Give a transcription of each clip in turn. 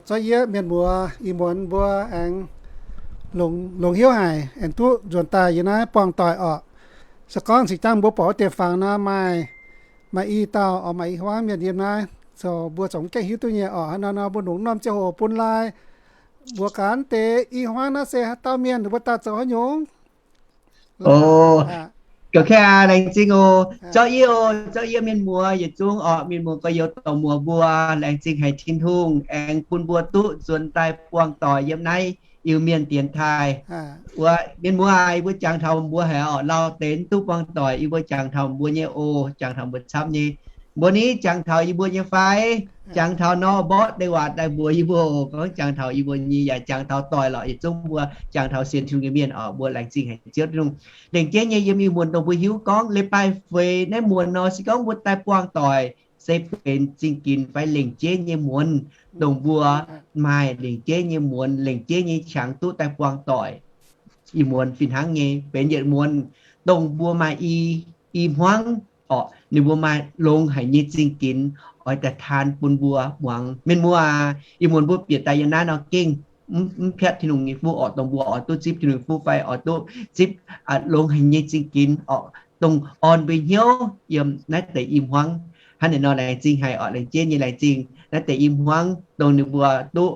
Zorqv yie mienh muoz ih muonz mbuo aengx longx hiuv haic, aengx duqv nzuonx daaih yiem naaiv buangh doic orqc. Se gorngv cingx dangh mbuo buatc wuov deix fangx nor maaih, maaih i dauh orqc, maaih i hmuangv mienh yiem naaiv, zoux mbuo zungv gaengh hiuv duqv nyei orqc. Hnangv naaiv nor mbuo longc norm ziangh hoc bun lai mbuox gaax deix i hmuangv naaiv se haaix dauh mienh, ninh mbuo daaih zoux haaix nyungc. O, ga'kei aa, laengz zingh oc. Zorqv yie oc, zorqv yie mienh muoz yietc zungv orqc, mienh muoz gorx-youz dorc muoz mbuo, laengz zingh haic Tin-Hungh aengx bun mbuo duqv nzuonx daaih buangh doic yiem naaiv Iu-Mienh dienx taaih. Wuov mienh muoz aac, yie mbuo jangx taux mbuo haic orqc, lauh deix duqv buangh doic, yie mbuo jangx taux mbuo nyei oc, jangx taux mbuo camv nyei. Mbuo ni jangx taux yie mbuo nyei fai? Jangx taux nor mborqv deix waac daaih mbuox yie mbuo oc. Gorngv jangx taux yie mbuo nyei yaac jangx taux doic lorqc, yietc zungv mbuo jangx taux sienx Tin-Hungh nyei mienh orqc, mbuo laengz zingh haic Ziouv Tin-Hungh. Lengc jeiv nyei yiem ih muonz dongh mbuo hiuv gorngv leiz-baaix feix naaiv muonz nor, se gorngv mbuo daaih buangh doic se benx zingh ginx fai lengc jeiv nyei muonz, dongh mbuo maaih lengc jeiv nyei muonz, lengc jeiv nyei qangx duqv daaih buangh doic. Ih muonz fih hnangv nyei, benx yietc muonz dongh mbuo maaih i, i hmuangv orqc, ninh mbuo maaih longx haic nyei zingh ginx oix daaih taan bun mbuo muangx. Mienh muoz aac, ih muonz mbuo bieqc daaih yiem naaiv nor gengh mv, mv piatv Tin-Hungh nyei fuqv orqc, dongh mbuo oix duqv zipv Tin-Hungh fuqv fai oix duqv zipv longx haic nyei zingh ginx orqc, dongh orn mbuo hnyouv yiem naaiv deix i hmuangv. Hnangv naaiv nor laengz zingh haic orqc, laengz jeiv nyei laengz zingh naaiv deix i hmuangv dongh ninh mbuo duqv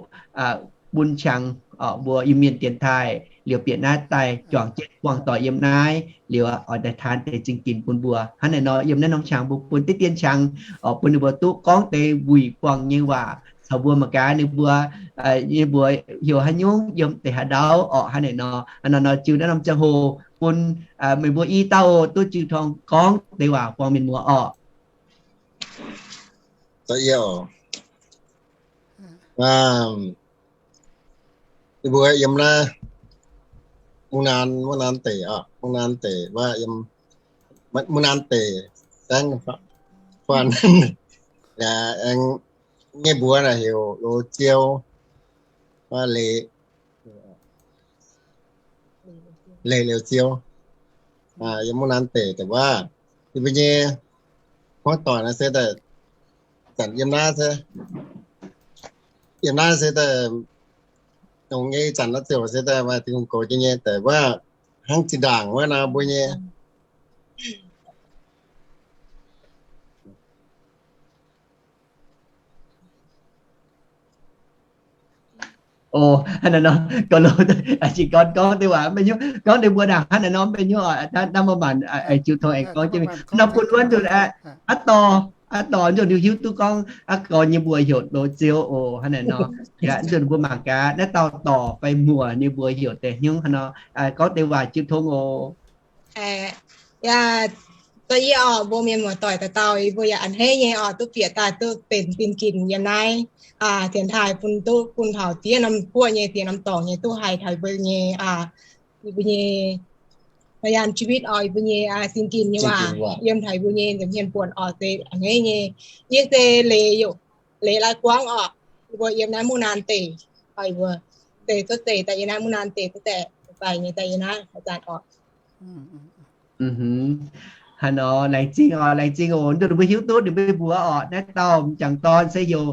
bun qangx orqc, mbuo Iu-Mienh dienx taaih liuz bieqc naaiv daaih juangc jienv buangh doic yiem naaiv liuz oix daaih taan deix zingh ginx bun mbuo. Hnangv naaiv nor yiem naaiv norm qangx mbuo bun diqv dien qangx orqc, bun ninh mbuo duqv gorngv deix wuic buangh nyei waac caux mbuo mangc gaax ninh mbuo, ninh mbuo heuc haaix nyungc yiem deix haaix ndau orqc. Hnangv naaiv nor, hnangv naaiv nor ziux naaiv norm ziangh hoc bun meih mbuo i dauh duqv jiu tong gorngv deix waac buangh mienh muoz orqc. Yie mbuo yiem naaiv Mungv Naanv, Mungv Naanv deic orqc, Mungv Naanv deic wuov, Mungv Naanv deic saengv faanv, aengx nyei mbuox naaic heuc Loz Ziou, wuov Leiz, Leiz Liouh Ziou, yiem Mungv Naanv deic daaih wuov. Yie mbuo nyei hmuangv doic naaiv se daaih zanc yiem naaiv se, yiem naaiv se daaih longx nyei, zanc naaiv ziouc se daaih maaih Tin-Hungh goux jienv nyei daaih wuov, hnangv zinh ndaangc wuov nor mbuo nyei O, hnangv naaiv nor, gorngv, gorngv deix waac mv benx hnyouv, gorngv deix mbuo ndaangc hnangv naaiv nor mv benx hnyouv oc. Naaiv, naaiv maaih maanc, jiu tong aengx gorngv jienv mingh. Nor bun wuov nzunc, aav dorh, aav dorh nzunc hiuv duqv gorngv aav gorx nyei mbuox heuc Loz Ziou oc. Hnangv naaiv nor, nzunc mbuo mangc gaax naaiv dauh dorc fai muoc nyei mbuox heuc deix hnyouv hnangv nor, gorngv deix waac jiu tong oc. Yaac, da'yietv orqc, mbuo mienh muoz-doic dauh dauh, yie mbuo yaac a'hneiv nyei orqc, duqv bieqc daaih duqv benx zinh ginc yiem naaiv dienx taaih bun duqv bun taux diev norm guoqv nyei, diev norm dorngx nyei duqv haih taux yie mbuo nyei, yie mbuo nyei พยานชีวิต orqc, yie mbuo nyei zinh ginc nyei waac yiem taux yie mbuo nyei nza'hmien buonc orqc, se a'hneiv nyei. Yie se Leiz, Leiz Lai Guangv orqc, yie mbuo yiem naaiv Mungv Naanv deic, yie mbuo deix cuotv seix daaih yiem naaiv Mungv Naanv deic cuotv daaih, daaih nyei daaih yiem naaiv haaix zanc orqc. Hnangv nor, laengz zingh oc, laengz zingh oc. Nduov ninh mbuo hiuv duqv ninh mbuo mbuox orqc, naaiv dauh m'jangc dorn se heuc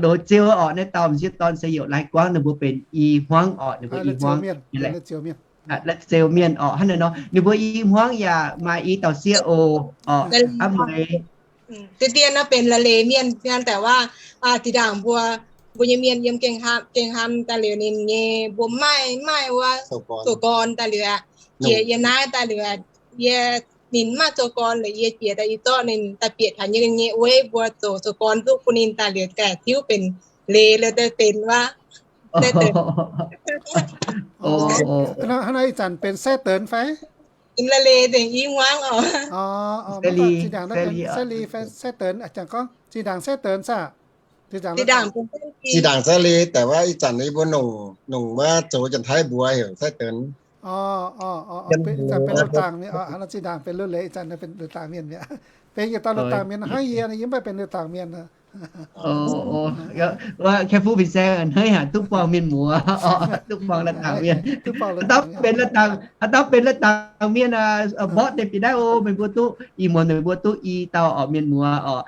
Loz Ziou orqc, naaiv dauh m'sieqv dorn se heuc Lai Guangv, ninh mbuo benx i hmuangv orqc, ninh mbuo i hmuangv. Lai Ziou mienh orqc. Hnangv naaiv nor ninh mbuo i hmuangv yaac maaih i dauh sieqv oc, orqc, aav mueiz. Deix dien nor benx La'leiz mienh, daaih waac, zinh ndaangc mbuo, mbuo nyei mienh yiem gengh hnamv, gengh hnamv daaih liuz ninh nyei, mbuo maaih, maaih wuov zoux gorn daaih liuz aqv. Jiex yiem naaiv daaih liuz, yie, ninh maaih zoux gorn liuz yie jiex daaih, yie zorqv ninh daaih bieqc taux yie nyei wuov, mbuo zoux, zoux gorn duqv bun ninh daaih liuz, daaih tiuv benx Leiz liuz daaih benx wuov. Hnangv naaiv ih zanc benx Sai Deix fai? La'leiz nzengc i hmuangv oc. Zinh ndaangc naaiv benx Sai Leiz fai Sai Deix, jangx gorngv zinh ndaangc Sai Deix saah? Zinh ndaangc Sai Leiz, daaih wuov ih zanc yie mbuo nongc, nongc wuov zoux Janx-Taiv mbuox heuc Sai Deix. Ih zanc benx Loz Dangh mi'aqv. Zinh ndaangc benx Loz Leiz, ih zanc benx Loz Dangh mienh mi'aqv. Benx yietc dauh Loz Dangh mienh hnangv yie, yie mv baac benx Loz Dangh mienh. Kaeqv fuqv fin-saeng a'hneiv haic, duqv buangh mienh muoz oc, duqv buangh la'dangc mienh. Haaix dauh benx la'dangc, haaix dauh benx la'dangc mienh, mborqv deix bieqc naaiv oc. Meih mbuo duqv, ih muonz meih mbuo duqv i dauh oc, mienh muoz oc,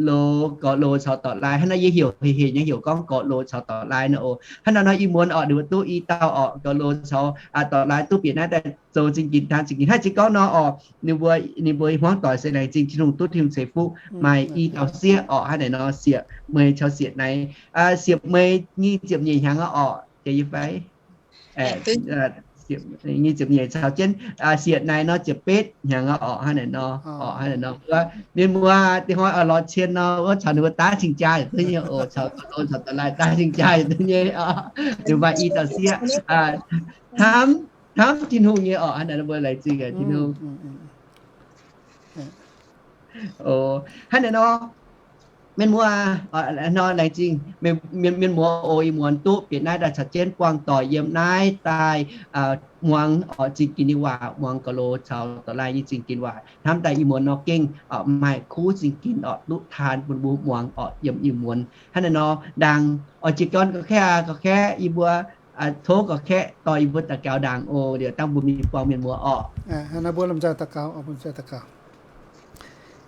loz, gorx loz caux dorc laai. Hnangv naaiv yie heuc hec hec nyei heuc gorngv gorx loz caux dorc laai naaiv oc. Hnangv naaiv nor ih muonz oc, ninh mbuo duqv i dauh oc, gorx loz caux dorc laai duqv bieqc naaiv daaih zoux zingh ginx, taan zingh ginx. Hnangv jiex gorngv nor oc, ninh mbuo, ninh mbuo hmuangv doic se laengz zingh Tin-Hungh, duqv Tin-Hungh ceix fuqv maaih i dauh sieqv oc. Hnangv naaic nor, Sieqv Meih caux Sieqv Naaiv, Sieqv Meih nyic ziepc nyeic hnyangx aqv oc, jiex yie fai? Nyic ziepc nyeic caux jienv Sieqv Naaiv nor ziepc betv hnyangx aqv oc. Hnangv naaic nor, oc, hnangv naaic nor wuov mienh muoz dingh hnoi oix lorz cien nor, wuov caux ninh mbuo daav cing-jaa yietc duqv nyei oc, caux gorx loz caux dorc laai daav cing-jaa yietc duqv nyei oc. Ninh maaih i dauh sieqv, hnamv, hnamv Tin-Hungh nyei oc. Hnangv naaic nor mbuo laengz zingh Tin-Hungh. Hnangv naaic nor, mienh muoz, nor laengz zingh mienh muoz oc. Ih muonz duqv bieqc naaiv daaih caux jienv buangh doic yiem naaiv daaih muangx oc, zingh ginx nyei waac, muangx gorx loz caux dorc laai nyei zingh ginx waac. Hnamv daaih ih muonz nor gengh maaih kuv zingh ginx oc, duqv taan bun mbuo muangx oc yiem ih muonz. Hnangv naaic nor, ndaangc oix jiez gorn gorqv-kaeqv, gorqv-kaeqv yie mbuo tov gorqv-kaeqv dorh yie mbuo daux gaux ndaangc oc, liuz dangh mbuo mingh buangh mienh muoz oc.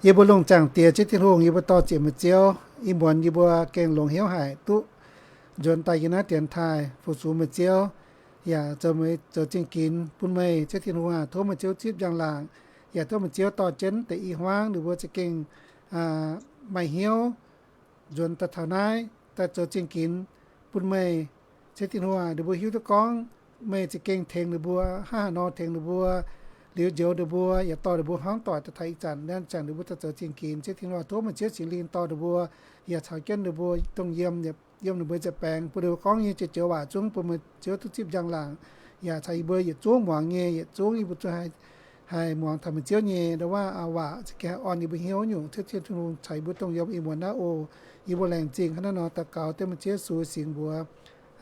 Yie mbuo lungh zaangc Diex Ziouv Tin-Hungh, yie mbuo dor-ziec meih Ziouv. Ih muonz yie mbuo gengh longx hnyouv haic duqv nzuonx daaih yiem naaiv dienx taaih fu-sux meih Ziouv, yaac zoux meih zoux zingh ginx bun meih Ziouv Tin-Hungh aah. Tov meih Ziouv zipv njang-laangc, yaac tov meih Ziouv dorh jienv deix i hmuangv ninh mbuo za'gengh maaih hnyouv nzuonx daaih taux naaiv daaih zoux zingh ginx bun meih Ziouv Tin-Hungh aah. Ninh mbuo hiuv duqv gorngv meih za'gengh tengx ninh mbuo, hnangv haaix nor tengx ninh mbuo, liuz njoux ninh mbuo, yaac dorh ninh mbuo hmuangv doic daaih taux ih zanc, liuz zanc ninh mbuo daaih zoux zingh ginx. Ziouv Tin-Hungh aah, tov meih Ziouv Singx Lingh dorh ninh mbuo, yaac caux jienv ninh mbuo dongh yiem, yiem ninh mbuo nza'baengx, bun ninh mbuo gorngv nyei joux-joux waac zungv bun meih Ziouv duqv zipv njang-laangc, yaac caux yie mbuo yietc zungv muangx nyei, yietc zungv yie mbuo zuqc haih muangx taux meih Ziouv nyei waac, za'gengh haih orn yie mbuo hnyouv nyungc. Ziouv Tin-Hungh caux yie mbuo dongh yiem ih muonz naaiv oc. Yie mbuo laengz zingh hnangv naaiv nor daux gaux dengv meih Ziouv Yesu singx mbuox.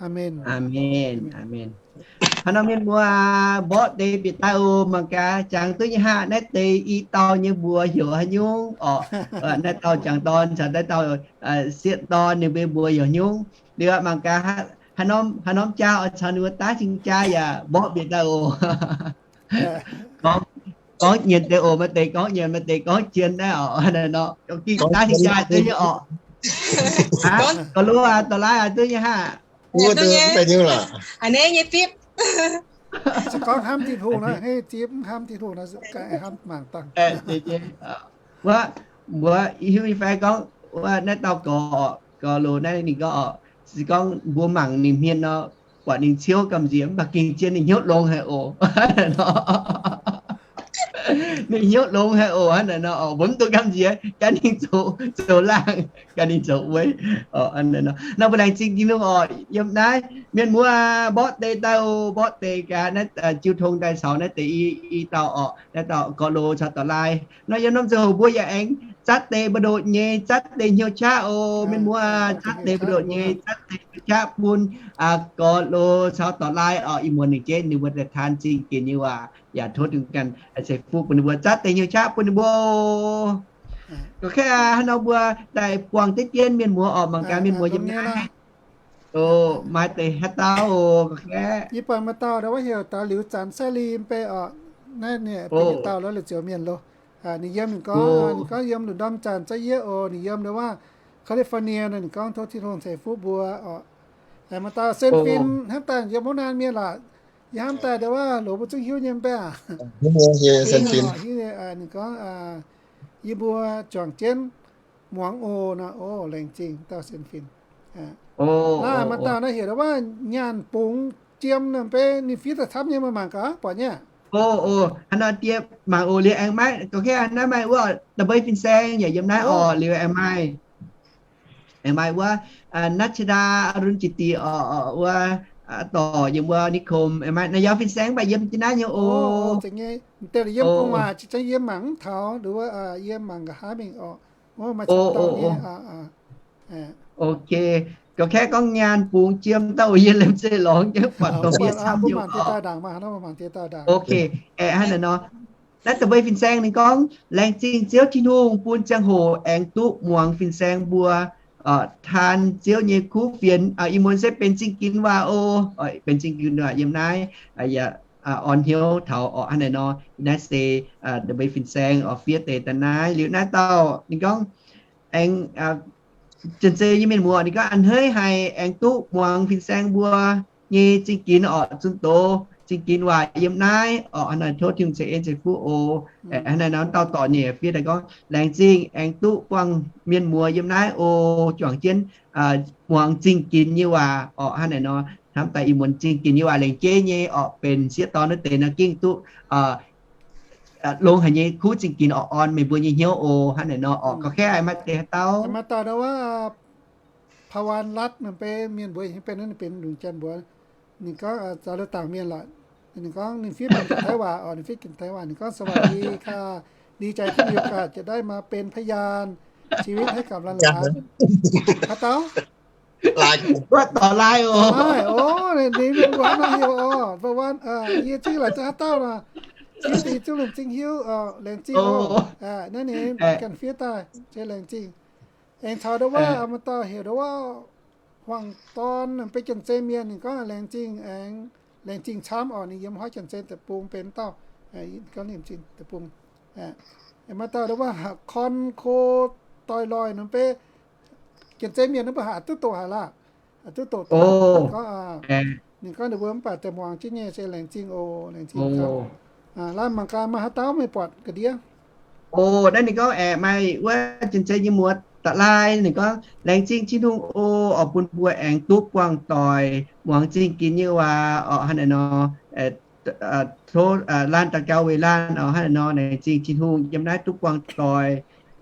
Aamen. Aamen. Aamen. Hnangv nor mienh muoz, mborqv deix bieqc daaih oc. Mangc gaax, jangx duqv nyei haav, naaiv deix i dauh nyei mbuox heuc haaix nyungc orqc? Naaiv dauh jangx dorn caux naaiv dauh sieqv dorn ninh mbuo mbuox heuc haaix nyungc? Liuz mangc gaax, haaix norm jaa oix caux ninh mbuo daav cing jaa yaac mborqv bieqc daaih oc. Gorngv nyienz deix oc, maaih deix gorngv nyienz, maaih deix gorngv jien naaiv oc. Gengh daav cing jaa duqv nyei orqc. Gorx-loz aac, dorc-laai aac, duqv nyei haav. A'hneiv nyei zipv. Se gorngv hnamv Tin-Hungh nor, a'hneiv zipv, mv hnamv Tin-Hungh nor, hnamv mangc dangh. Wuov, mbuox hiuv nyei fai gorngv, wuov naaiv dauh gorx, gorx-loz naaiv ninh gorngv orqc, se gorngv mbuo mangc ninh hmien nor, buatc ninh ciouv gamh nziex mv baac gengh zien ninh hnyouv longx haic oc. Ninh hnyouv longx haic oc. Hnangv naaic nor, mbuo mv dungx gamh nziex, gan ninh zoux, zoux laangh, gan ninh zoux ueiv. Nor mbuo laengz zingh Tin-Hungh oc. Yiem naaiv mienh muoz mborqv deix daaih oc, mborqv deix gaax naaiv jiu tong daaih caux naaiv deix i dauh orqc, naaiv dauh gorx-loz caux dorc-laai. Nor yiem norm ziangh hoc mbuo yaac aengx zatv deix mbu'ndongx nyei, zatv deix hnyouv qaqv oc. Mienh muoz zatv deix mbu'ndongx nyei, zatv deix hnyouv qaqv bun gorx-loz caux dorc-laai oc. Ih muonz ninh jeiv ninh mbuo daaih taan zingh ginx nyei waac yaac tov dingh ganh ceix fuqv bun ninh mbuo, zatv deix hnyouv qaqv bun ninh mbuo. Gorqv-kaeqv aac, hnangv nor mbuo daaih buangh deix dien mienh muoz orqc, mangc gaax mienh muoz yiem naaiv. Maaih deix haaix dauh oc, gorqv-kaeqv? Yie buatc maaih dauh ndau wuov heuc daaih Liuz Zanc Sai Lin mv bei orqc. Naaiv ninh dauh lorqc, Liuz Ziouc Mienh loh. Ninh yiem ninh gorngv, ninh gorngv yiem lungh ndorm zanc za'gengh yiem oc, ninh yiem ndau wuov California nor, ninh gorngv tov Tin-Hungh ceix fuqv mbuo orqc. Maaih dauh Sen Fin hnamv daaih yiem wuov naaiv mienh laaic, yie hnamv daaih ndau wuov loz mbuo zungv hiuv nyei mv bei aac. Ninh gorngv yie mbuo juangc jienv muangx oc nor. Oc, laengz zingh dauh Sen Fin. Naaiv maaih dauh naaiv heuc ndau wuov Nyaanh Bungx Jiem nor mv bei, ninh fiev daaih camv nyei, meih mangc gaax buatc nyei. Oc, oc, hnangv nor diex mangc oc. Liuz aengx maaih, gorqv-kaeqv naaiv maaih wuov Da'mbeiv Fin-Saeng yaac yiem naaiv oc. Liuz aengx maaih, aengx maaih wuov Natchada Arunjiti oc, wuov dorc yiem wuov Nikom. Aengx maaih Naayau Fin-Saeng mv baac yiem jienv naaiv nyei oc. Zeiz nyei, deix yiem gu'nguaaic, za'gengh yie mangc mv taux, liuz wuov yie mangc nqa'haav mingh oc. Maaih camv dauh nyei. Ok, gorqv-kaeqv gorngv Nyaanh Bungx Jiem dauh, yie liemh zeih lorngx jienv buatc dongh mienh camv nyei oc. Ok, aeqv, hnangv naaic nor. Naaiv da'mbei fin-saeng ninh gorngv, laengz zingh Ziouv Tin-Hungh bun ziangh hoc aengx duqv muangx fin-saeng mbuo taan Ziouv nyei kuv fienx. Ih muonz se benx zingh ginx waac oc. Benx zingh ginx waac yiem naaiv, yaac orn hnyouv taux orqc hnangv naaiv nor. Naaiv se da'mbei fin-saeng oc, fiev deix daaih naaiv. Liuz naaiv dauh ninh gorngv, aengx janx-zei nyei mienh muoz ninh gorngv a'hneiv haic aengx duqv muangx fin-saeng mbuo nyei zingh ginx orqc, zunh doz zingh ginx waac yiem naaiv orqc hnangv naaiv. Tov Tin-Hungh ceix en ceix fuqv oc. Hnangv naaiv nor dauh dorc ninh fiev daaih gorngv, laengz zingh aengx duqv buangh mienh muoz yiem naaiv oc, juangc jienv muangx zingh ginx nyei waac orqc hnangv naaiv nor. Hnamv daaih ih muonz zingh ginx nyei waac laengz jeiv nyei orqc, benx sieqv dorn wuov deix nor gengh duqv longx haic nyei kuv zingh ginx orqc, orn meih mbuo nyei hnyouv oc hnangv naaiv nor orqc. Gauh kaav maaih deix haaix dauh? Maaih dauh wuov พวันรัตน์ ninh benx mienh mbuox, benx, ninh benx lungh janx mbuox. Ninh gorngv zaux liuz dangc mienh lorqc. Ninh gorngv ninh fiev benx Taiv waac oc, ninh fiev ginx Taiv waac. Ninh gorngv สวัสดีค่ะ ดีใจที่มีโอกาสจะได้มาเป็นพยานชีวิตให้กับหลานๆ Haaix dauh? Wuov dorc laai oc. Ninh mienh mbuox nor heuc oc, พวัน, yie zungv laaic za'haaix dauh nor. Ziex deix zungv laengz zingh hiuv, laengz zingh oc. Naaiv ninh ganh fiev daaih, laengz zingh. Aengx caux ndau wuov maaih dauh heuc ndau wuov Huaang Dorn, benx janx-zei mienh. Ninh gorngv laengz zingh, aengx laengz zingh camv oc. Ninh yiem huaav janx-zei deic-bung benx dauh, gorngv laengz zingh deic-bung. Maaih dauh ndau wuov คอนโค doix-loix, ninh benx janx-zei mienh, ninh mbuo haaix duqv doqc haic laac, duqv doqc. Gorngv ninh gorngv ninh mbuo mv baac daaih muangx jienv nyei se laengz zingh oc, laengz zingh camv. Laaix mangc gaax maaih haaix dauh meih buatc ga'ndiev. O, naaiv ninh gorngv aeqv, maaih wuov janx-zei nyei muoz da'laai, ninh gorngv, laengz zingh Tin-Hungh oc, oix bun mbuo aengx duqv buangh doic muangx zingh ginx nyei waac orqc hnangv naaiv nor. Tov laanh daux gaux weic laanh orqc hnangv naaiv nor. Laengz zingh Tin-Hungh yiem naaiv duqv buangh doic.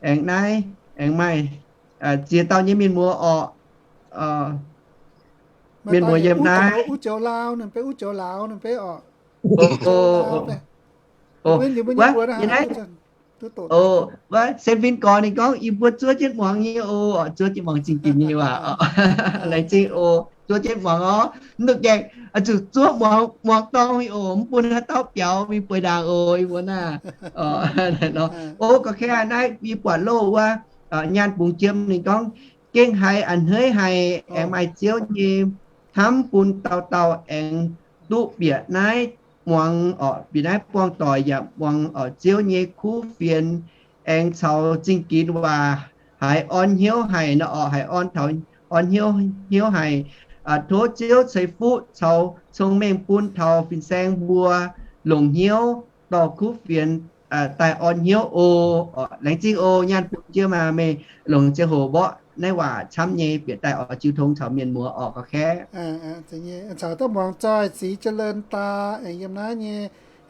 Aengx naaiv aengx maaih ziex dauh nyei mienh muoz orqc. Mienh muoz yiem naaiv. Wuov, Sen Fin Gorx ninh gorngv, yie mbuo zuov jienv muangx nyei oc, zuov jienv muangx zingh ginx nyei waac. Laengz zingh oc, zuov jienv muangx orqc. Mv dungx gaengh zuqc zuov muangx, muangx dorngh nyei oc, mv bun haaix dauh biaux mingh bueix ndaangc oc, yie mbuo naaiv. O, ga'kei naaiv yie buatc loh wuov, Nyaanh Bungx Jiem ninh gorngv, gengh haiz a'hneiv haic aengx maaih Ziouv nyei hnamv bun dauh dauh aengx duqv bieqc naaiv muangx orqc, bieqc naaiv buangh doic yaac muangx orqc Ziouv nyei kuv fienx, aengx caux zingh ginx waac haiz orn hnyouv haic nor orqc, haiz orn taux, orn hnyouv, hnyouv haic. Tov Ziouv ceix fuqv caux cong-mengh bun taux fin-saeng mbuo longc hnyouv dorh kuv fienx daaih orn hnyouv oc. Laengz zingh oc, Nyaanh Bungx Jiem aac, meih longc ziangh hoc mborqv naaiv waac camv nyei bieqc daaih oix jiu tong caux mienh muoz orqc, ga'kei. Caux dauh muangx zoih Zix Jiex Leun Daa, aengx yiem naaiv nyei,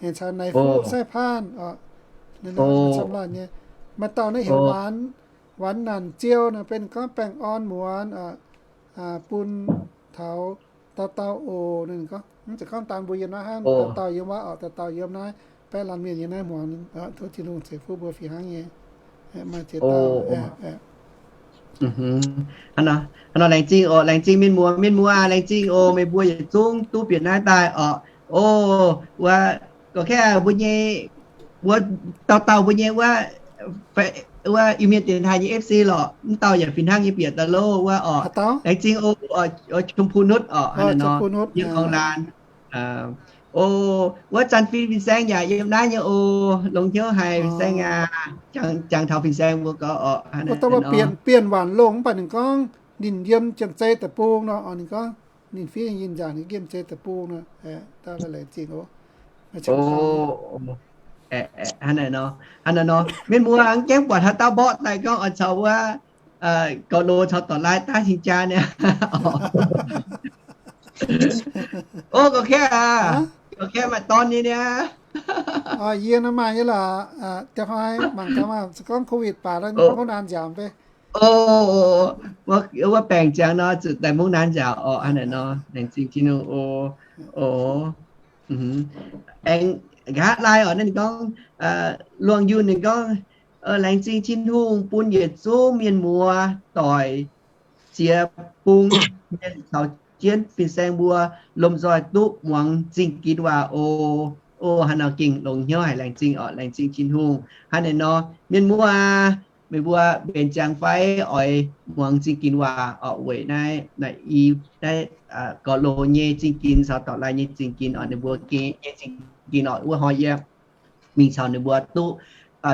aengx caux Naaiv Fuqv Sai Paanh orqc. Maaih dauh naaiv heuc Wanc Nanc Ziou nor, benx gorngv baengh orn muonz bun taux dauh dauh oc. Ninh gorngv, mv zeiz gorngv daan mbuo yiem naaiv hnangv, dauh dauh yiem wuov orqc, dauh dauh yiem naaiv, baeqv laanh mienh yiem naaiv muangx. Tov Tin-Hungh ceix fuqv mbuo fih hnangv nyei. Maaih ziex dauh. Hnangv nor laengz zingh oc, laengz zingh mienh muoz, mienh muoz laengz zingh oc, meih mbuo yietc zungv duqv bieqc naaiv daaih orqc. O, wuov, ga'kei mbuo nyei, wuov, dauh dauh mbuo nyei wuov, wuov Iu-Mienh dienx taaih nyei F C lorqc, mv dauh yaac fih hnangv nyei bieqc daaih loh wuov orqc. Laengz zingh oc, Chum Pun Nutv orqc, hnangv naaiv nor, yiem Gorngv Laanh. O, wuov Zanh Fin fin-saeng yaac yiem naaiv nyei oc, longx hnyouv haic fin-saeng aac. Jangx taux fin-saeng mbuo gorx orqc, hnangv naaiv nor. Bienh Waanc Longh mv baac ninh gorngv ninh yiem Janx-Zei Deic-Bung nor, ninh gorngv ninh fiev Yinh Nzaangc ninh yiem Janx-Zei Deic-Bung nor. Laengz zingh oc. Hnangv naaiv nor, hnangv naaiv nor, mienh muoz aengx gaengh buatc haaix dauh mborqv daaih gorngv oix caux wuov gauh loz caux dorc laai daav cing jaa niaa. O, ga'kei aac, ga'kei maaih dorn nyei niaa. Yie nor maaih nyei lorqc. Dieh hnoi mangc gaax maah, se gorngv COVID baac mv naan nziaauc fai. O, wuov baengc ziangx nor zuqc daaih mv naan nziaauc orqc, hnangv naaiv nor, laengz zingh Tin-Hungh oc. O, aengx nqa'haav laai orqc, naaiv ninh gorngv, Luangh Yunh ninh gorngv, laengz zingh Tin-Hungh bun yietc zungv mienh muoz doic ziex bung mienh caux jienv fin-saeng mbuo lomh nzoih duqv muangx zingh ginx waac oc. O, hnangv nor gengh longx hnyouv haic, laengz zingh orqc, laengz zingh Tin-Hungh. Hnangv naaiv nor, mienh muoz, meih mbuo mbenc ziangx fai oix muangx zingh ginx waac orqc, weic naaiv, naaiv i, naaiv gorx-loz nyei zingh ginx caux dorc laai nyei zingh ginx orqc, ninh mbuo geh nyei zingh ginx orqc, wuov hnoi yie mingh caux ninh mbuo duqv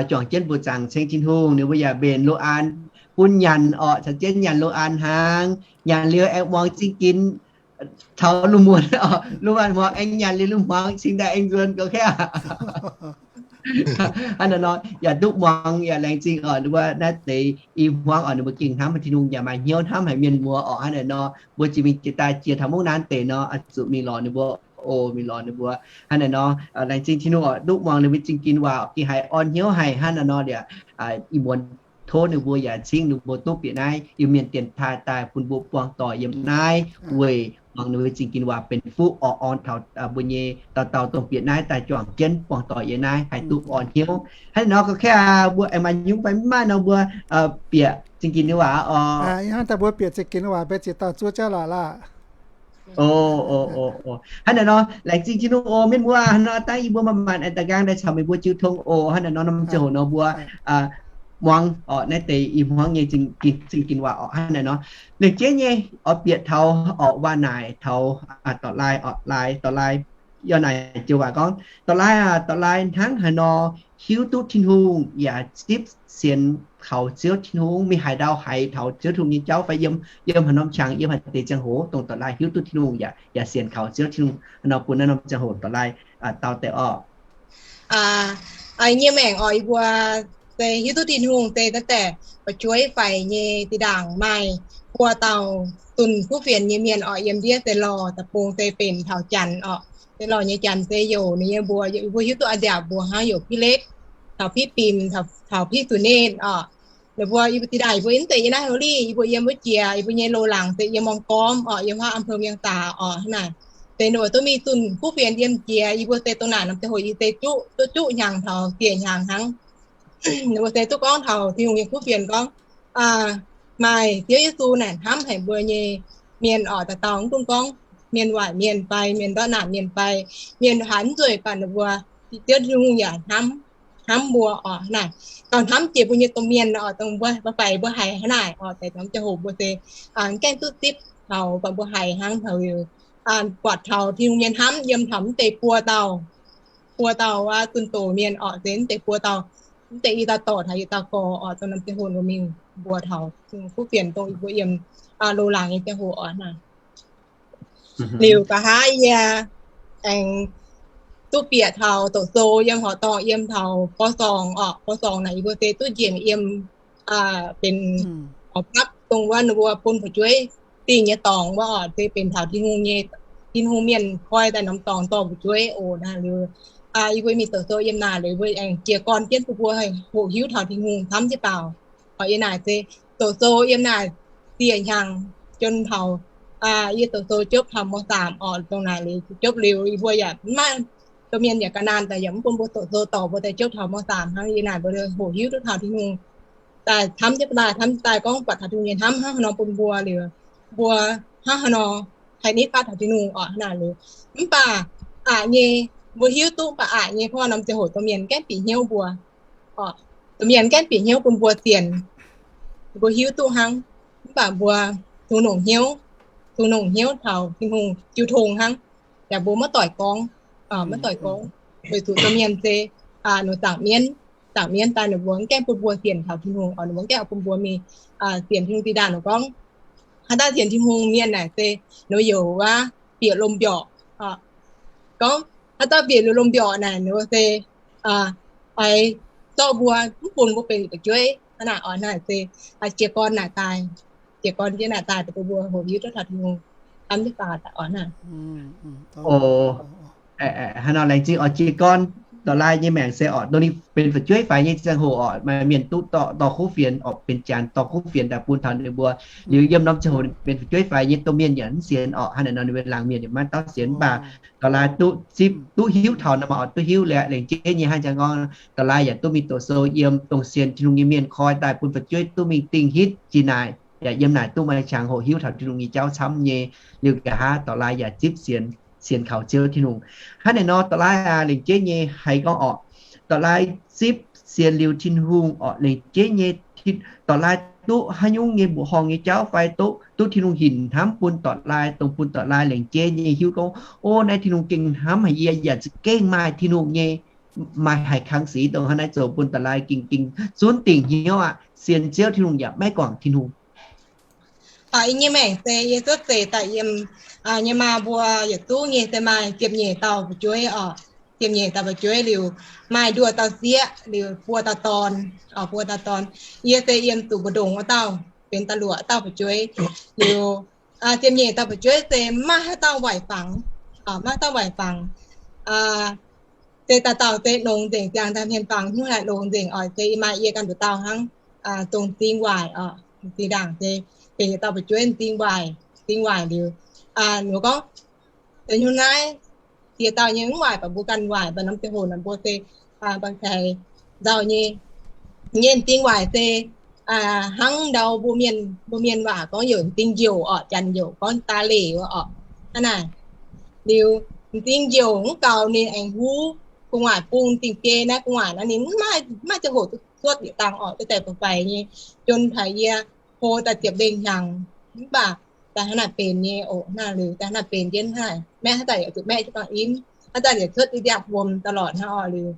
juangc jienv mbuoqc zaangc ceng Tin-Hungh, ninh mbuo yaac mbenc lo aan bun nyanc orqc, caux jienv nyanc lo aan hnaangx. Nyanc liuz aengx muangx zingh ginx caux lungh muonz orqc, lungh muonz muangx aengx nyanc liuz lungh muangx cingx daaih aengx nzuonx gauh kaiv aqv. Hnangv naaiv nor yaac duqv muangx yaac laengz zingh orqc, ninh mbuo naaiv deix i hmuangv orqc, ninh mbuo gengh hnamv haic Tin-Hungh yaac maaih hnyouv hnamv haic mienh muoz orqc. Hnangv naaiv nor mbuo ziouc mingh jiex daaih jiex taux mungv naaiv deix nor, zuqc mingh lorz ninh mbuo, o, mingh lorz ninh mbuo. Hnangv naaiv nor laengz zingh Tin-Hungh orqc, duqv muangx ninh mbuo zingh ginx waac orqc, gengh haiz orn hnyouv haic. Hnangv naaiv nor liuz, ih muonz tov ninh mbuo yaac cingv ninh mbuo duqv bieqc naaiv Iu-Mienh dienx taaih daaih bun mbuo buangh doic yiem naaiv weic muangx ninh mbuo zingh ginx waac benx fuqv orqc, orn taux mbuo nyei dauh dauh dongh bieqc naaiv daaih juangc jienv buangh doic yiem naaiv haih duqv orn hnyouv. Hnangv naaiv nor gauh kaiv aqv, mbuo aengx maaih nyungc fai mv maaih nor mbuo bieqc zingh ginx waac orqc. Hnangv daaih mbuo bieqc zingh ginx waac mbuo ziouc daaih zuov jauv lorqc laah. Hnangv naaiv nor laengz zingh Tin-Hungh oc, mienh muoz. Hnangv naaiv nor dangh yie mbuo manc-manc aengx daaih nqaang daaih caux meih mbuo jiu tong oc. Hnangv naaiv nor norm ziangh hoc nor mbuo muangx orqc naaiv deix i hmuangv nyei zingh ginx waac orqc. Hnangv naaiv nor lengc jeiv nyei oix bieqc taux orqc waac naaic taux dorc laai orqc, laai dorc laai yaac naaic joux waac gorngv, dorc laai aac, dorc laai hnangv haaix nor hiuv duqv Tin-Hungh yaac zipv sienx kaux Ziouv Tin-Hungh? Mingh haaix ndau haiz taux Ziouv Tin-Hungh nyei jauv fai yiem, yiem haaix norm qangx, yiem haaix deix ziangh hoc dongh dorc laai hiuv duqv Tin-Hungh yaac, yaac sienx kaux Ziouv Tin-Hungh? Hnangv nor bun naaiv norm ziangh hoc dorc laai dau deix orqc. Nyei maengc orqc, yie mbuo se hiuv duqv Tin-Hungh se naaiv deix fu'jueiv faix nyei zinh ndaangc maaih buo dauh zunh kuv fienx nyei mienh orqc, yiem ndiev se lorh deic-bung se benx taux Janx orqc. Se lorh nyei Janx se youc ninh nyei mbuox, yie mbuo hiuv duqv a'nziaauc mbuox hnangv youc Pi Letv, taux Pi Bimc, taux Pi Zuqc Netv orqc. Ninh mbuo yie mbuo zinh ndaangc yie mbuo mv zeiz yiem naaiv houv lih, yie mbuo yiem wuov jiex, yie mbuo nyei loz-laangc se yiem Mong Gorm orqc, yiem huaav อำเภอเวียงสา orqc hnangv naaic. Se ninh mbuo duqv mingh zunh kuv fienx yiem jiex, yie mbuo se dongh naaic norm ziangh hoc yie se duqv, duqv juqv hnyangx taux ziec hnyangx hnangv. Ninh mbuo se duqv gorngv taux Tin-Hungh nyei kuv fienx gorngv, maaih Ziouv Yesu naaic hnamv haic mbuo nyei mienh orqc, dauh dauh mv gunv gorngv mienh waaic mienh fai mienh ndortv naanc mienh fai mienh haaix mv nzueic, baac ninh mbuo Ziouv Tin-Hungh yaac hnamv, hnamv mbuo orqc. Hnangv naaic gauh hnamv jiex mbuo nyei domh mienh orqc, dongh mbuo faix mbuo haiz hnangv naaic orqc, deix norm ziangh hoc mbuo se mv gaengh duqv zipv taux, baac mbuo haiz hnangv taux liuz, buatc taux Tin-Hungh nyei hnamv yiem taux mv deix buo dauh, buo dauh zunh doz mienh orqc, se mv deix buo dauh, mv deix i dauh dorc taux i dauh gorx orqc, dongh norm ziangh hoc mbuo mingh mbuox taux kuv fienx dongh yie mbuo yiem loz-laangc nyei ziangh hoc orqc hnangv. Liuz nqa'haav yie aengx duqv bieqc taux doqc sou yiem horqc dorngh, yiem taux ป.สอง orqc, ป.สอง naaic yie mbuo se duqv njiec yiem benx หอพัก dongh wuov ninh mbuo bun fu'jueiv dingh nyei dorngx wuov orqc, se benx taux Tin-Hungh nyei, Tin-Hungh mienh koi daaih norm dorngx dorh fu'jueiv oc. Naaic liuz yie mbuo mingh doqc sou yiem naaic liuz, yie mbuo aengx jiez gorn jienv bun mbuo hoqc hiuv taux Tin-Hungh camv jienv baaux. Orqc, yie naaic se doqc sou yiem naaic ziec hnyangx, jien taux yie doqc sou jopv taux ม.สาม orqc, dongh naaic liuz jopv liuz yie mbuo yaac mv maaih domh mienh yaac ga'naanh daaih yaac mv bun mbuo doqc sou dorh mbuo daaih jopv taux ม.สาม hnangv. Yie naaic mbuo hoqc hiuv duqv taux Tin-Hungh daaih camv jienv daaih, camv daaih gorngv buatc taux Tin-Hungh nyei hnamv hnangv haaix nor bun mbuo liuz, mbuo hnangv haaix nor haih nitv fatv taux Tin-Hungh orqc. Hnangv naaic liuz, mv baac aqc nyei, mbuo hiuv duqv mv baac aqc nyei, gorngv norm ziangh hoc domh mienh gaengh bieqc hnyouv mbuo orqc, domh mienh gaengh bieqc hnyouv bun mbuo sienx, mbuo hiuv duqv hnangv. Mv baac mbuo zuqc longc hnyouv, zuqc longc hnyouv taux Tin-Hungh jiu tong hnangv. Yaac mbuo maiv doic gorngv, maiv doic gorngv, weic zuqc domh mienh se ninh zaangc mienv, zaangc mienv daaih ninh mbuo mv gaengh bun mbuo sienx taux Tin-Hungh orqc, ninh mbuo mv gaengh bun mbuo mingh sienx Tin-Hungh. Dinh ndaangc ninh gorngv, haaix dauh sienx Tin-Hungh mienh naaic se ninh mbuo youc wuov bieqc lomh mbiorqc. Gorngv haaix dauh bieqc liuz lomh mbiorqc naaic ninh mbuo se oix zorqv mbuo mv bun mbuo benx fu'jueiv. Hnangv naaic orqc, naaic se jiez gorn naaic daaih, jiez gorn jienv naaic daaih bun mbuo hoqc hiuv duqv taux Tin-Hungh camv jienv baaux daaih orqc hnangv. Hnangv nor laengz zingh orqc, jiez gorn dorh laai nyei maengc se orqc, dongh ninh benx fu'jueiv faix nyei ziangh hoc orqc, maaih mienh duqv dorh, dorh kuv fienx orqc, benx janx dorh kuv fienx daaih bun taux ninh mbuo. Liuz yiem norm ziangh hoc benx fu'jueiv faix nyei domh mienh yaac mv sienx orqc. Hnangv naaic nor ninh mbuo laangz mienh yaac maiv dauh sienx, mv baac dorh laai duqv zipv, duqv hiuv taux nor, mv baac duqv hiuv liuz lengc jeiv nyei hnangv jangx gorngv dorh laai yaac duqv mingh doqc sou yiem dongh sienx Tin-Hungh nyei mienh koi daaih bun fu'jueiv duqv mingh dingh hitv jiex naaic, yaac yiem naaic duqv maaih qangx hoqc hiuv taux Tin-Hungh nyei jauv camv nyei. Liuz nqa'haav dorh laai yaac zipv sienx sienx kaux Ziouv Tin-Hungh. Hnangv naaic nor, dorh laaix aac, lengc jeiv nyei haiz gorngv orqc, dorh laaix zipv sienx liuz Tin-Hungh orqc, lengc jeiv nyei, dorh laaix duqv haaix nyungc nyei mbuoqc horngh nyei jauv fai duqv, duqv Tin-Hungh hinc hnamv bun dorh laaix, dongh bun dorh laaix lengc jeiv nyei hiuv gorngv, o, naaiv Tin-Hungh gengh hnamv haic yie, yaac za'gengh maaih Tin-Hungh nyei, maaih haic kangx sic dongh hnangv naaiv zoux bun dorh laaix gengh, gengh zunv dingc hnyouv aqv. Sienx Ziouv Tin-Hungh yaac maiv guangc Tin-Hungh. Ih nyei maengc se yie cuotv seix daaih yiem nyei maa mbuo yietc zungv nyei se maaih ziepc nyeic dauh fu'jueiv oc. Ziepc nyeic dauh fu'jueiv liuz, maaih nduoh dauh sieqv liuz buo dauh dorn, buo dauh dorn. Yie se yiem zuqc mbu'ndongx wuov dauh, benx da'luoqc dauh fu'jueiv. Liuz, ziepc nyeic dauh fu'jueiv se maiv haaix dauh waaic fangx, maiv haaix dauh waaic fangx. Se dauh dauh se nongx nzengc, ziangh daaih hmien fangx hnyouv haic nongx nzengc oc. Se yie maaih yie ganh nduqc dauh hnangv, dongh m'zing waaic oc. M'zing ndaangc se benx yietc dauh fu'jueiv m'zing waaic, m'zing waaic liuz, ninh mbuo gorngv, deix hnyouv naaiv, ziex dauh nyei mv waaic, baac mbuo ganh waaic. Mv baac norm ziangh hoc naaic mbuo se bangc taaix nzauh nyei. Nyei m'zing waaic se hnangv ndau mbuo mienh, mbuo mienh waac gorngv youc m'zing njiouc oc, janx youc gorngv daa leic wuov oc. Hnangv naaic. Liuz, m'zing njiouc mv gaux ninh aengx huv gu'nguaaic bung, m'zing biei naaiv gu'nguaaic naaiv ninh mv maaih ziangh hoc duqv cuotv yietc dangh oc, duqv daaih faix-faix nyei, jun taux yie hlo daaih ziepc lengh hnyangx. Mv baac daaih hnangv naaic benx nyei oc. Hnangv naaic liuz, daaih hnangv naaic benx jienv hnangv naaic, maeqv haaix zanc yaac zuqc maeqv jienv baengh im, haaix zanc yaac cuotv diqv ndiangx wuom ตลอด hnangv oc. Liuz,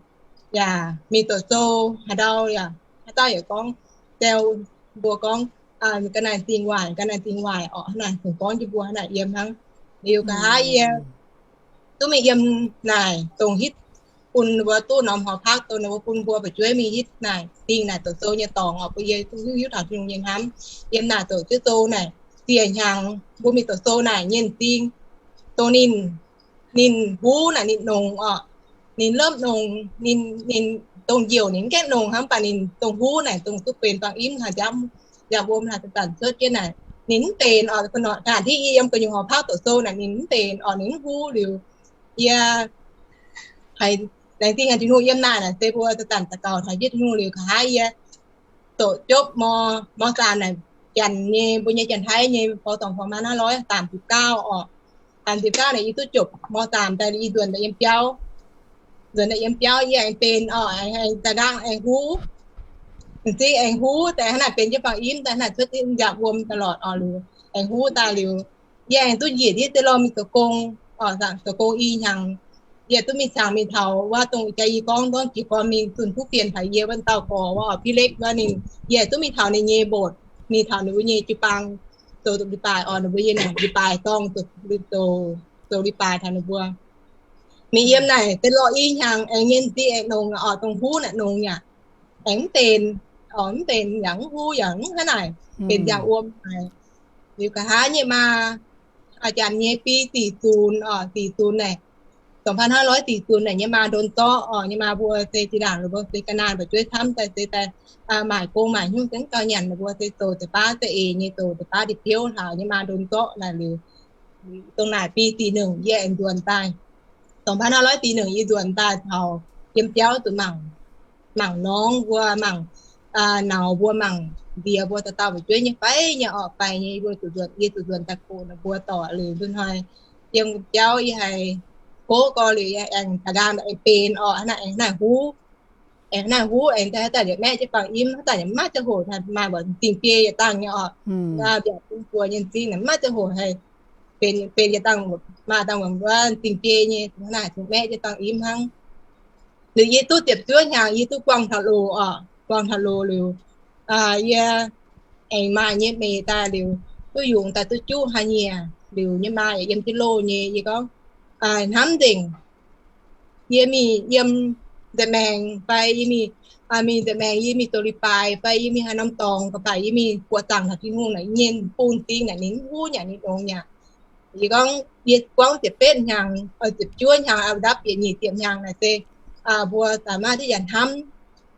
yaac mingh doqc sou haaix ndau yaac haaix dauh yaac gorngv, jauv mbuo gorngv, ga'naaiv m'zing waaic, ga'naaiv m'zing waaic oc. Hnangv naaic kungx gorngv jienv mbuo hnangv naaic yiem hnangv. Liuz nqa'haav yie duqv mingh yiem naaic dongh hitv bun ninh mbuo duqv norm หอพัก dongh ninh mbuo bun mbuo fu'jueiv mingh hitv naaic dingh naaic doqc sou nyei dorngx oc, bun yie duqv hiuv taux Tin-Hungh nyei hnamv. Yiem naaic doqc jienv sou naaic ziec hnyangx mbuo mingh doqc sou naaic nyei m'zing, dongh ninh, ninh huv naaic ninh nongx oc. Ninh lomv nongx, ninh, ninh dongh njiouc ninh mv gaengh nongx hnangv, mv baac ninh dongh huv naaic dongh duqv benx baengh im haaix, ndiangx wuom haaix zanc-zanc cuotv jienv naaic, ninh mv benx oc. Ga'naaiv yie yiem gu'nyuoz หอพัก doqc sou naaic ninh mv benx oc, ninh mv huv. Liuz yie haiz laengz zingh Tin-Hungh, yiem naaic naaic se mbuo zanc-zanc daux gaux taux jienv Tin-Hungh. Liuz nqa'haav yie doqc jopv ม.สาม naaic, janx nyei, mbuo nyei Janx-Taiv nyei พ.ศ. สองพันห้าร้อยสามสิบเก้า oc. สามสิบเก้า naaic yie duqv jopv ม.สาม daaih, yie nzuonx daaih yiem biauv. Nzuonx daaih yiem biauv yie aengx benx oc, aengx daaih nqaang aengx huv. M'zing aengx huv, daaih hnangv naaic benx jienv baengh im, daaih hnangv naaic cuotv ndiangx wuom ตลอด oc. Liuz aengx huv daaih liuz, yie aengx duqv njiec ndiev deix lorh mingh zoux gong oc. Zoux gong i hnyangx, yie duqv mingh cangx mingh taux wuov dongh jaa yie gorngv, gorngv jiez gorn mingh zunh kuv fienx taux yie wuov dauh gorx wuov oc, พี่เล็ก wuov ninh, yie duqv mingh taux ninh nyei mbotc, mingh taux ninh mbuo nyei jiu-baang zoux leiz-baaix oc. Ninh mbuo nyei leiz-baaix dorngh, zoux leiz-baaix taux ninh mbuo. Mingh yiem naaic deix lorh i hnyangx aengx nyei m'zing aengx nongx oc, dongh huv naaic nongx yaac aengx mv benx oc, mv benx yaac mv huv yaac mv hnangv naaic, benx ndiangx wuom haic. Liuz nqa'haav nyei maa, janx nyei ปีสี่ศูนย์ oc, สี่ศูนย์ naaic, สองพันห้าร้อยสี่ศูนย์ naaic nyei maa ndon zorqv oc. Nyei maa mbuo se zinh ndaangc mbuo se ga'naaiv mbu'jueiv camv daaih se daaih maaic gong maaic hnyouv se mv gauh nyanc, mbuo se zoux deix baav za'eix nyei, zoux deix baav ndie-biouv hlaax nyei maa ndon zorqv naaic liuz, dongh naaic ปีสี่หนึ่ง yie aengx nzuonx daaih, สองพันห้าร้อยสี่หนึ่ง yie nzuonx daaih taux yiem biauv zuqc mangc, mangc norngv mbuo, mangc nauz mbuo, mangc nziex mbuo, dauh dauh mbu'jueiv nyei fai nyei oc, fai nyei, yie mbuo zuqc nzuonx, yie zuqc nzuonx daaih gox ninh mbuo dorc liuz nzunc hnoi yiem biauv yie haiz gox gorx liuz yie aengx da'nqaang aengx benx oc, hnangv naaic aengx naaic huv, aengx naaic huv, aengx daaih haaix zanc yaac maeqv jienv baengh im, haaix zanc yaac maiv ziangh hoc, maaih mbuox m'zing biei yietc dangh nyei oc. Mbuo mbiaauc bun mbuo nyei m'zing naaic maiv ziangh hoc haih benx, benx yietc dangh, maaih dangh mbuo m'zing biei nyei, hnangv naaic zungv maeqv jienv baengh im hnangv. Liuz yie duqv ziepc juov hnyangx yie duqv buangh taux loz oc, buangh taux loz liuz, yie aengx maaih nyei meix daaih liuz, duqv yungz daaih duqv juqv haaix nyungc liuz, nyei maa yaac yiem jienv loh nyei. Yie gorngv, hnamv nzengc, yie mingh yiem nza'maengx fai yie mingh, mingh nza'maengx yie mingh zoux leiz-baaix fai yie mingh haaix norm dorngx, ga'faix yie mingh buoqc zaangc taux Tin-Hungh naaic, nyei bun m'zing naaic ninh mv huv yaac ninh nongx yaac. Yie gorngv yie buangv ziepc betv hnyangx, ziepc juov hnyangx, ndapv bieqc nyic ziepc hnyangx naaic se mbuo สามารถที่จะ hnamv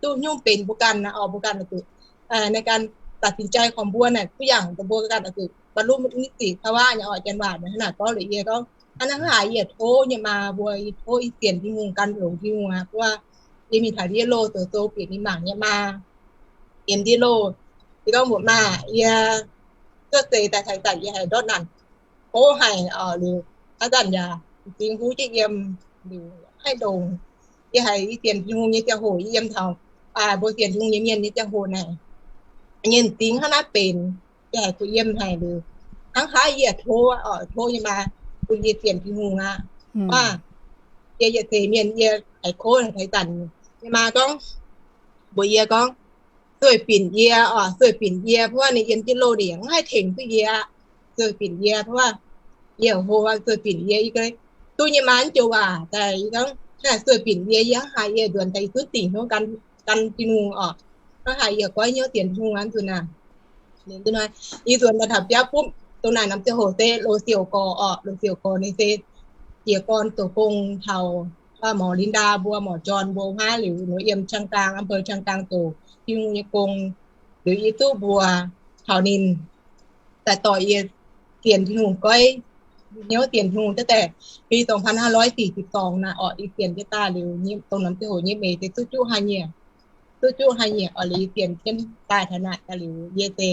duqv nyungc benx mbuo ganh naaic oc, mbuo ganh oix zuqc, naaiv ganh ตัดสินใจ ของ mbuo naaic guv yangc mbuo ganh oix zuqc บรรลุนิติภาวะ nyei oc, janx waac hnangv naaic gorngv liuz yie gorngv, hnangv naaic haaix yie tov nyei maa mbuo, yie tov yie sienx Tin-Hungh gan longx Tin-Hungh aqv. Wuov yie mingh taux ndiev loh zoux sou bieqc ninh mangc nyei maa yiem ndiev loh. Yie gorngv mbuox maa, yie cuotv seix daaih taux ih zanc yie haiz ndortv naanc kouv haic oc, liuz haaix zanc yaac m'zing huv jienv yiem liuz, haiv ndongc yie haiz yie sienx Tin-Hungh nyei ziangh hoc, yie yiem taux, aa, mbuo sienx Tin-Hungh nyei mienh nyei ziangh hoc naaic, nyei m'zing hnangv naaiv benx. Yie haiz kuh yiem haic liuz, hnangv haaix yie tov oc, tov nyei maa, bun yie sienx Tin-Hungh aqv. Aa, yie yietc seix mienh yie haiz kouv haaix zanc, nyei maa gorngv, mbuox yie gorngv, sueih binc yie oc, sueih binc yie, เพราะว่า ninh yiem jienv loh ninh yaac mv haih tengx duqv yie aqv. Sueih binc yie, เพราะว่า yie hlo, sueih binc yie, yie duqv nyei maa mv joux waac daaih, yie gorngv, sueih binc yie, yie hnangv haaix yie nzuonx daaih yie zungv dingc hnyouv gan Tin-Hungh oc. Hnangv haaix yie goiv hnyouv sienx Tin-Hungh aqv nzunc naaic. Yie nzuonx daaih taux biauv bupv dongh naaic norm ziangh hoc se Loz Siouc Gorx oc, Loz Siouc Gorx ninh se jiez gorn zoux gong taux morc Linda mbuo, morc John mbuo hnangv liuz, ninh yiem ชายกลาง, อำเภอ ชายกลาง zoux Tin-Hungh nyei gong. Liuz yie duqv mbuox taux ninh daaih dorh yie sienx Tin-Hungh, goiv hnyouv sienx Tin-Hungh. Daav deix ปีสองพันห้าร้อยสี่สิบสอง naaic oc, yie sienx jienv daaih liuz, dongh norm ziangh hoc nyei meix se duqv juqv haaix nyieqc, duqv juqv haaix nyieqc oc, liuz yie sienx jienv daaih taux naaic daaih liuz, yie se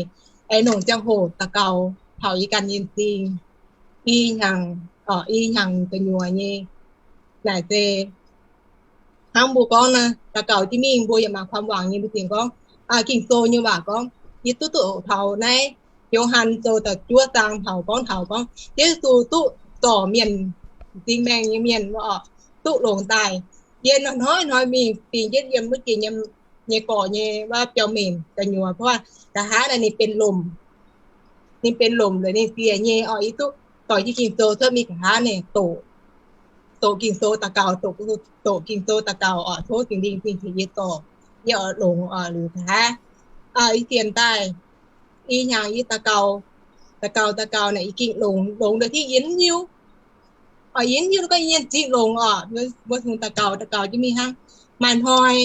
aengx longc ziangh hoc daux gaux taux yie ganh nyei m'zing, i hnyangx, i hnyangx gu'nyuoz nyei. Naaic se hnangv mbuo gorngv naaic, daux gaux jienv mingh mbuo yaac maaih ความหวัง nyei. Mbuo zingx gorngv, Ging-Sou nyei waac gorngv, yie duqv doqc taux naaiv Yo^han Sou da'juov zaang taux gorngv taux gorngv Yesu duqv zorc mienh, m'zing maengh nyei mienh oc, duqv longx daaih. Yie hnoi-hnoi mingh dingh jienv yiem wuov jiex nyei gorx nyei wuov biauv-mengh gu'nyuoz, เพราะว่า nqa'haav naaic ninh benx lomc, ninh benx lomc liuz ninh ziex nyei oc. Yie duqv doic jienv Ging-Sou cuotv mingh nqa'haav naaic doqc, doqc Ging-Sou daux gaux, doqc Ging-Sou daux gaux oc, tov Singx Lingh zingh tengx yie zorc, yie oix longx oc. Liuz nqa'haav yie sienx daaih, i hnyangx yie daux gaux, daux gaux, daux gaux naaic yie gengh longx, longx daaih yie mv hiuv, yie mv hiuv gorngv yie nyei m'zing longx oc. Mbuo daux gaux, daux gaux jienv mingh hnangv. Maaih hnoi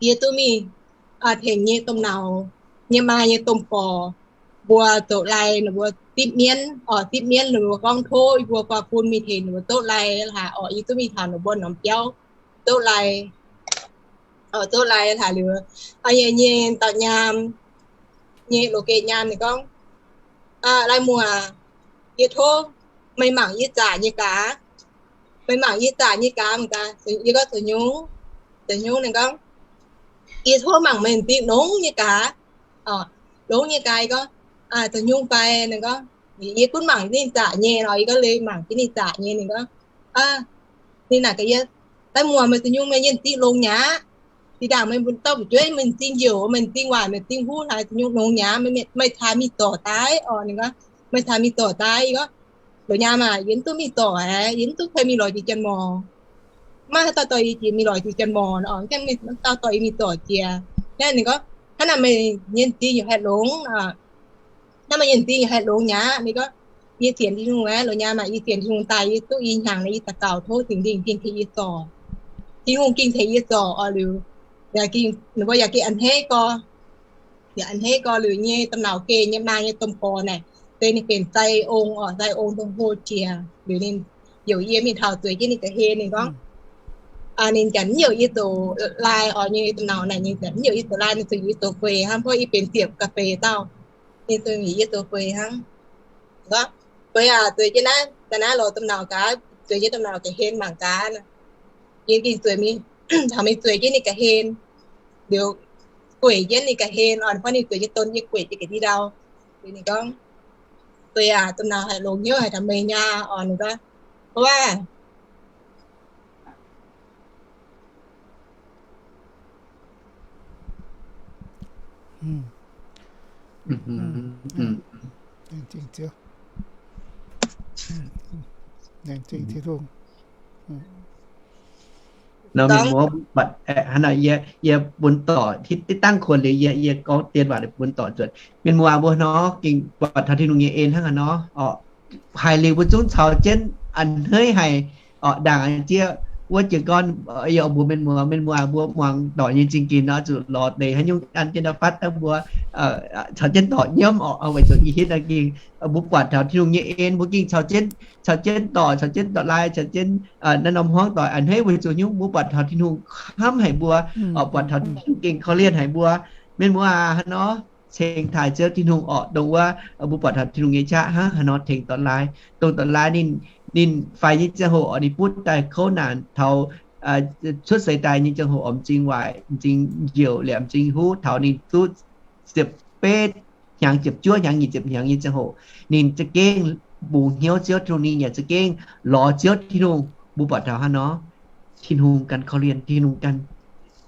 yie duqv mingh tengx nyei domh nauz nyei maa nyei domh gorx mbuo zoux lai, ninh mbuo zipv mienv oc, zipv mienv ninh mbuo gorngv tov yie mbuo guaa bun mingh tengx ninh mbuo zoux lai hlaax oc. Yie duqv mingh taux ninh mbuo norm biauv zoux lai oc, zoux lai hlaax liuz, nyei dauh nyaam, nyei loz-geh nyaam ninh gorngv, Lai muoz, yie tov meih mangc yie zaqc nyei gaax. Meih mangc yie zaqc nyei gaax. Yie gorngv, Zoux nyungc? Zoux nyungc? Ninh gorngv, Yie tov mangc meih m'zing longx nyei gaax. Longx nyei gaax. Yie gorngv, Zoux nyungc fai? Ninh gorngv, Yie gunv mangc jienv ninh zaqc nyei lorqc. Yie gorngv, Leih mangc jienv ninh zaqc nyei. Ninh gorngv, ninh naaic gaax yie, Lai muoz, meih zoux nyungc? Meih nyei m'zing longx mi'aqv. Zinh ndaangc meih mbuo dauh fu'jueiv, meih m'zing youc, meih m'zing waaic, meih m'zing huv hlaax, zoux nyungc longx mi'aqv. Meih caux mingh zorc daaih oc. Ninh gorngv, Meih caux mingh zorc daaih. Yie gorngv, Loz nyaam aah, yie mv duqv mingh zorc aqv. Yie mv duqv fai mingh lorz jiex janx-morc. Maiv haaix dauh dorh yie jiex mingh lorz jiex janx-morc oc. Mv dauh dorh yie mingh zorc jiex. Naaiv ninh gorngv, Hnangv naaic meih nyei m'zing yaac haih longx. Hnangv meih nyei m'zing yaac haih longx mi'aqv. Ninh gorngv, Yie sienx Tin-Hungh aqv, loz nyaam aah, yie sienx Tin-Hungh daaih yie duqv i hnyangx naaiv yie daux gaux tov Singx Lingh gengh tengx yie zorc. Tin-Hungh gengh tengx yie zorc oc. Liuz, ninh mbuo yaac gengh a'hneiv gorx, yaac a'hneiv gorx. Liuz nyei domh nauz geh nyei maa nyei domh gorx naaic, se ninh benx sai ong oc, sai ong dongh hlo jiex. Liuz ninh youc yie mingh taux zueiz jienv ninh ga'hlen, ninh gorngv, ninh zanc mv youc yie zoux lai oc. Nyei domh nauz naaic ninh zanc mv youc yie zoux lai, ninh zuqc yie zoux gueix hnangv, เพราะ yie benx ziepc ga'feix dauh. Ninh zuqc yie zoux gueix hnangv. Gorngv, Gueix aac, zueiz jienv naaiv, daaih naaiv lorz domh nauz gaax, zueiz jienv domh nauz ga'hlen mangc gaax. Yie gengh zueiz mingh, caux mingh zueiz jienv ninh ga'hlen. Liuz gueic jienv ninh ga'hlen oc, เพราะ ninh zueiz jienv don, yie gueic jienv ga'ndiev ndau. Liuz ninh gorngv, Zueiz aac, domh nauz haih longx hnyouv haic taux meih nyei oc. Ninh gorngv, Wuov Nor mienh muoz buatc, hnangv nor yie, yie bun dorc, deix dangv kuonx liuz yie, yie gorngv dien waac bun dorc nzuonx. Mienh muoz mbuo nor, gengh buatc taux Tin-Hungh nyei en hnangv haaix nor oc. Haiz liuz mbuo zungv caux jienv a'hneiv haic oc. Ndaangc zieqv wuov jiez gorn, yie oix mbuox mienh muoz, mienh muoz mbuo muangx dorc nyei zingh ginx nor, zuqc lorz deix haaix nyungc an jienv nor fatv dangh mbuo caux jienv dorc nyiemv oc. Weic zuqc ih hitv gengh mbuo buatc taux Tin-Hungh nyei en, mbuo gengh caux jienv, caux jienv dorc, caux jienv dorc lai, caux jienv naaiv norm hmuangv doic a'hneiv weic zuqc nyungc mbuo buatc taux Tin-Hungh hnamv haic mbuo oc, buatc taux Tin-Hungh gengh korv-lienh haic mbuo. Mienh muoz aac, hnangv nor cingx taaih Ziouv Tin-Hungh oc, dongh wuov mbuo buatc taux Tin-Hungh nyei qaqv hnangv haaix nor tengx dorc lai. Dongh dorc lai ninh ninh faix nyei ziangh hoc oc, ninh butv daaih kouv naanc taux cuotv seix daaih nyei ziangh hoc oc, m'zing waaic, m'zing njiec liepc, m'zing huv, taux ninh duqv ziepc betv hnyangx, ziepc juov hnyangx, nyic ziepc hnyangx nyei ziangh hoc, ninh za'gengh bungx hnyouv Ziouv Tin-Hungh, ninh yaac za'gengh lorz Ziouv Tin-Hungh. Mbuo buatc taux hnangv nor, Tin-Hungh ganh korv-lienh, Tin-Hungh ganh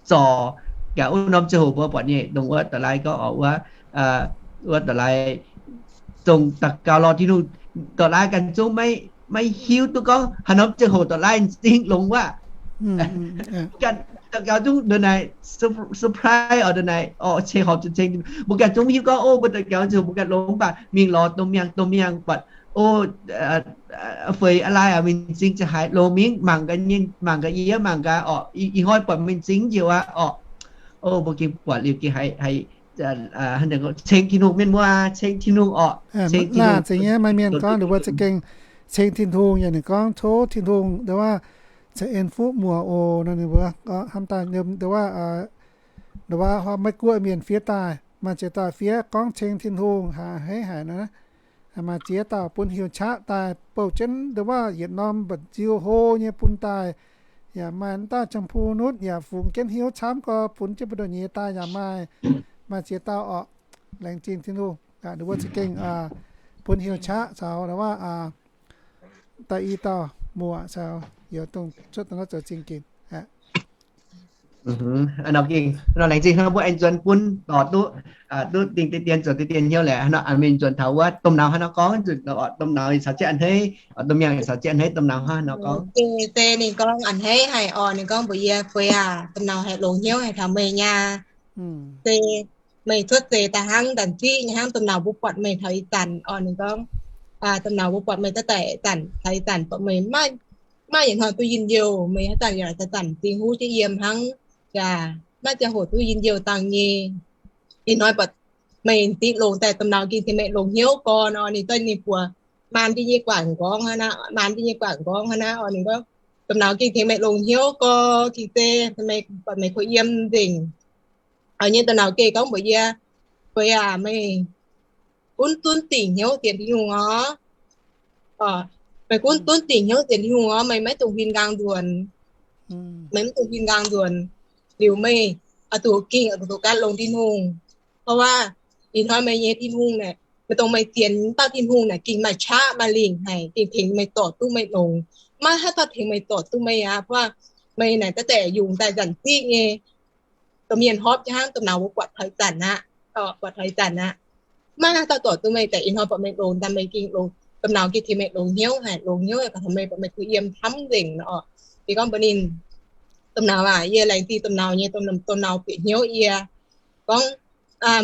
zorc. Gaax wuov norm ziangh hoc mbuo buatc nyei dongh wuov da'laaix gorngv oc, wuov, wuov da'laaix dongh daux gaux lorz Tin-Hungh, da'laaix ganh zungv maiv, maiv hiuv duqv gorngv haaix norm ziangh hoc da'laaix m'zing longx wuov. Mbuo ganh daux gaux zungv ndongc naaic, surprise oc, ndongc naaic oc, ceng horpc zuqc ceng. Mbuo ganh zungv maiv hiuv gorngv, o, mbuo daux gaux ziouc mbuo ganh longx, mv baac mingh lorz domh miangh, domh miangh buatc, o, feix a'laaix aac, m'zing ziouc haiz longx mingh, mangc gaax, mangc gaax yie, mangc gaax oc, ih hnoi buatc m'zing njoux aqv oc. O, mbuo gengh buatc liuz gengh haiz, haiz ceng Tin-Hungh, mienh muoz, ceng Tin-Hungh oc. Ceng Tin-Hungh. Maaih mienh gorngv ninh mbuo za'gengh ceng Tin-Hungh, yaac ninh gorngv tov Tin-Hungh ndo wuov ceix en fuqv muoc oc nor. Ninh mbuo gorngv hnamv daaih ndo wuov, ndo wuov Meiv-Guoqv mienh fiev daaih, maaih ziex dauh fiev gorngv ceng Tin-Hungh haic, a'hneiv haic nor. Maaih ziex dauh bun heuc qaqv daaih bouh jienv ndo wuov yietc norm mba'nziu hlo nyei bun daaih. Yaac maaih m'daaih Jang Puu Nutv yaac fungx jienv hnyouv camv gorx bun jienv mbu'ndongx nyei daaih yaac maaih, maaih ziex dauh oc. Laengz zingh Tin-Hungh, ninh mbuo za'gengh bun heuc qaqv caux ndo wuov da'yi dauh muoc caux youz dongh cuotv daaih nor zoux zingh ginc aqv. Nor laengz zingh hnangv mbuo aengx nzuonx bun dorc duqv, duqv dingh deix dien zoux deix dien hnyouv laeh. Hnangv nor mingh nzuonx taux wuov domh nauz hnangv nor gorngv, nzunc oc, domh nauz caux jienv a'hneiv, domh miangh caux jienv a'hneiv domh nauz hnangv nor gorngv. Ninh gorngv a'hneiv haic oc, ninh gorngv mbuox yie, Fei aac, domh nauz haih longx hnyouv haic taux meih nyei. Se meih cuotv seix daaih hnangv ndanc ziqv nyei hnangv domh nauz mbuo buatc meih taux ih zanc oc. Ninh gorngv, domh nauz mbuo buatc meih daaih ih zanc, taux ih zanc buatc meih maiv yietc hnoi duqv njien-youh, meih haaix zanc yaac zanc-zanc m'zing huv jienv yiem hnangv. Yaac maiv ziangh hoc duqv njien-youh dangh nyei. Ih hnoi buatc meih m'zing longx daaih, domh nauz gengh tengx meih longx hnyouv gorx nor. Ninh dorh ninh buoz maan jienv nyei guangc nqorngv hnangv naaiv, maan jienv nyei guangc nqorngv hnangv naaiv oc. Ninh gorngv, domh nauz gengh tengx meih longx hnyouv gorx, gengh se meih buatc meih kuh yiem nzengc. Oix nyei domh nauz gengh gorngv mbuox yie, Fei aac, meih gunv zunv dingc hnyouv sienx Tin-Hungh oc. Meih gunv zunv dingc hnyouv sienx Tin-Hungh oc, meih maiv dungx huin nqaang nzuonx. Meih maiv dungx huin nqaang nzuonx. Liuz meih oix zuqc gengh oix zuqc gan longx Tin-Hungh. Gorngv waac, ih hnoi meih nyei Tin-Hungh naaic, meih dongh meih sienx dauh Tin-Hungh naaic gengh maaih qaqv maaih lingc haic, gengh tengx meih zorc duqv meih longx. Maiv haaix dauh tengx meih zorc duqv meih aqv. Gorngv waac, meih naaic daaih deix yungz daaih nzanc ziqv nyei, domh mienh hopv jienv hnangv domh nauz mbuo buatc taux ih zanc aqv. Buatc taux ih zanc aqv. Maiv haaix dauh zorc duqv meih deix. Ih hnoi buatc meih longx daaih meih gengh longx, domh nauz gengh tengx meih longx hnyouv haic, longx hnyouv haic, taux meih buatc meih kuh yiem camv nzengc nor. Yie gorngv mbuox ninh, domh nauz aac, yie laengz zingh domh nauz nyei, domh nauz bieqc hnyouv yie. Gorngv,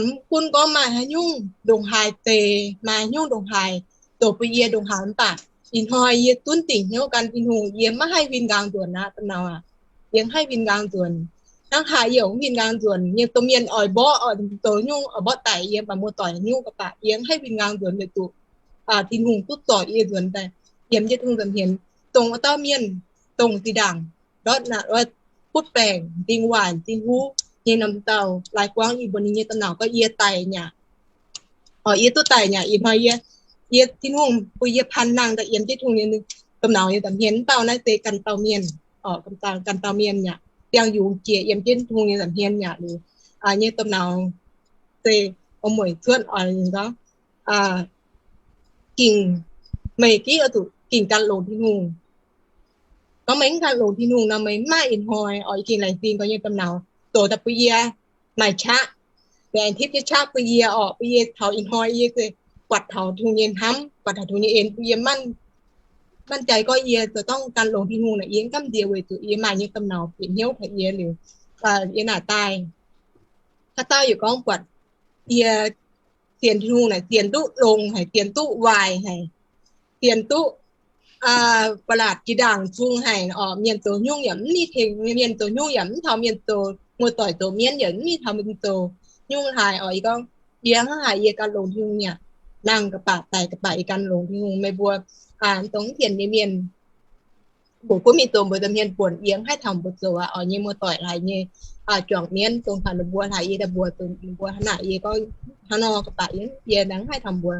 mv gunv gorngv maaih haaix nyungc ndongc haaix deix, maaih haaix nyungc ndongc haaix zoux bun yie ndongc haaix mv baac ih hnoi yie zunv dingc hnyouv gan Tin-Hungh, yie maiv haih huin nqaang nzuonx aqv, domh nauz aac. Yie maiv haih huin nqaang nzuonx. Hnangv haaix yie mv huin nqaang nzuonx nyei, domh mienh oix mborqv, oix zoux nyungc, oix mborqv daic yie, mv baac muoz-doic nyungc ga'baac yie maiv haih huin nqaang nzuonx weic zuqc Tin-Hungh duqv zorc yie nzuonx daaih yiem jienv Tin-Hungh nza'hmien. Dongh wuov dauh mienh, dongh zinh ndaangc ndortv naaic butv baengc, m'zing waaic, m'zing huv nyei norm dauh laaix buangv yie mbuox ninh nyei domh nauz gorngv yie daic mi'aqv. Oc, yie duqv daic mi'aqv. Ih hnoi yie, yie Tin-Hungh bun yie paan nangh daaih yiem jienv Tin-Hungh nyei domh nauz nyei nza'hmien. Mv dauh naaiv se ganh dauh mienh, ganh dauh mienh mi'aqv. Ziangh yungz jiex yiem jienv Tin-Hungh nyei nza'hmien mi'aqv. Liuz nyei domh nauz se mueic cuotv oix gorngv, gengh, meih gengh oix zuqc gengh gan longx Tin-Hungh. Gorngv meih mv gan longx Tin-Hungh nor, meih mv maaih ih hnoi oc. Yie gengh laengz zingh gorx nyei domh nauz zoux daaih bun yie maaih qaqv, meih aengx tipv jienv qaqv bun yie oc, bun yie taux ih hnoi yie se buatc taux Tin-Hungh nyei hnamv, buatc taux Tin-Hungh nyei en, bun yie manh jai gorngv yie zoux dorngh gan longx Tin-Hungh naaic, yie mv gamh nziex weic zuqc yie maaih nyei domh nauz bieqc hnyouv taux yie liuz, yie naaic daaih. Haaix dauh yaac gorngv buatc yie sienx Tin-Hungh naaic sienx duqv longx haic, sienx duqv waaic haic, sienx duqv ba'laqc jiex ndaangc zung haic oc. Mienh zoux nyungc yaac mv ni tengx mienh zoux nyungc, yaac mv taux mienh zoux, muoz-doic zoux mienv yaac mv ni taux mienh zoux nyungc haic oc. Yie gorngv, yie hnangv haaix yie gan longx Tin-Hungh mi'aqv. Nangh ga'baac daic ga'baac yie gan longx Tin-Hungh. Meih mbuo dongh mv sienx nyei mienh, mbuo gunv mingh zoux mbuo domh mienh buonc, yie mv haih taux mbuo zoux aqv oc. Nyei muoz-doic hlaaix nyei juangc mienv dongh taux ninh mbuo hlaaix yie daaih mbuox ninh mbuo hnangv naaic, yie gorngv hnangv nor ga'baac yie, yie mv haih taux mbuo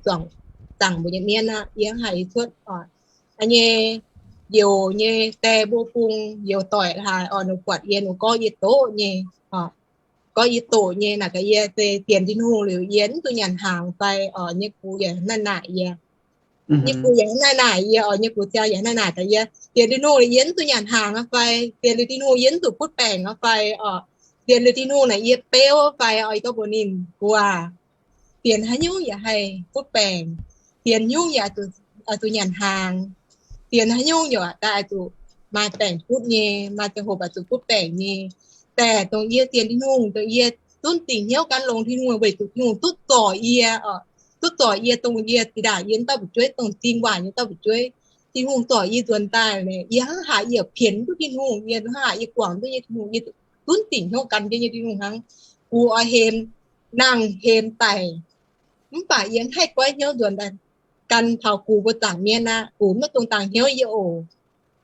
zuangx zaangc mbuo nyei mienv aqv. Yie hnangv haaix yie cuotv oc. nyei, youz nyei die mbuo bung youz doic haaix oc, ninh buatc yie, ninh gorngv yie doqv nyei, gorngv yie doqc nyei naaic gaax yie, se sienx Tin-Hungh liuz yie mv zuqc nyanc hnaangx fai oc, nyei gux yaac hnangv naaic naaic yie. Nyei gux yaac hnangv naaic naaic yie oc, nyei gux ziangh yaac hnangv naaic naaic gaax yie, sienx Tin-Hungh liuz yie mv zuqc nyanc hnaangx aqv fai, sienx liuz Tin-Hungh yie mv zuqc butv baengc aqv fai oc, sienx liuz Tin-Hungh naaic yie beuv fai oc. Yie gorngv mbuox ninh, gux aac, sienx haaix nyungc yaac haih butv baengc, sienx nyungc yaac zuqc nyanc hnaangx, sienx haaix nyungc yaac daaih zuqc maaih baengc butv nyei, maaih ziangh hoc baac zuqc butv baengc nyei. Daaih dongh yie sienx Tin-Hungh, dongh yie zunv dingc hnyouv gan longx Tin-Hungh weic zuqc Tin-Hungh duqv zorc yie, duqv zorc yie, dongh yie zinh ndaangc yie dauh fu'jueiv, dongh zingh waac nyei dauh fu'jueiv, Tin-Hungh zorc yie nzuonx daaih, yie hnangv haaix yie pienx duqv Tin-Hungh, yie hnangv haaix yie guangc duqv nyei Tin-Hungh, yie zunv dingc hnyouv gan jienv nyei Tin-Hungh hnangv. Gux oix hemx, nangh hemx daic, mv baac yie mv haih goiv hnyouv nzuonx daaih gan taux gux mbuo zaangc mienv aqv. Gux mv dongh dangx hnyouv yie oc,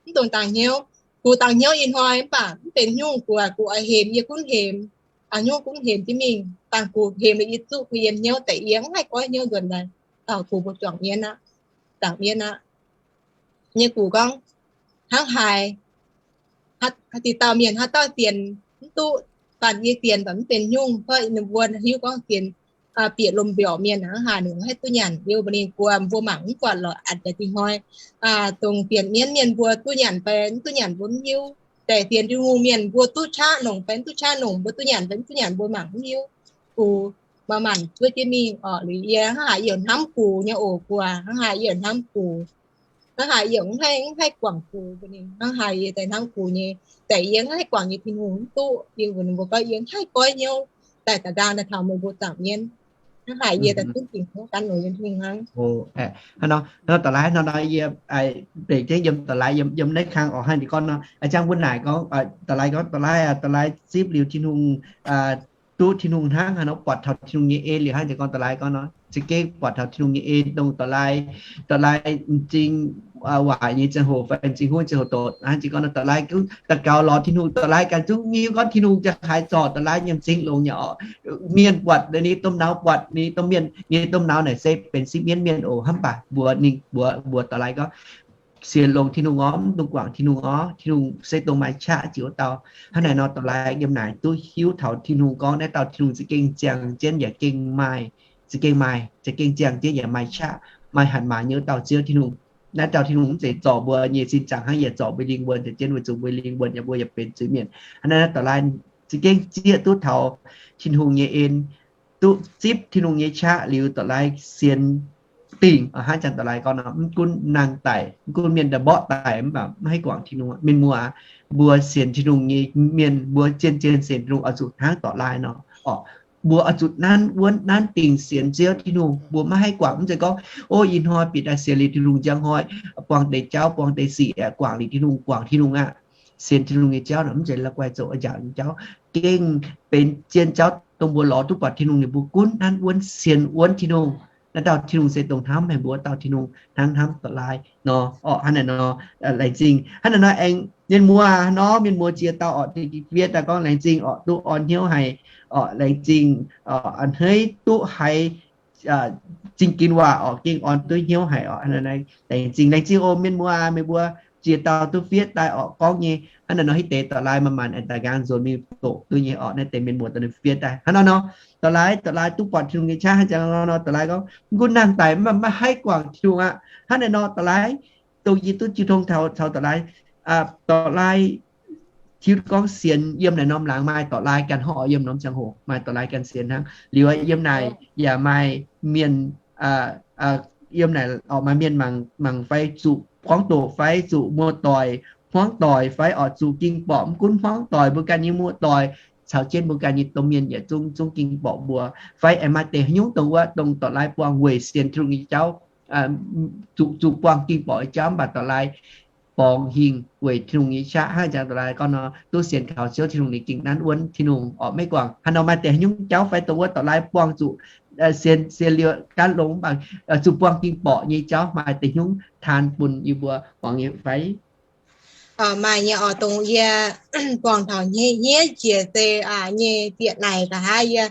mv dongh dangx hnyouv. Gux dangx hnyouv ih hnoi mv baac mv benx nyungc, gux, gux oix hemx yie gunv hemx, a'hneiv gunv hemx jienv mingh. Dangh gux hemx liuz yie zuqv yie hnyouv daic, yie mv haih goiv hnyouv nzuonx daaih taux gux mbuo zaangc mienv aqv, zaangc mienv aqv. Nyei gux gorngv, hnangv haaix, haaix dauh mienh haaix dauh sienx mv duqv, baac yie sienx baac mv benx nyungc, gorngv ninh mbuo hiuv gorngv sienx bieqc lomh mbiorqc mienh hnangv haaix ninh haih duqv nyanc. Yie mbuox ninh, gux, mbuo mangc mv buatc lorqc, a'jangc dingc hnoi dongh sienx mienv mienh mbuo duqv nyanc fai mv duqv nyanc mbuo mv hiuv. Daaih sienx Tin-Hungh mienh mbuo duqv qaqv longc fai mv duqv qaqv longc, mbuo duqv nyanc fai mv duqv nyanc mbuo mangc mv hiuv. Gux, maaih maanc zuov jienv mingh oc. Liuz yie hnangv haaix yie hnamv gux nyei oc, gux, hnangv haaix yie hnamv gux, hnangv haaix yie mv haih, mv haih guangc gux, ninh hnangv haaix yie daaih hnamv gux nyei, daaih yie mv haih guangc nyei Tin-Hungh mv duqv. Yie mbuox ninh mbuo gorngv yie mv haih goiv hnyouv daaih da'nqaang daaih taux meih mbuo zaangc mienv, hnangv haaix yie daaih zunv dingc hnyouv gan longx yie Tin-Hungh hnangv. Hnangv nor, hnangv nor da'laaix hnangv nor yie deic jienv yiem da'laaix yiem naaiv kang oc, hnangv ninh gorngv nor, a'jangv wuov naaic gorngv, da'laaix gorngv, da'laaix, da'laaix zipv liuz Tin-Hungh, duqv Tin-Hungh hnangv haaix nor, buatc taux Tin-Hungh nyei en liuz hnangv jiex gorngv da'laaix gorngv nor, za'gengh buatc taux Tin-Hungh nyei en dongh da'laaix, da'laaix m'zing waaic nyei ziangh hoc fai m'zing huv ziangh hoc doqc hnangv jiex gorngv nor, da'laaix daux gaux lorz Tin-Hungh, da'laaix ganh zungv hiuv gorngv Tin-Hungh ziangh haaix zorc da'laaix nyei m'zing longx nyei oc. Mienh buatc, ninh domh naux buatc, ninh domh mienh nyei domh naux naaic se benx sipv mienv mienh oc. Hnamv baac mbuox ninh, mbuox, mbuox da'laaix gorngv, sienx longx Tin-Hungh orv, mv dungx guangc Tin-Hungh orv. Tin-Hungh se dongh maaih qaqv jiex wuov dauh. Hnangv naaic nor da'laaix yiem naaic duqv hiuv taux Tin-Hungh gorngv naaiv dauh Tin-Hungh za'gengh ziangh jienv yaac gengh maaih, za'gengh maaih, za'gengh ziangh jienv yaac maaih qaqv, maaih hatc maaz nyei wuov dauh Ziouv Tin-Hungh. Naaiv dauh Tin-Hungh mv zeiz zorc mbuo nyei sin zaangc hnangv, yaac zorc mbuo lingh wuonh, ziouc jienv weic zuqc mbuo lingh wuonh yaac mbuo yaac benx zuiz-mienh. Hnangv naaiv da'laaix za'gengh zieqv duqv taux Tin-Hungh nyei en, duqv zipv Tin-Hungh nyei qaqv liuz da'laaix sienx dingc. Hnangv jangx da'laaix gorngv nor, mv gunv nangh daic, mv gunv mienh daaih mborqv daic mv baac mv haih guangc Tin-Hungh. Mienh muoz, mbuo sienx Tin-Hungh nyei mienh, mbuo zien-zien sienx Tin-Hungh oix zuqc hnangv da'laaix nor oc. Mbuo oix zuqc nanv wuonv nanv dingc sienx Ziouv Tin-Hungh. Mbuo maiv haih guangc, mv zeiz gorngv, o, ih hnoi bieqc daaih sienx liuz Tin-Hungh njang hnoi buangh deix jauv buangh deix sic, guangc liuz Tin-Hungh, guangc Tin-Hungh aqv. Sienx Tin-Hungh nyei jauv nor mv zeiz la'guaih zoux a'njangc nyei jauv, gengh benx zien jauv dongh mbuo lorz duqv buatc Tin-Hungh nyei. Mbuo gunv nanv wuonv sienx wuonv Tin-Hungh. Naaiv dauh Tin-Hungh se dongh hnamv haic mbuo dauh Tin-Hungh, hnangv hnamv da'laaix nor oc. Hnangv naaic nor, laengz zingh. Hnangv naaic nor aengx mienh muoz nor, mienh muoz ziex dauh oc, fiev daaih gorngv laengz zingh oc, duqv orn hnyouv haic oc, laengz zingh, a'hneiv duqv haiz zingh ginx waac oc, gengh orn duqv hnyouv haic oc. Laengz zingh, laengz zingh oc mienh muoz, meih mbuo ziex dauh duqv fiev daaih oc, gorngv nyei. Hnangv naaic nor hitv deix da'laaix maaih maanc aengx daaih nqaang nzuonx mingh doqc duqv nyei oc. Naaiv deix mienh muoz daaih ninh fiev daaih hnangv naaiv nor, da'laaix, da'laaix duqv buatc Tin-Hungh nyei qaqv hnangv jangx nor, da'laaix gorngv, mv gunv nangh daic mv baac maiv haih guangc Tin-Hungh aqv. Hnangv naaic nor da'laaix dongh yie duqv jiu tong taux, taux da'laaix, da'laaix tiuv gorngv sienx yiem naaic norm laangz maaih da'laaix ganh horpc, yiem norm ziangh hoc maaih da'laaix ganh sienx hnangv. Liuz yiem naaic yaac maaih mienh, yiem naaic oc maaih mienh mangc, mangc fai zuqc buangv doqc fai zuqc muoz-doic hmuangv doic fai oc zuqc ging borqc, mv gunv hmuangv doic mbuo ganh nyei muoz-doic caux jienv mbuo ganh nyei domh mienh yietc zungv, zungv ging borqc mbuo. Fai aengx maaih deix haaix nyungc dongh wuov dongh da'laaix buangh weic sienx Tin-Hungh nyei jauv, zuqc, zuqc buangh ging borqc nyei jauv mv baac da'laaix borngz hingh weic Tin-Hungh nyei qaqv hnangv jangx da'laaix gorngv nor, duqv sienx kaux Ziouv Tin-Hungh ninh gengh nanv wuonv Tin-Hungh oc. Maiv guangc haaix nor maaih deix haaix nyungc jauv fai dongh wuov da'laaix buangh zuqc sienx, sienx liuz gan longx mv baac zuqc buangh ging borqc nyei jauv maaih deix haaix nyungc taan bun yie mbuo muangx nyei fai? Maaih nyei oc, dongh yie buangh taux hniev jiex se nyei ziepc naaic nqa'haav yie,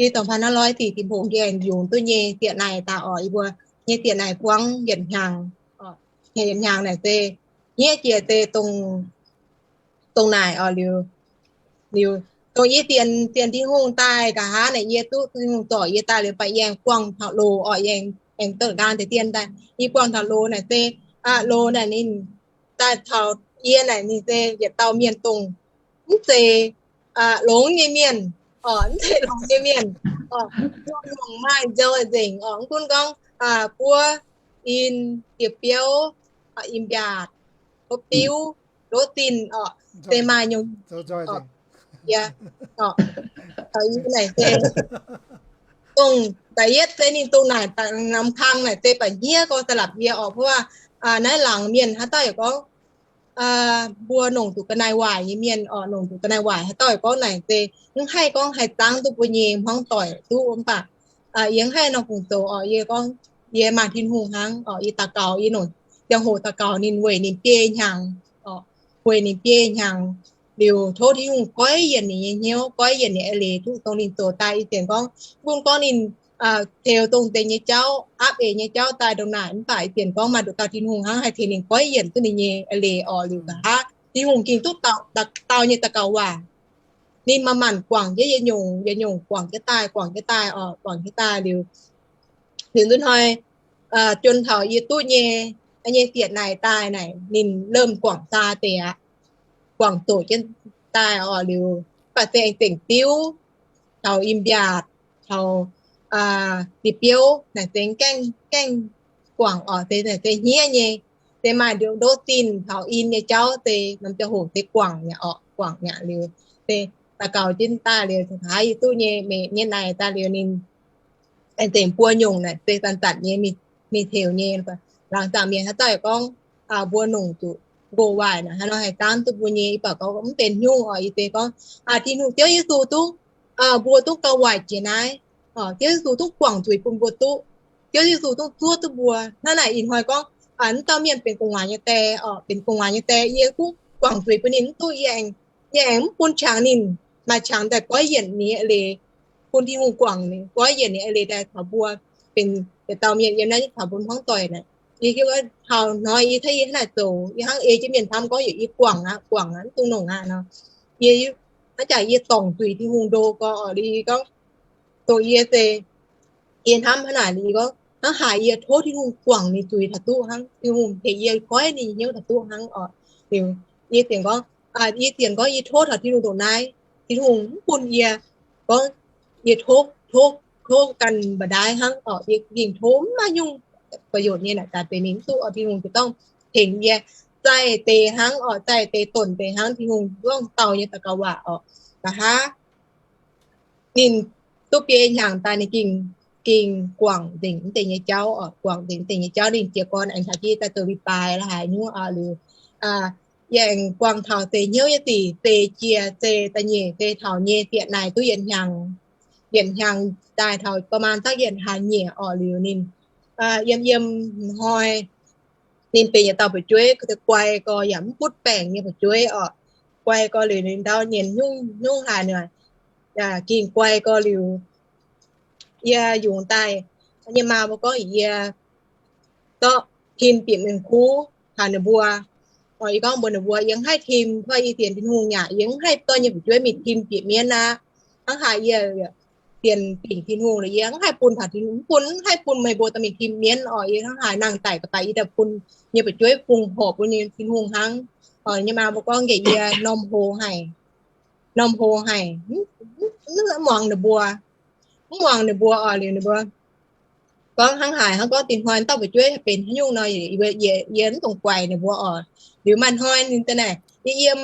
i dongh พันห้าร้อยสี่สิบหก yie aengx yungz duqv nyei ziepc naaic daaih oc, yie mbuo nyei ziepc naaic buangv yietc hnyangx oc. hnyangx naaic se hniev jiex se dongh naaic oc. Liuz, liuz dongh yie sienx, sienx Tin-Hungh daaih nqa'haav naaic, yie duqv Tin-Hungh zorc yie daaih liuz, baac yie aengx buangh taux loz oc, yie aengx, aengx doqc nqaang deix dien daaih. Yie buangh taux loz naaic se, loz naaic ninh daaih taux yie naaic ninh se yietc dauh mienh dongh mv zeiz longx nyei mienh oc, mv zeiz longx nyei mienh oc, longx maaih nzou nzengc oc. Mv gunv gorngv buov, in, dieh biouv, in-mbiaatc, hopv diuv, lov zinh oc, se maaih nyungc. Dongh da'yietv se ninh dongh naaic, norm kang naaic se ba'hniev gorx da'lapc yie oc, เพราะว่า naaiv laangz mienh haaix dauh yaac gorngv mbuo nongc zuqc ga'naaiv waaic nyei mienh oc, nongc zuqc ga'naaiv waaic haaix dauh yaac gorngv naaic se mv haih gorngv haih zaangv duqv mbuo nyei hmuangv doic duqv. Mv baac yie mv haih nor fungc zoux oc. Yie gorngv yie maaih Tin-Hungh hnangv oc. Yie daux gaux, yie nongc ziangh hoc daux gaux ninh weic ninh biei hnyangx oc, weic ninh biei hnyangx. Liuz tov Tin-Hungh goiv yienc ninh nyei hnyouv, goiv yienc ninh eix leiz duqv dongh ninh zoux daaih. Yie sienx gorngv, mv gunv gorngv ninh teux dongh deix nyei jauv, aapv eix nyei jauv daaih ndongc naaic, mv baac yie sienx gorngv maaih nduqc dauh Tin-Hungh hnangv haih tengx ninh goiv yienc duqv ninh nyei eix leiz oc. Liuz nqa'haav Tin-Hungh ging duqv dauh nyei daux gaux waac. Ninh manc-manc guangc jienv yie nyungc, yie nyungc guangc jienv daaih, guangc jienv daaih oc, guangc jienv daaih liuz, liuz nzunc hnoi, juon taux yie duqv nyei, nyei sietc naaic daaih naaic, ninh เริ่ม guangc zaah deix aqv. Guangc zoqc jienv daaih oc. Liuz baac se aengx zengc diuv, taux in-mbiaatc, taux dieh biouv naaic se gaengh, gaengh guangc oc. Se naaic se hniev nyei, se maaih ndov zinh taux in nyei jauv se norm ziangh hoc se guangc nyei oc, guangc nyei. Liuz se daux gaux jienv daaih liuz, haaix yie duqv nyei, mienh naaic daaih liuz ninh aengx zengc buo nyungc naaic se zanc-zanc nyei, mingh teux nyei. Laangz zaangc mienh haaix dauh yaac gorngv mbuo nongc zuqc nqox waaic naaic hnangv nor haih zaangv duqv mbuo nyei. Yie baac gorngv mv benx nyungc oc. Yie se gorngv Tin-Hungh Ziouv Yesu duqv, mbuo duqv gauh waaic jiex naaiv. Ziouv Yesu duqv guangc zuiz bun mbuo duqv. Ziouv Yesu duqv zuov duqv mbuo. Hnangv naaic ih hnoi gorngv mv dauh mienh benx gu'nguaaz nyei die oc, benx gu'nguaaz nyei die, yie duqv guangc zuiz bun ninh mv duqv, yie aengx, yie aengx mv bun qangx ninh, maaih qangx daaih goiv yienc ninh nyei eix leiz, bun Tin-Hungh guangc ninh, goiv yienc ninh nyei eix leiz daaih taux mbuo benx yietc dauh mienh yiem naaiv taux mbuo hmuangv doic naaic. Yie hiuv taux hnoi yie tov yie hnangv naaic zoux, yie hnangv ei jienv mienh camv gorngv yie guangc aqv, guangc aqv, mv dungx nongc aqv nor. Yie hnangv jaax yie zorngc zuiz Tin-Hungh ndo gorx oc. Liuz gorngv dongh yie se yie hnamv hnangv naaic, yie gorngv hnangv haaix yie tov Tin-Hungh guangc ninh zuiz taux duqv hnangv, Tin-Hungh tengx yie goiv ninh hnyouv taux duqv hnangv oc. Liuz yie sienx gorngv, yie sienx gorngv yie tov taux Tin-Hungh ndongc naaiv, Tin-Hungh mv bun yie gorngv yie tov, tov, tov ganh mba'ndaaiv hnangv oc. Yie gengh tov mv maaih nyungc ประโยชน์ nyei naaic daaih benx mingh mv duqv oc. Tin-Hungh ziouc dongh tengx yie zaih deix hnangv oc, zaih deix donc deix hnangv. Tin-Hungh gorngv dau nyei daux gaux waac oc. Nqa'haav ninh duqv biei hnyangx daaih ninh gengh, gengh guangc nzengc mv deix nyei jauv oc, guangc nzengc mv deix nyei jauv. Ninh jiez gorn aengx caux jienv daaih zoux li baaix la'haaix nyungc oc. Liuz yie aengx guangc taux seix hnyouv nyei sic, seix jiex, seix da'nyeic, seix taux nyei sietc naaic duqv yietc hnyangx, yietc hnyangx daaih taux ประมาณ zaangv yietc hlaax nyieqc oc. Liuz ninh yiem yiem hnoi ninh benx yietc dauh fu'jueiv, guai gorx yaac mv butv baengc nyei fu'jueiv oc. Guai gorx liuz ninh ndau nyienz nyungc-nyungc haaix nor, gengh guai gorx liuz yie yungz daaih, nyei maa mbuo gorngv yie zorqv tim bieqc mienh kuv taux ninh mbuo. Yie gorngv mbuox ninh mbuo, yie mv haih tim, fai yie sienx Tin-Hungh yaac yie mv haih zorqv nyei fu'jueiv mingh tim bieqc mienv aqv. Hnangv haaix yie sienx dingc Tin-Hungh lorqc, yie mv haih bun taux Tin-Hungh, mv bun, mv haih bun meih mbuo dorh mingh tim mienv oc. Yie hnangv haaix nangh daic ga'baac yie daaih bun nyei fu'jueiv bungx horc bun nyei Tin-Hungh hnangv. Nyei maa mbuo gorngv nqaeqv yie norm hlo haic, norm hlo haic, mv muangx ninh mbuo, mv muangx ninh mbuo oc. Liuz ninh mbuo gorngv hnangv haaix, hnangv gorngv dinh hnoi dauh fu'jueiv benx haaix nyungc nor, yie mv dungx guaix ninh mbuo oc. Liuz maaih hnoi ninh daaih naaic, yie yiem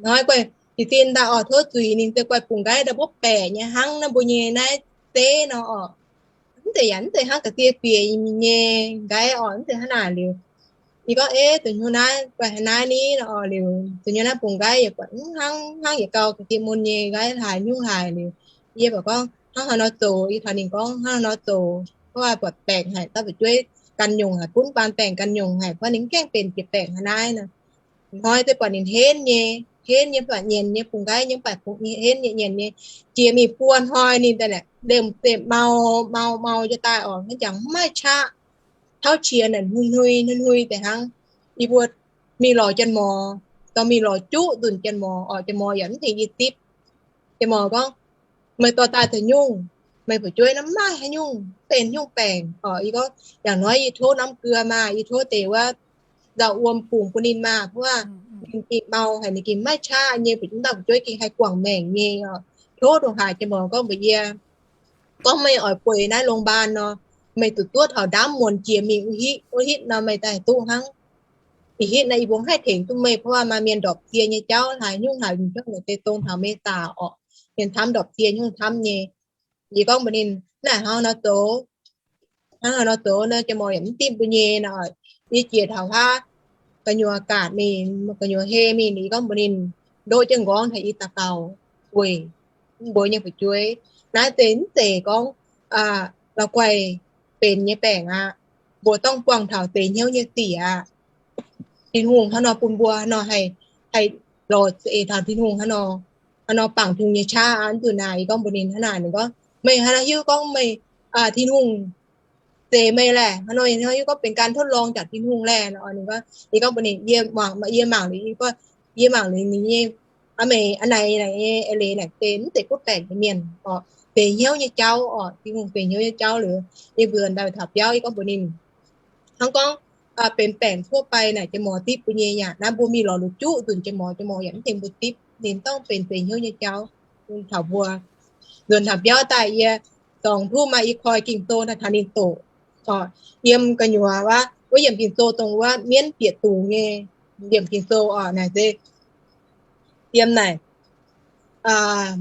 hnoi guaix jiez sin daaih oc, tov zuiz ninh daaih guaix bungx nqaiv daaih mbopv baeqc nyei hnangv naaiv mbuo nyei naaiv zeiv nor oc. Mv zeiz yaac mv zeiz hnangv ga'sie fiex nyei nqaiv oc, mv zeiz hnangv naaic. Liuz yie gorngv, Ei, zuqc hnyouv naaiv guaix haaix naaiv ni? Liuz zuqc hnyouv naaiv bungx nqaiv yaac buatc hnangv, hnangv yietc gau ga'sie mun nyei nqaiv hlaaix nyungc hlaaix. Liuz yie buatc gorngv hnangv haaix nor zoux, yie taux ninh gorngv hnangv haaix nor zoux, gorngv buatc baengc haic, dauh fu'jueiv ganh nyungc haic, gunv baan baengc ganh nyungc haic, gorngv ninh gaengh benx jiex baengc haaix naaiv nor. Hnoi se buatc ninh henv nyei, henv nyei, buatc nyienz nyei bungx nqaiv nyei, buatc henv nyei, nyienz nyei. Jiex mingh buo hnoi ninh daaih naaic, lemh zemh mau, mau, mau jiex daaih oc, hnangv jangx mv maaih qaqv. tauv qiex naaic hnui hnui hnui hnui deix hnangv. Yie mbuo mingh lorz janx-morc, dorh mingh lorz juqv nzunc janx-morc orqc, janx-morc yaac mv tengx yie zipv. Janx-morc gorngv, meih dorh daaih zoux nyungc? Meih fu'jueiv naaiv mv maaih haaix nyungc, mv benx nyungc baengc orqc. Yie gorngv, yangh noiv yie tov norm guei maah, yie tov deix wuov nzauh wuom bungx bun ninh maah, mv baac ninh gengh mau haic, ninh gengh maiv qaqv nyei, mv dauh fu'jueiv gengh haih guangc maengc nyei orqc. Tov ndongc haaix, janx-morc gorngv mbuox yie, gorngv meih oix bueix naaiv โรงพยาบาล nor, meih zuqc duqv taux ndaamv muonz jiex mingh wuov hitv, wuov hitv nor meih daaih duqv hnangv. Ih hitv naaiv yie mbuo mv haih tengx duqv meih, เพราะว่า maaih mienh ndorpc cie nyei jauv hlaaix nyungc hlaaix nyungc jauv naaic se dongh taux เมษา orqc, mienh camv ndorpc cie nyungc camv nyei. Yie gorngv mbuox ninh, naaic hnangv nor zoux, hnangv haaix nor zoux nor, janx-morc yaac mv dimv mbuo nyei nor. Yie jiex taux haav gu'nyuoz gaatc mingh, gu'nyuoz hei mingh, yie gorngv mbuox ninh, ndoqv jienv m'nqorngv taux yie daux gaux weic mbuo nyei fu'jueiv. Naaiv deix mv zeiz gorngv la'guaih benx nyei baengc aqv. Mbuo dongh buangh taux deix hnyouv nyei sic aqv. Tin-Hungh hnangv nor bun mbuo hnangv nor haih, haih lorz za'eix taux Tin-Hungh hnangv nor, hnangv nor bangc Tin-Hungh nyei qaqv aqv. Mv zuqc naaic, yie gorngv mbuox ninh hnangv naaic, ninh gorngv, meih hnangv nor hiuv gorngv meih, Tin-Hungh zeix meih laeh, hnangv nor hiuv gorngv benx การทดลอง จาก Tin-Hungh laeh. Ninh gorngv, yie gorngv mbuox ninh, yie mangc, yie mangc liuz, yie mangc liuz ninh nyei, aa, meih aa naaic naaic nyei eix leiz naaic se mv zeiz butv baengc nyei mienh orqc, zeix hnyouv nyei jauv orqc, Tin-Hungh zeix hnyouv nyei jauv liuz, yie mbuox daaih taux biauv, yie gorngv mbuox ninh, hnangv gorngv benx baengc ทั่วไป naaic, janx-morc zipv mbuo nyei yaac naaiv, mbuo mingh lorz luc juqv nzunc janx-morc, janx-morc yaac mv tengx mbuo zipv. Ninh dongh benx zeix hnyouv nyei jauv taux mbuo. Nzuonx taux biauv daaih yie, สองทุ่ม maaih i koi Ging-Sou naaic taux ninh doqc, yiem gu'nyuoz wuov, wuov yiemc Ging-Sou dongh wuov mienv bieqc dungz nyei yiemc Ging-Sou orqc, naaic se yiem naaic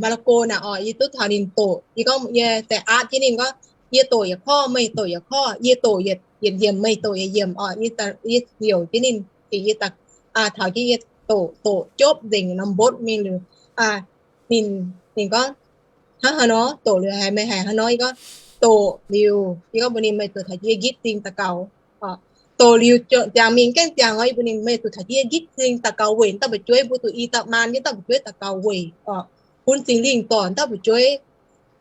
Maako naaic orqc, yie duqv taux ninh doqc. Yie gorngv, yie daaih aapv jienv ninh gorngv, yie doqc yietc korv, meih doqc yietc korv, yie doqc yietc yiemc, meih doqc yietc yiemc orqc. Yie ziouc jienv ninh, yie taux jienv yie doqc, doqc jopv nzengc norm mbotv mingh liuz, ninh, ninh gorngv, hnangv haaix nor doqc liuz haiz meih haiz hnangv nor? Yie gorngv, doqc liuz yie gorngv mbuox ninh, meih zuqc taux jienv yie njitv zingh daux gaux. Doqc liuz ziangx mingh gaengh ziangx oc, yie mbuox ninh, meih zuqc taux jienv yie njitv zingh daux gaux weic dauh fu'jueiv. Mbuo zuqc i dauh maan jienv dauh fu'jueiv daux gaux weic orqc, bun Singx Lingh zorc dauh fu'jueiv.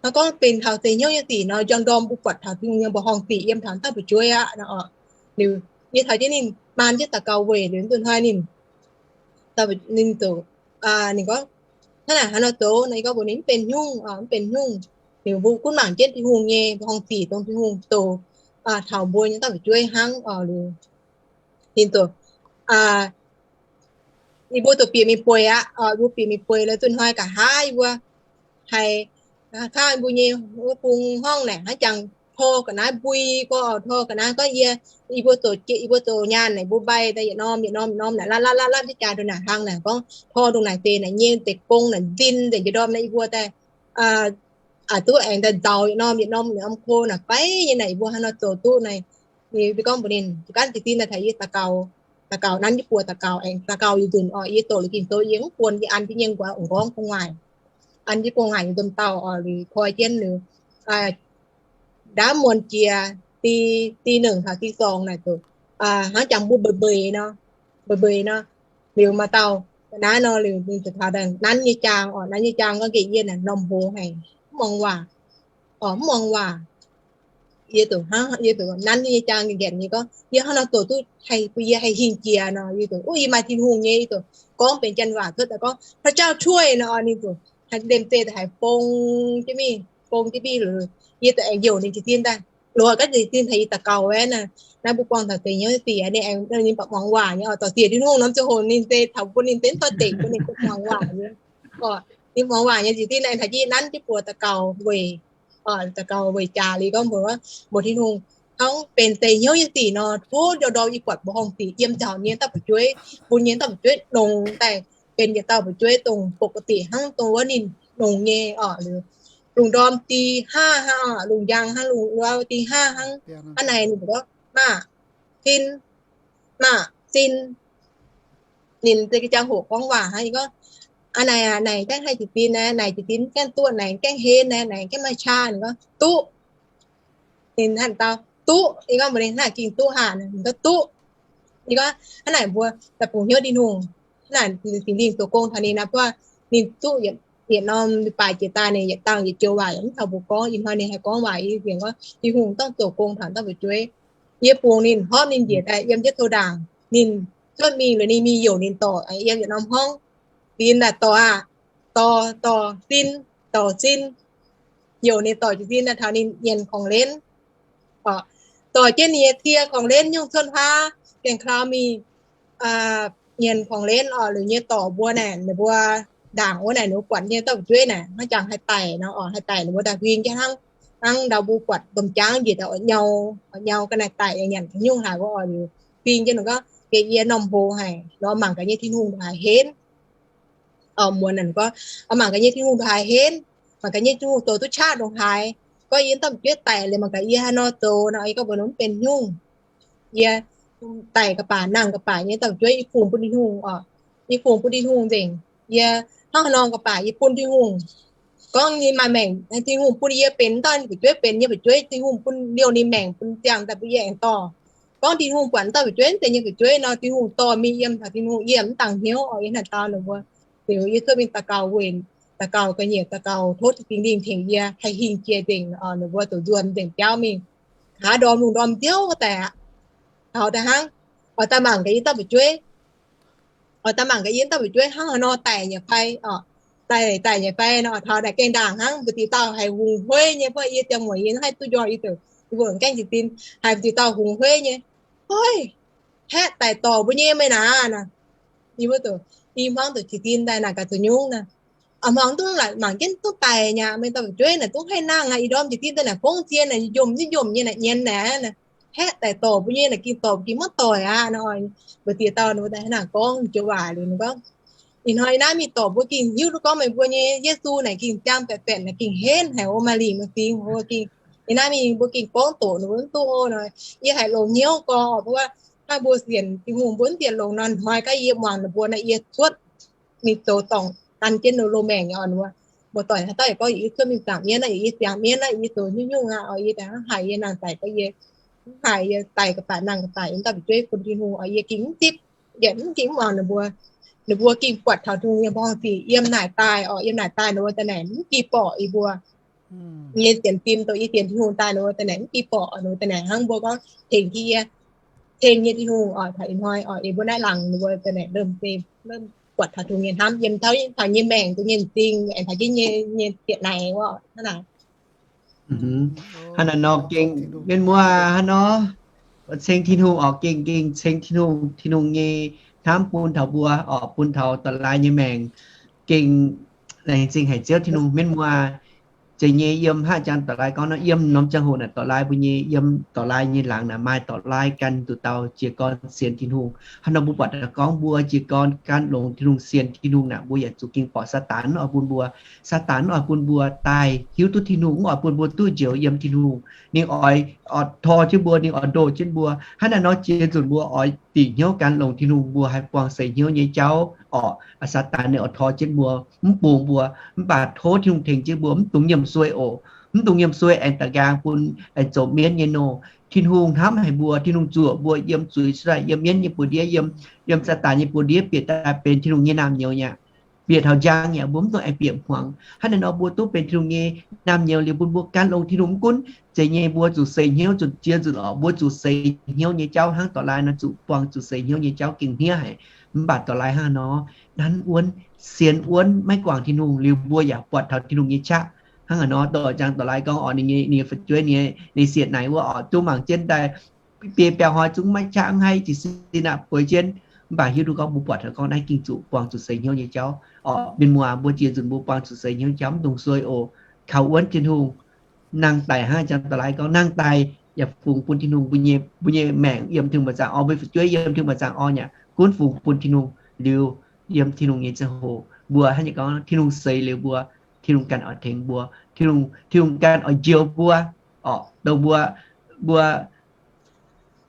Hnangv gorngv benx taux zeix hnyouv nyei sic nor, njang ndorm mbuo buatc taux Tin-Hungh nyei mbuoqc horngh sic yiem taux dauh fu'jueiv aqv orqc. Liuz yie taux jienv ninh maan jienv daux gaux weic liuz, nzunc hnoi ninh, ninh ziouc, ninh gorngv, hnangv naaic hnangv nor zoux nor, yie gorngv mbuox ninh, mv benx haaix nyungc, mv benx haaix nyungc. Liuz mbuo gunv mangc jienv Tin-Hungh nyei mbuoqc horngh sic dongh Tin-Hungh zoux taux mbuo nyei dauh fu'jueiv hnangv orqc. Liuz ninh ziouc, yie mbuo ziouc bieqc mingh bueix aqv. Mbuo bieqc mingh bueix liuz, nzunc hnoi nqa'haav yie mbuo haiz, hnangv mbuo nyei wuov bung horngh naaic hnangv jangx tor ga'naaiv mbui gorx, tor ga'naaiv gorngv, yie, yie mbuo zoux, yie mbuo zoux nyaanh naaic mbuo mbaih daaih yietc norm yietc norm yietc norm naaic, latv latv latv latv jienv jaax ndongc naaic hlaang naaic gorngv, tor ndongc naaic deix naaic nyei deix gong naaic nzin nzengc jiex ndorm naaic, yie mbuo daaih aqc duqv aengx daaih nzaux yietc norm yietc norm yietc norm ko naaic fai nyei naaic, yie mbuo hnangv nor zoux duqv naaic. Yie gorngv mbuox ninh, zuqc gaanv jiex zinh daaih taux yie daux gaux, daux gaux nanv jienv buoz daux gaux aengx daux gaux yietc nzunc orqc. Yie doqc liuz Ging-Sou yie mv buonc, yie an jienv nyei nquaix m'nqorngv gu'nguaaic, an jienv gu'nguaaic yietc nzunc dauh orqc. Liuz koi jienv liuz, ndaamv muonz jiex, di, di หนึ่ง taux ตีสอง naaic zuqc, hnangv jangx mbuo mbeix mbeix nor, mbeix mbeix nor, liuz maaih dauh ga'naaiv nor, liuz ninh ziouc taux daaih nanv nyei jaang orqc. Nanv nyei jaang gorngv gec yie naaic norm hoz haic, mv muangx waac, orqc, mv muangx waac. Yie ziouc, yie ziouc nanv nyei jaang nqaengc nyei gorngv, yie hnangv nor zoux duqv haih bun yie haih hingh jiex nor? Yie ziouc, uv, yie maaih Tin-Hungh nyei. Yie ziouc gorngv benx janx waac cuotv daaih gorngv พระเจ้าช่วย nor, ninh ziouc haih liemh zeih daaih haiz fong jienv mingh, fong jienv mingh liuz, yie ziouc aengx youc ninh jiez sin daaih. Loz-gaanv jiez sin taux yie daux gaux wuov naaic, naaiv mbuo buangh taux zeix hnyouv sic, ninh aengx, ninh baac muangx waac nyei orqc. Zorc siec Tin-Hungh norm ziangh hoc ninh se taux bun ninh se mv dorh dengc bun ninh duqv muangx waac nyei. Orqc, ninh muangx waac nyei jiez sin aengx taux jienv nanv jienv buoz daux gaux weic, daux gaux weic jaax liuz gorngv mbuox, mbuox Tin-Hungh, hnangv benx zeix hnyouv nyei sic nor, tov ndorm ndorm yie buatc mbuoqc horngh sic yiem taux nyei dauh fu'jueiv, bun nyei dauh fu'jueiv nongx daaih benx yietc dauh fu'jueiv dongh ปกติ hnangv dongh wuov ninh nongx nyei orqc. Liuz lungh ndorm di haav hnangv, lungh njang hnangv, lungh wuov di haav hnangv, hnangv naaic ninh mbuox, maah, sin, maah, sin. Ninh se ga'jang hoqc gorngv waac hnangv. Yie gorngv, aa, naaic aac, naaic gaengh haih jiez sin aqv, naaic jiez sin gaengh duqv, naaic gaengh henv aqv, naaic gaengh maaih qaqv. Ninh gorngv, duqv. Ninh hnangv dau, duqv. Yie gorngv mbuox ninh, hnangv naaic gengh duqv haic. Ninh gorngv, duqv. Yie gorngv, hnangv naaic mbuo daaih bungx hnyouv Tin-Hungh, hnangv naaic Singx Lingh zoux gong taux ninh naaic, mv baac ninh duqv yietc norm baaix jiex daaih, ninh yietc dangh yietc joux waac yaac mv caux mbuo gorngv. Ih hnoi ninh haih gorngv waac, yie sienx gorngv Tin-Hungh dongh zoux gong taux dauh fu'jueiv. Yie bungx ninh, hnopv ninh njiec daaih yiem jienv tov ndaangc. Ninh cuotv mingh liuz ninh mingh youc ninh dorc yiem yietc norm hmuangv. Sin daaih dorc aah, dorc, dorc, sin, dorc sin. Youc ninh dorc jiez sin daaih taux ninh nyienx korngx-lenv. Dorc jienv ninh nyei cie korngx-lenv nyungc cuotv huaav gaengh klau mingh nyienx korngx-lenv oc. Liuz nyei dorc mbuo naaic, ninh mbuo ndaangc wuov naaic ninh mbuo buatc nyei dauh fu'jueiv naaic hnangv jangx haih daic nor oc, haih daic ninh mbuo daaih huing jienv hnangv, hnangv ndau mbuo buatc domh jaangv njiec daaih oix nyau, oix nyau ga'naaiv daic yaac nyanc ga'nyungc haic wuov oc. Liuz huing jienv ninh gorngv, Geh yie norm hlo haic nor, mangc gaax nyei Tin-Hungh ndongc haaix henv. Muonz naaic gorngv, Oix mangc gaax nyei Tin-Hungh ndongc haaix henv, mangc gaax nyei Tin-Hungh zoux duqv qaqv ndongc haaix. Gorngv yie dauh fu'jueiv daic liuz mangc gaax yie haaix nor zoux nor, yie gorngv mbuox ninh mv benx nyungc. Yie daic ga'baac nangh ga'baac nyei dauh fu'jueiv yie fungx bun Tin-Hungh oc. Yie fungx bun Tin-Hungh nzengc. Yie hnangv haaix nor ga'baac yie bun Tin-Hungh. Gorngv ninh maaih maengc, Tin-Hungh bun yie benx dauh fu'jueiv, benx nyei fu'jueiv, Tin-Hungh bun liouh ninh maengc, bun ziangh daaih bun yie aengx dorh. Gorngv Tin-Hungh buatc dauh fu'jueiv mv zeiz nyei fu'jueiv nor, Tin-Hungh dorh mingh yiem taux Tin-Hungh, yie mv dangx hnyouv oc. Yie naaic dau ninh mbuo, liuz yie cuotv mingh daux gaux, weic daux gaux ga'nyiec, daux gaux tov Tin-Hungh tengx yie haih hingh jiex nzengc oc. Ninh mbuo ziouc nzuonx nzengc biauv mingh, haaix ndorm lungh ndorm nziouv daaih aqv. Taux daaih hnangv, oix daaih mangc gaax yie dauh fu'jueiv, oix daaih mangc gaax yie dauh fu'jueiv hnangv haaix nor daic nyei fai oc. Daic, daic nyei fai nor, taux naaic gaengh ndaangc hnangv, mbu'ziex dauh haiz hungh hueiv nyei, mbuo yie ziangh mueic yie haih duqv njorngh, yie ziouc, yie mbuo gaengh jiez sin, haiz mbu'ziex dauh hungh hueiv nyei, Hoiv, haeqv daic dorc mbuo nyei meih naaic. Yie mbuo ziouc, i hmuangv ziouc jiez sin daaih naaic gaax zoux nyungc naaic, a'hmuangx duqv mangc jienv duqv daic nyei, meih dauh fu'jueiv naaic duqv haih nangh aqv. Ih ndorm jiez sin daaih naaic gorngv zien naaic, njomc nyei njomc nyei naaic nyienz naaic, haeqv daic dorc mbuo nyei naaic, ging dorc ging maiv doic aqv nor. Mbu'ziex dauh ninh mbuo daaih hnangv naaic gorngv joux waac liuz, ninh gorngv, Ih hnoi yie naaiv mingh dorc mbuo ging hiuv duqv gorngv meih mbuo nyei Yesu naaic ging ziangh baeqc baeqc naaic ging henv haic, o, Maali, Maali Fingx, o, ging, yie naaiv mingh mbuo ging gorngv doqc ninh mbuo mv duqv o nor. Yie haiz longx hnyouv gorx, mbuo, hnangv mbuo sienx Tin-Hungh mbuo mv bieqc longx nor, hnoi gaax yie muangx ninh mbuo naaic yie cuotv mingh zoux dorngc gan jienv ninh loz-maengc nyei oc. Ninh mbuo, mbuo doic haaix dauh yaac gorngv yie cuotv mingh zaangc mienv naaic, yie ziangx mienv naaic, yie zoux nyungc-nyungc aqv oc. Yie daaih hnangv haiz yie nangh daic gorngv yie, hnangv haiz yie daic ga'baac nangh ga'baac yie dauh fu'jueiv bun Tin-Hungh oc. Yie ging mv zipv, yie mv ging mv muangx ninh mbuo. Ninh mbuo ging buatc taux Tin-Hungh nyei hmuangv sic yiem naaic daaih oc. Yiem naaic daaih ninh mbuo daaih naaic mv ging borqc yie mbuo nyei sienx fim, dongh yie sienx Tin-Hungh daaih ninh mbuo daaih naaic mv ging borqc. Ninh mbuo daaih naaic hnangv mbuo gorngv tengx yie, tengx nyei Tin-Hungh oc. Taux ih hnoi oc, yie mbuo naaiv laangz ninh mbuo daaih naaic buatc taux Tin-Hungh nyei hnamv yiem taux, taux nyei maengc, dongh nyei m'zing aengx taux jienv nyei, nyei siec naaic wuov hnangv naaic. Hnangv naaic nor gengh mienh muoz hnangv nor, ceng Tin-Hungh oc, gengh gengh ceng Tin-Hungh, Tin-Hungh nyei hnamv bun taux mbuo oc, bun taux dorh laai nyei maengc. Gengh laengz zingh haic Ziouv Tin-Hungh. Mienh muoz, zeiz nyei yiem hnangv jangx dorh laai gorngv nor, yiem norm ziangh hoc naaic dorh laai mbuo nyei, yiem dorh laai nyei laangz naaic maaih dorh laai gan nduqc dauh jiez gorn sienx Tin-Hungh. Hnangv nor mbuo buatc gorngv mbuo jiez gorn gan longx Tin-Hungh, sienx Tin-Hungh naaic, mbuo yaac zuqc ging borqc Saadaan oix bun mbuo, Saadaan oix bun mbuo daaih hiuv duqv Tin-Hungh, mv oix bun mbuo duqv njoux yiem Tin-Hungh. Ninh oix, oix tor jienv mbuo, ninh oix ndoh jienv mbuo. Hnangv naaic nor jiex nzunc mbuo oix dingc hnyouv gan longx Tin-Hungh, mbuo haih buangh seix hnyouv nyei jauv orqc. Saadaan ninh oix tor jienv mbuo, mv bungx mbuo, mv baac tov Tin-Hungh tengx jienv mbuo mv dungx nyiemc suei oc. Mv dungx nyiemc suei aengx da'nqaang bun, aengx zoux mienv nyei nouh. Tin-Hungh hnamv haic mbuo, Tin-Hungh zuoqc mbuo yiem zuiz cuotv daaih, yiem mienv nyei buoz-ndiev, yiem, yiem Saadaan nyei buoz-ndiev bieqc daaih benx Tin-Hungh nyei naamh nyouz aqv. Bieqc taux njang yaac mbuo mv dungx aengx bieqc hmuangx. Hnangv naaic nor mbuo duqv benx Tin-Hungh nyei naamh nyouz liuz bun mbuo gan longx Tin-Hungh mv gunv zeiz nyei mbuo zuqc seix hnyouv zuqc jiex nzunc orqc, mbuo zuqc seix hnyouv nyei jauv hnangv dorh laai nor zuqc buangh zuqc seix hnyouv nyei jauv gengh hniev haic. Mv baac dorh laai hnangv nor, nanv wuonv, sienx wuonv, maiv guangc Tin-Hungh liuz mbuo yaac buatc taux Tin-Hungh nyei qaqv. Hnangv naaic nor dorh jangx dorh laai gorngv orqc, ninh nyei, ninh nyei fu'jueiv, ninh nyei, ninh siec naaic wuov orqc, zungv mangc jienv daaih biei biauv hnoi zungv maiv qaqv mv haih jiez sin aqv, bueix jienv. Mv baac hiuv duqv gorngv mbuo buatc taux gorngv naaiv gengh zuqc buangh zuqc seix hnyouv nyei jauv orqc. Mienh muoz, mbuo jiex nzunc mbuo buangh zuqc seix hnyouv jauv mv dungx suei oc. Kaux wuonv Tin-Hungh. Nangh daic hnangv jangx dorh laai gorngv nangh daic yaac fungx bun Tin-Hungh, mbuo nyei, mbuo nyei maengc yiem Tin-Hungh mba'zangc orv, mbuo nyei fu'jueiv yiem Tin-Hungh mba'zangc orv nyei, gunv fungx bun Tin-Hungh liuz, yiem Tin-Hungh nyei ziangh hoc mbuo hnangv nyei gorngv Tin-Hungh seix liuz mbuo, Tin-Hungh ganh oix tengx mbuo, Tin-Hungh, Tin-Hungh ganh oix njoux mbuo orqc. Dongh mbuo, mbuo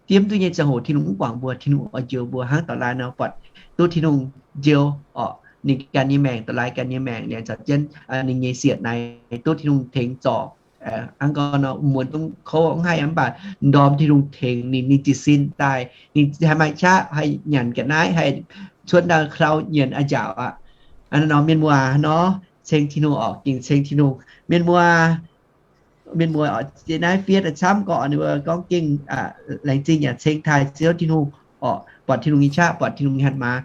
diemv duqv nyei ziangh hoc Tin-Hungh mv guangc mbuo, Tin-Hungh oix njoux mbuo hnangv dorh laai nor buatc duqv Tin-Hungh njoux orqc. Ninh ganh nyei maengc, dorh laai ganh nyei maengc liemh caux jienv ninh nyei siec naaic duqv Tin-Hungh tengx zorc. Hnangv gorngv nor muonz zungv kouv mv haih mv baac ndorm Tin-Hungh tengx ninh, ninh jiez sin daaih, ninh haih maaih qaqv, haih nyanc ga'naaiv, haih cuotv ndau klau nyienx a'njaaux aqv. Hnangv nor mienh muoz nor, ceng Tin-Hungh orqc, gengh ceng Tin-Hungh. Mienh muoz, mienh muoz oc, jiex naaiv fiev daaih camv gorqv, ninh mbuo gorngv gengh laengz zingh yaac ceng taaih Ziouv Tin-Hungh oc, buatc Tin-Hungh nyei qaqv, buatc Tin-Hungh nyei hatc maaz,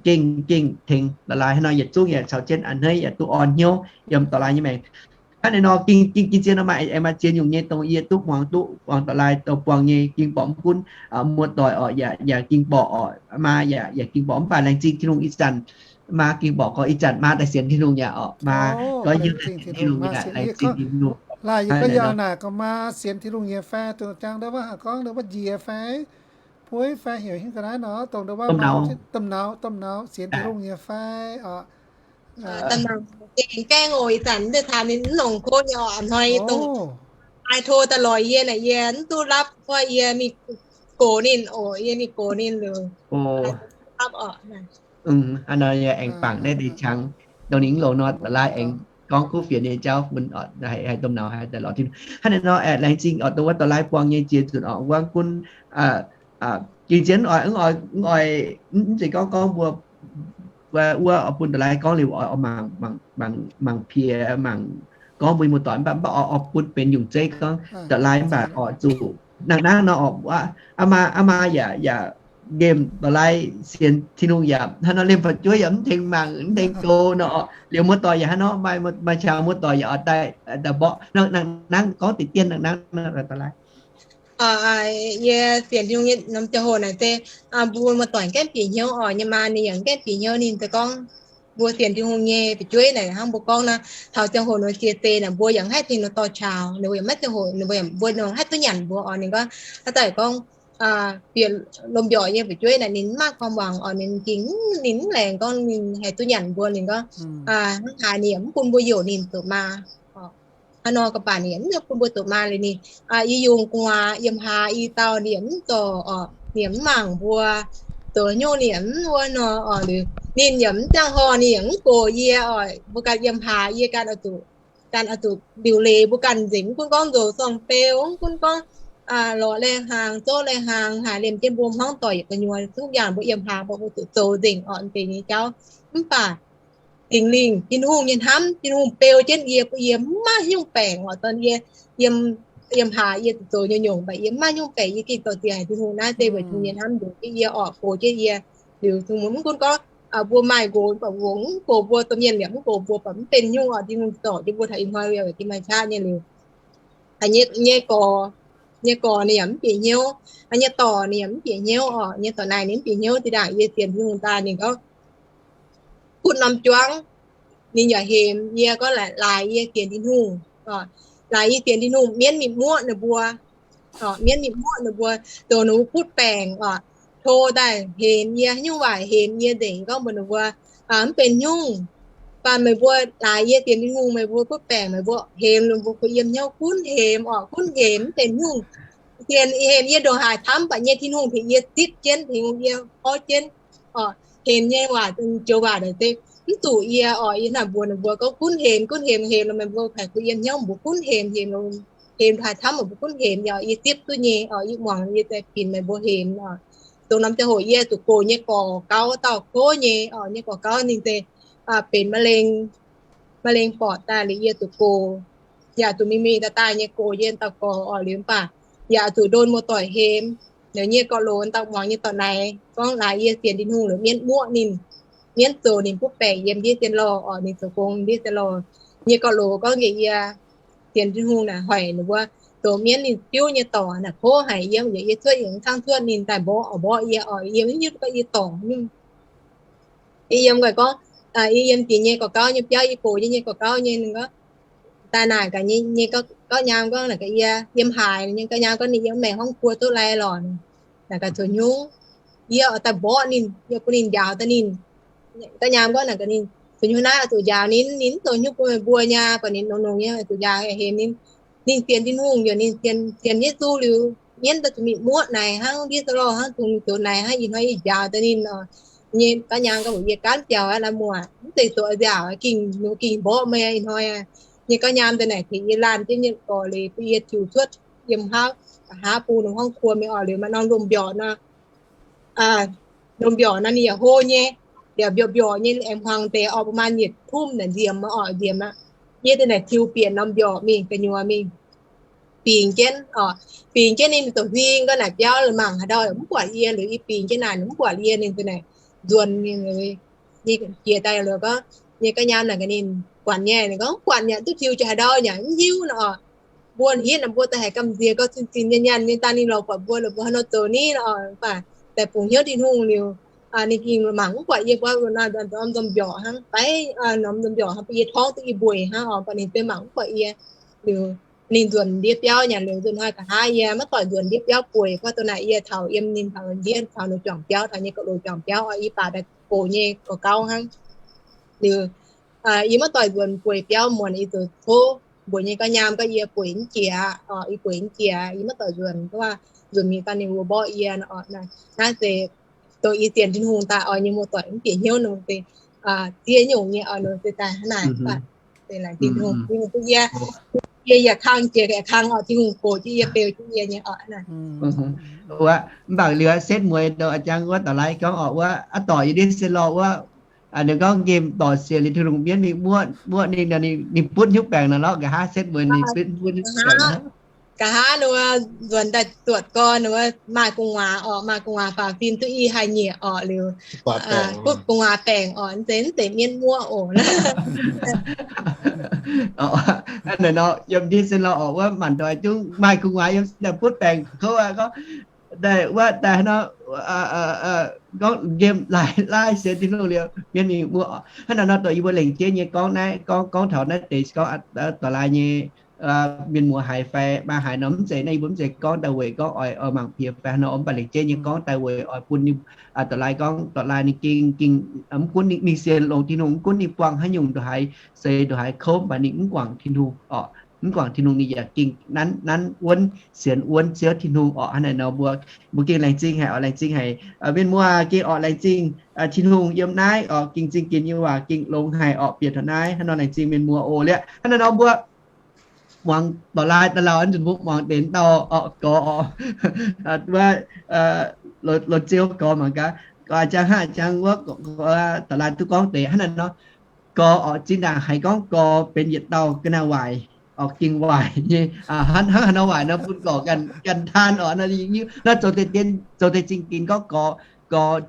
gengh, gengh tengx la'laaih. Hnangv nor yietc zungv yaac caux jienv a'hneiv yaac duqv orn hnyouv yiem dorh laaih nyei maengc. Hnangv naaiv nor, ging, ging, ging zien nor maaih aengx maaih zien nyungc nyei dongh yie duqv muangx duqv muangx dorh laaih dongh buangh nyei, ging borqc mv gunv muoz-doic oc, yaac, yaac ging borqc oc, maa yaac, yaac ging borqc, mv baac laengz zingh Tin-Hungh ih zanc maa ging borqc gorx, ih zanc maa daaih sienx Tin-Hungh yaac oc, maa gorngv yie daaih sienx Tin-Hungh yaac laengz zingh Tin-Hungh. Laaih yie gorngv yangh naaic gorngv maa sienx Tin-Hungh nyei fai, dongh jangx ndau wuov haih gorngv ndau wuov njiec fai, bueiv fai, heuc hingv ga'naaiv nor, dongh ndau wuov domh nauz, domh nauz sienx Tin-Hungh nyei fai oc. Gaengh oc, ih zanc mv deix taux ninh mv longc kov nyei oc, a'hnoi dongh ai to daaih lorz yie naaic, yie mv duqv lapv, wuov yie mingh gox ninh oc, yie mingh gox ninh liuz, lapv oc. Hnangv nor yie aengx bangc naaiv deix qangx, dongh ninh mv longc nor, da'laaih aengx gorngv kuv fienx nyei jauv bun haih domh nauz haih daaih lorz Tin-Hungh. Hnangv naaiv nor aeqv, laengz zingh oc, dongh wuov dorh laaih buangh nyei jiex nzunc oc, wuov gunv ging zien oix, oix, mv zeiz gorngv gorngv mbuo wuov oix bun dorh laaih gorngv liuz oix mangc, mangc piex mangc gorngv mbuo muoz-doic, mv baac, mv baac oix bun benx nyungc zeiv gorngv dorh laaih mv baac oix zuqc nangh nangv nor oc, aa maa, aa maa yaac, yaac nqemh dorh laaih sienx Tin-Hungh yaac hnangv nor, liemh fu'jueiv yaac mv tengx mangc mv tengx gox nor, liuz muoz-doic yaac hnangv nor, maaih, maaih qangx muoz-doic yaac oix daaih, daaih mborqv nangh, nangh nangv gorngv deix dien nangh nangv dorh laaih. Yie sienx Tin-Hungh nyei norm ziangh hoc naaic se mbuo muoz-doic gaengh bieqc hnyouv oc, yie maa ninh yaac gaengh bieqc hnyouv, ninh se gorngv mbuo sienx Tin-Hungh nyei fu'jueiv naaic hnangv mbuo gorngv nor, taux ziangh hoc nor cie se naaic mbuo yaac mv haih tengx nor dorh qangx, ninh mbuo yaac mv haih tengx hoc, ninh mbuo yaac mbuo nor haih duqv nyanc mbuo oc, ninh gorngv haaix dauh gorngv bieqc lomh mbiorqc nyei fu'jueiv naaic ninh mv maaih ความหวัง oc, ninh ging, ninh mv laengz gorngv ninh haih duqv nyanc mbuo, ninh gorngv hnangv haaix ninh yaac mv bun mbuo youc ninh zoux maa. Hnangv nor ga'baac ninh yaac mv bun mbuo zoux maa liuz ninh, yie yungz gu'nguaaz yiem hlaax i dauh ninh yaac mv zorc oc, ninh yaac mv mangc mbuo zoux nyungc, ninh yaac mv wuov nor oc, liuz ninh yaac mv ziangh horh ninh yaac mv gox yie oc, mbuo ganh yiem hlaax yie ganh oix zuqc, ganh oix zuqc liuc leiz mbuo ganh nzengc, mv gunv gorngv nzoux sorng-beu, mv gunv gorngv lorz lai-hnaangx, zouv lai-hnaangx, haaix liemh jienv mbuo hmuangv doic yietc gu'nyuoz, duqv yaangh mbuo yiem hlaax mbuo zuqc zoux nzengc oc, deix nyei jauv. Mv baac Singx Lingh, Tin-Hungh nyei hnamv, Tin-Hungh beu jienv yie, bun yie mv maaih nyungc baengc oc. Dongh yie yiem, yiem hlaax yie zoux nyungc-nyungc, mv baac yie mv maaih nyungc baengc, yie gengh dorh ziex haic Tin-Hungh naaiv se weic Tin-Hungh nyei hnamv njoux jienv yie oc, goux jienv yie. Liuz Tin-Hungh mv gunv gorngv mbuo maaih nqox, mv baac mbuo mv goux mbuo, domh mienh yaac mv goux mbuo, baac mv benx nyungc oc. Tin-Hungh zorc jienv mbuo taux ih hnoi liuz, yie maaih qaqv nyei liuz, nyei gorx, nyei gorx ninh yaac mv bieqc hnyouv, nyei dorc ninh yaac mv bieqc hnyouv oc. Nyei dorc naaic ninh mv bieqc hnyouv, zinh ndaangc yie sienx Tin-Hungh daaih ninh gorngv butv norm juangv, ninh yaac hemx yie gorngv laaix yie sienx Tin-Hungh, laaix yie sienx Tin-Hungh, mienv mingh muoqv ninh mbuo, mienv mingh muoqv ninh mbuo, zoux ninh mbuo butv baengc oc, to daaih hemx yie, haaix nyungc waac hemx yie nzengc, gorngv mbuox ninh mbuo mv benx nyungc. Baac meih mbuo laaix yie sienx Tin-Hungh, meih mbuo butv baengc, meih mbuo hemx ninh mbuo kuh yiem hnyouv, gunv hemx oc, gunv hemx mv benx nyungc. Sienx hemx yie ndongc haaix camv, baac nyei Tin-Hungh tengx yie zipv jienv, tengx yie orv jienv oc. Hemx nyei waac, joux waac naaic se mv zuqc yie oc. Yie hnangv mbuox ninh mbuo gorngv gunv hemx, gunv hemx, hemx nor meih mbuo haih kuh yiem hnyouv, mbuo gunv hemx, hemx, hemx haaix camv, mbuo gunv hemx oc. Yie zipv duqv nyei oc, yie muangx, yie zai binc meih mbuo hemx oc. Dongh norm ziangh hoc yie zuqc gox nyei gorx gauv dauh kouv nyei oc. Nyei gorx gauv ninh se benx มะเร็ง borqc daaih liuz yie zuqc gox, yaac zuqc mingh mingh daaih daaih nyei gox yie dauh gorx oc. Liuz mv baac yaac zuqc ndon muoz-doic hemx. Liuz nyei gorx-loz dauh muangx nyei dorc naaic gorngv laaix yie sienx Tin-Hungh liuz mienv muoqv ninh, mienv zoux ninh butv baengc yiem ndiev zien lorh oc, ninh zoux gong ndiev zien lorh. Nyei gorx-loz gorngv njiec yie sienx Tin-Hungh naaic hoic ninh mbuo zoux mienv ninh biuv nyei dorc naaic kouv haic yiem, yie cuotv yie mv cangv cuotv ninh daaih mborqv oc, mborqv yie oc, yie mv hiuv duqv yie dorngc nyungc. Yie yiem nqaih gorngv, yie yiem diex nyei gorx gauv nyei biauv, yie gox nyei nyei gorx gauv nyei, ninh gorngv daaih naaic gaax nyei, nyei gauv nyaam gorngv naaic gaax yie, yiem haaix nyei gauv nyaam gorngv ninh yiem maengx hmuangv kuo duqv lai lorqc. Naaic gaax coux nyungc, yie oix daaih mborqv ninh, yie bun ninh njaaux daaih ninh. Gauv nyaam gorngv naaic gaax ninh, coux nyungc naaiv oix zuqc njaaux ninh, ninh mv zoux nyungc bun meih mbuo nyei, baac ninh nongx nongx nyei oix zuqc njaaux hemx ninh. Ninh sienx Tin-Hungh yaac ninh sienx, sienx Yesu liuz, mienv daaih zuqc mingh muoqv naaic hnangv ndiev zien lorh hnangv, dongh zoux naaic hnangv. Ih hnoi yie njaaux daaih ninh oc. Nyei gauv nyaam gorngv mbuox yie, gaanv biaux aqv, la'muc mv zeiz zoux nziaauc, ging, ninh ging mborqv meih ih hnoi aqv. Nyei gauv nyaam daaih naaic tengx yie laanh jienv nyei gorx leiz bun yie tiux cuotv yiem haav, haav bung ninh hmuangv kuo mingh oc. Liuz maaih norm lomh mbiorqc nor, lomh mbiorqc nor ninh yaac hlo nyei, yaac mbiorqc mbiorqc nyei, aengx hmuangx deix oc, ประมาณ yietc tumv naaic nziemx oc, nziemx aqv. yie da'naaic tiux bieqc norm mbiorqc mingh gu'nyuoz mingh bingx jienv oc. Bingx jienv ninh zoux huing ga'naaic biauv mangc haaix ndau mv buatc yie, liuz yie bingx jienv naaic ninh mv buatc yie, ninh da'naaic nzuonx ninh jiex daaih liuz gorngv, nyei ga'nyaam naaic gaax ninh, guatc nyei? Ninh gorngv guatc yaac duqv tiux jiex haaix ndau yaac mv hiuv nor oc. Mbuo hitv naaic mbuo daaih haiz gamh nziex gorngv zinh zinh nyei nyaanh nyei daaih ninh lorz buatc mbuo, liuz mbuo haaix nor zoux ni nor oc. Mv baac daaih bungx hnyouv Tin-Hungh liuz, ninh gengh mangc mv buatc yie, mbuo norm nzomc mbiorqc hnangv, daiv norm nzomc mbiorqc hnangv, bun yie torngv duqv yie mbueic hnangv oc, baac ninh se mangc mv buatc yie. Liuz ninh nzuonx ndiev biauv nyanc liuz nzuonx hnoi nqa'haav yie maiv doic nzuonx ndiev biauv bueic, gorngv dongh naaic yie taux yiem ninh taux ndiev taux ninh juangc biauv, taux nyei gauh loz juangc biauv oc, yie baac daaih gox nyei gorx gauv hnangv. Liuz yie maiv doic nzuonx bueic biauv muonc, yie zoux tov mbuox nyei ga'nyaam gorngv yie bueic mv jiex oc, yie bueic mv jiex, yie maiv doic nzuonx, nzuonx mingh daaih ninh mbuo mborqv yie oc. Naaiv se dongh yie sienx Tin-Hungh daaih oc, yie mbuo doic mv bieqc hnyouv nor se ziex nyungc nyei oc, nor se daaih hnangv naaic. Yie, yie yaac kang jiex kang oc, Tin-Hungh gox jienv yie, beu jienv yie nyei oc. Wuov, mv baac liuz setv mueiz dongh a'jang wuov daux lai gorngv oc, wuov a'dorc yie ndiev se lorh wuov, ninh gorngv nqemh dorc siec liuz Tin-Hungh mienv mingh muoqv, muoqv ninh, ninh butv hnyouv baengc nor lorqc, nqa'haav setv mueiz ninh butv hnyouv baengc. Nqa'haav ninh nzuonx daaih zuotc gorn, maaih gu'nguaaz oc, maaih gu'nguaaz faaux fim duqv i haaix nyieqc oc, liuz butv gu'nguaaz baengc oc, mv zeiz, mv zeiz mienv muoqv oc. Naaiv nor yiem ndiev se lorh oc, wuov maanc doic zungv maaih gu'nguaaz yiem daaih butv baengc kouv aqv. Gorngv daaih wuov daaih haaix nor, gorngv nqemh laai laai sienx Tin-Hungh liuz mienv mingh muoqv oc. Hnangv naaiv nor dongh yie mbuo lengc jeiv nyei gorngv naaiv, gorngv gorngv taux naaiv deix se gorngv dorh laaix nyei mienh muoz haiz fai maaih haaix nor mv zeiz, naaiv yie mbuo mv zeiz gorngv daaih weic gorngv oix, oix mangc piex fai haaix nor, mv baac lengc jeiv nyei gorngv daaih weic oix bun ninh dorh laaix gorngv dorh laaix ninh gengh, gengh mv gunv ninh sienx longx Tin-Hungh, mv gunv ninh buangh haaix nyungc ndongc haaix seix ndongc haaix kouv, mv baac ninh mv guangc Tin-Hungh oc. Mv guangc Tin-Hungh ninh yaac gengh nanv, nanv wuonv sienx wuonv Ziouv Tin-Hungh oc. Hnangv naaiv nor mbuo, mbuo gengh laengz zingh haic oc, laengz zingh haic mienh muoz, gengh oc laengz zingh Tin-Hungh yiem naaiv oc, gengh zingh ginx nyei waac gengh longx haic oc. Bieqc taux naaiv hnangv nor laengz zingh mienh muoz oc. Liuz hnangv naaiv nor mbuo muangx dorh laaix daaih lauh, nzunc mbuo muangx deix dauh oc, gorx oc, wuov, loz-ziou gorx mangc gaax, gorx jangx hnangv jangx wuov, dorh laaix duqv gorngv deix hnangv naaiv nor. Gorx oc, zinh ndaangc haiz gorngv gorx benx yietc dauh ga'naaiv waaic oc, gengh waaic nyei, hnangv haaix nor waaic nor bun gorx ganh taan oc. Naaiv zoux deix zingh ginx gorngv gorx, gorx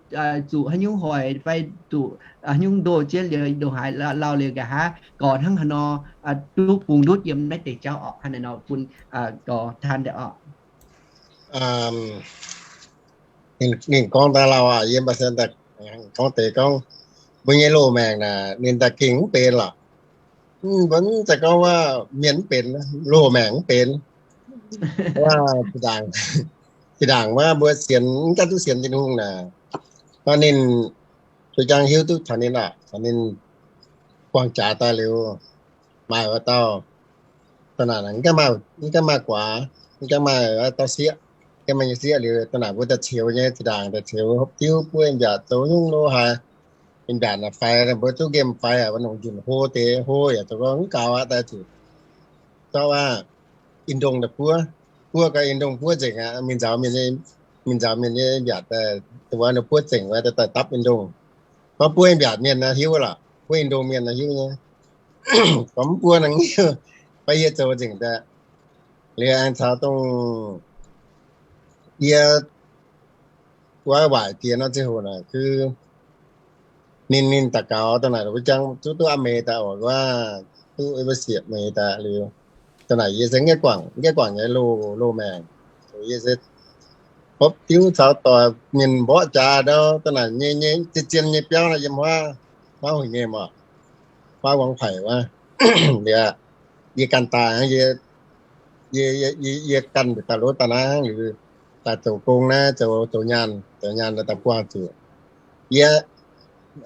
zuqc haaix nyungc hoic fai zuqc haaix nyungc ndoh jienv liuz ndongc haaix lauh liuz nqa'haav gorx hnangv haaix nor duqv bungx ndutv yiem naaiv deix jauv oc. Hnangv naaiv nor bun gorx taan daaih oc. Ninh gorngv daaih lauh aqv, yie mbuo se gorngv deix gorngv mbuo nyei loz-maengc naaic ninh daaih gengh mv benx lorqc. Mv baac mv zeiz gorngv wuov mienh mv benx, loz-maengc mv benx. Wuov zinh ndaangc, zinh ndaangc wuov mbuo sienx, mv gaengh duqv sienx Tin-Hungh naaic, gorngv ninh zuqc jangx hiuv duqv taux ninh aqv, taux ninh buangh jaax daaih liuz, maaih wuov dauh, da'naaic mv gaengh maaih guaax, mv gaengh maaih dauh sieqv, gaengh maaih nyei sieqv liuz, da'naaic mbuo daaih ceux nyei, zinh ndaangc daaih ceux hopv diuv buov mbiaatc zoux nyungc lo haaix. Mbiaatc naaic faix, mbuo duqv nqemh faix aqv, wuov nongc nzunc hlo deix hlo yaac zoux gorngv mv gaux aqv, daaih zuqc zorqv aqv, in-ndongh daaih buov, buov gau in-ndongh buov nzengc aqv, mingh nzaaux mienh, mingh nzaaux mienh nyei mbiaatc daaih, wuov ninh buov nzengc wuov daaih dapv in-ndongh. Gorngv buov mbiaatc mienh naaiv hiuv lorqc, buov in-ndongh mienh naaiv hiuv nyei. Gorngv mv buov nor hiuv, baac yie zoux nzengc daaih. Liuz aengx caux dongh yie wuov waaic diex nor ziangh hoc naaic, ninh, ninh daux gaux dongh naaic, wuov jangv zuqc duqv a'meix daaih oc, wuov duqv wuov sieqv meix daaih liuz, dongh naaic yie se mv gaengh guangc, mv gaengh guangc nyei loz, loz-maengc. Yie se hopv diuv caux doic mienh mborqv jaax ndau, dongh naaic nyei, nyei zien, zien nyei biauv naaic yiem huaav, huaav huingx nyei mv baac huaav wangx paic wuov. Liuz yie ganh daaih hnangv, yie, yie ganh daaih lov daaih naaiv hnangv liuz, daaih zoux gong naaiv, zoux, zoux nyaanh, zoux nyaanh daaih buangh zuqc. Yie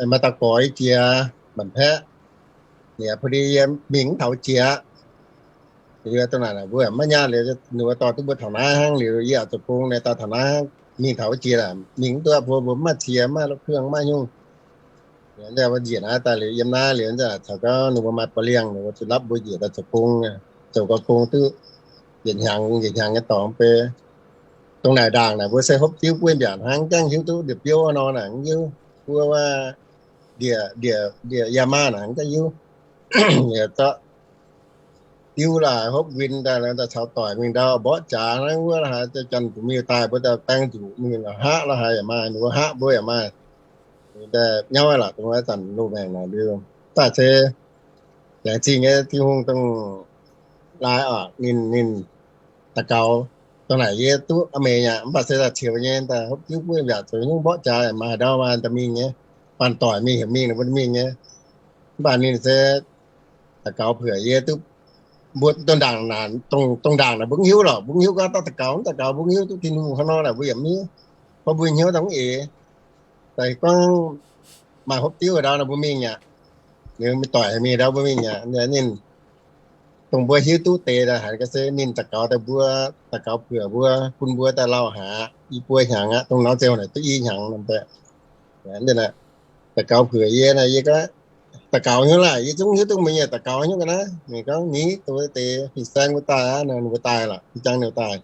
maaih dauh gorx jiex Manx Paeqv, liuz pui yie mingh mv taux jiex aqv. Liuz dongh naaic mbuo maiv nyaanh liuz, ninh mbuo dorh duqv mbuo taux naaiv hnangv liuz, yie yaac zoux gong naaiv daaih taux naaiv hnangv, mingh taux wuov jiex aqv, mingh mv duqv, mbuo, mbuo mv maaih cie, mv maaih loz-kuang, mv maaih nyungc. Liuz nziaauc mbuo njiec naaiv daaih liuz, yiem naaiv liuz nziaauc caux gau ninh mbuo maaih ba'liangh, ninh mbuo zuqc lapv mbuo njiec daaih zoux gong, zoux gau gong duqv yietc hnyangx, yietc hnyangx nyei dorngx beiv. Dongh naaic ndaangc naaic mbuo se hopv diuv buov mbiaatc hnangv, mv gaengh hiuv duqv ndie-biouv nor naaic mv hiuv, buov wuov ndie, ndie, ndie-yaa-maah naaic mv gaengh hiuv. Liuz zorqv diuv la'haic hopv win daaih, daaih caux doic mingh ndau mborqv jaax hnangv wuov la'haic, janx-janx zuqc mingh daaih mbuo daaih baeng nzuqc mingh la'haqv la'haic yaac maaih, ninh mbuo haqv mbuo yaac maaih. Daaih nyauv lorqc, dongh wuov zanc loz-maengc naaic liuz, daaih se laengz zingh nyei Tin-Hungh dongh laaix oc, ninh, ninh daux gaux dongh naaic yie duqv meix aqv. Mv baac se daaih ceux nyei, daaih hopv diuv buov mbiaauc zoux hnyouv mborqv jaax maaih ndau maaih daaih mingh nyei, baan doic mingh heuc mingh ninh mbuo mingh nyei. Mv baac ninh se daux gaux puic yie duqv mbuo dongh ndaangc naaic, dongh ndaangc naaic mbuo mv hiuv lorqc, mbuo mv hiuv gorngv daux gaux, daux gaux mbuo mv hiuv duqv Tin-Hungh hnangv nor naaic mbuo yaac mv hiuv. Gorngv mbuo hnyouv dangh mv eix, daaih gorngv maaih hopv diuv ndau naaic mbuo mingh aqv. Ninh mingh doic mingh ndau mbuo mingh aqv. Ninh dongh mbuo hiuv duqv deix daaih haiz ga'sie ninh daux gaux daaih mbuo, daux gaux puic mbuo, bun mbuo daaih lauh haic i buo hnyangx aqv. Dongh norm ziangh hoc naaic duqv i hnyangx nor. Daux gaux puic yie naaic, yie gorngv daux gaux hnyouv laaic, yie zungv hiuv duqv meih nyei daux gaux hnyouv ga'naaiv. Ninh gorngv ninh dongh deix fin-saeng mbuo daaih aqv, ninh mbuo daaih lorqc, jangx ninh daaih.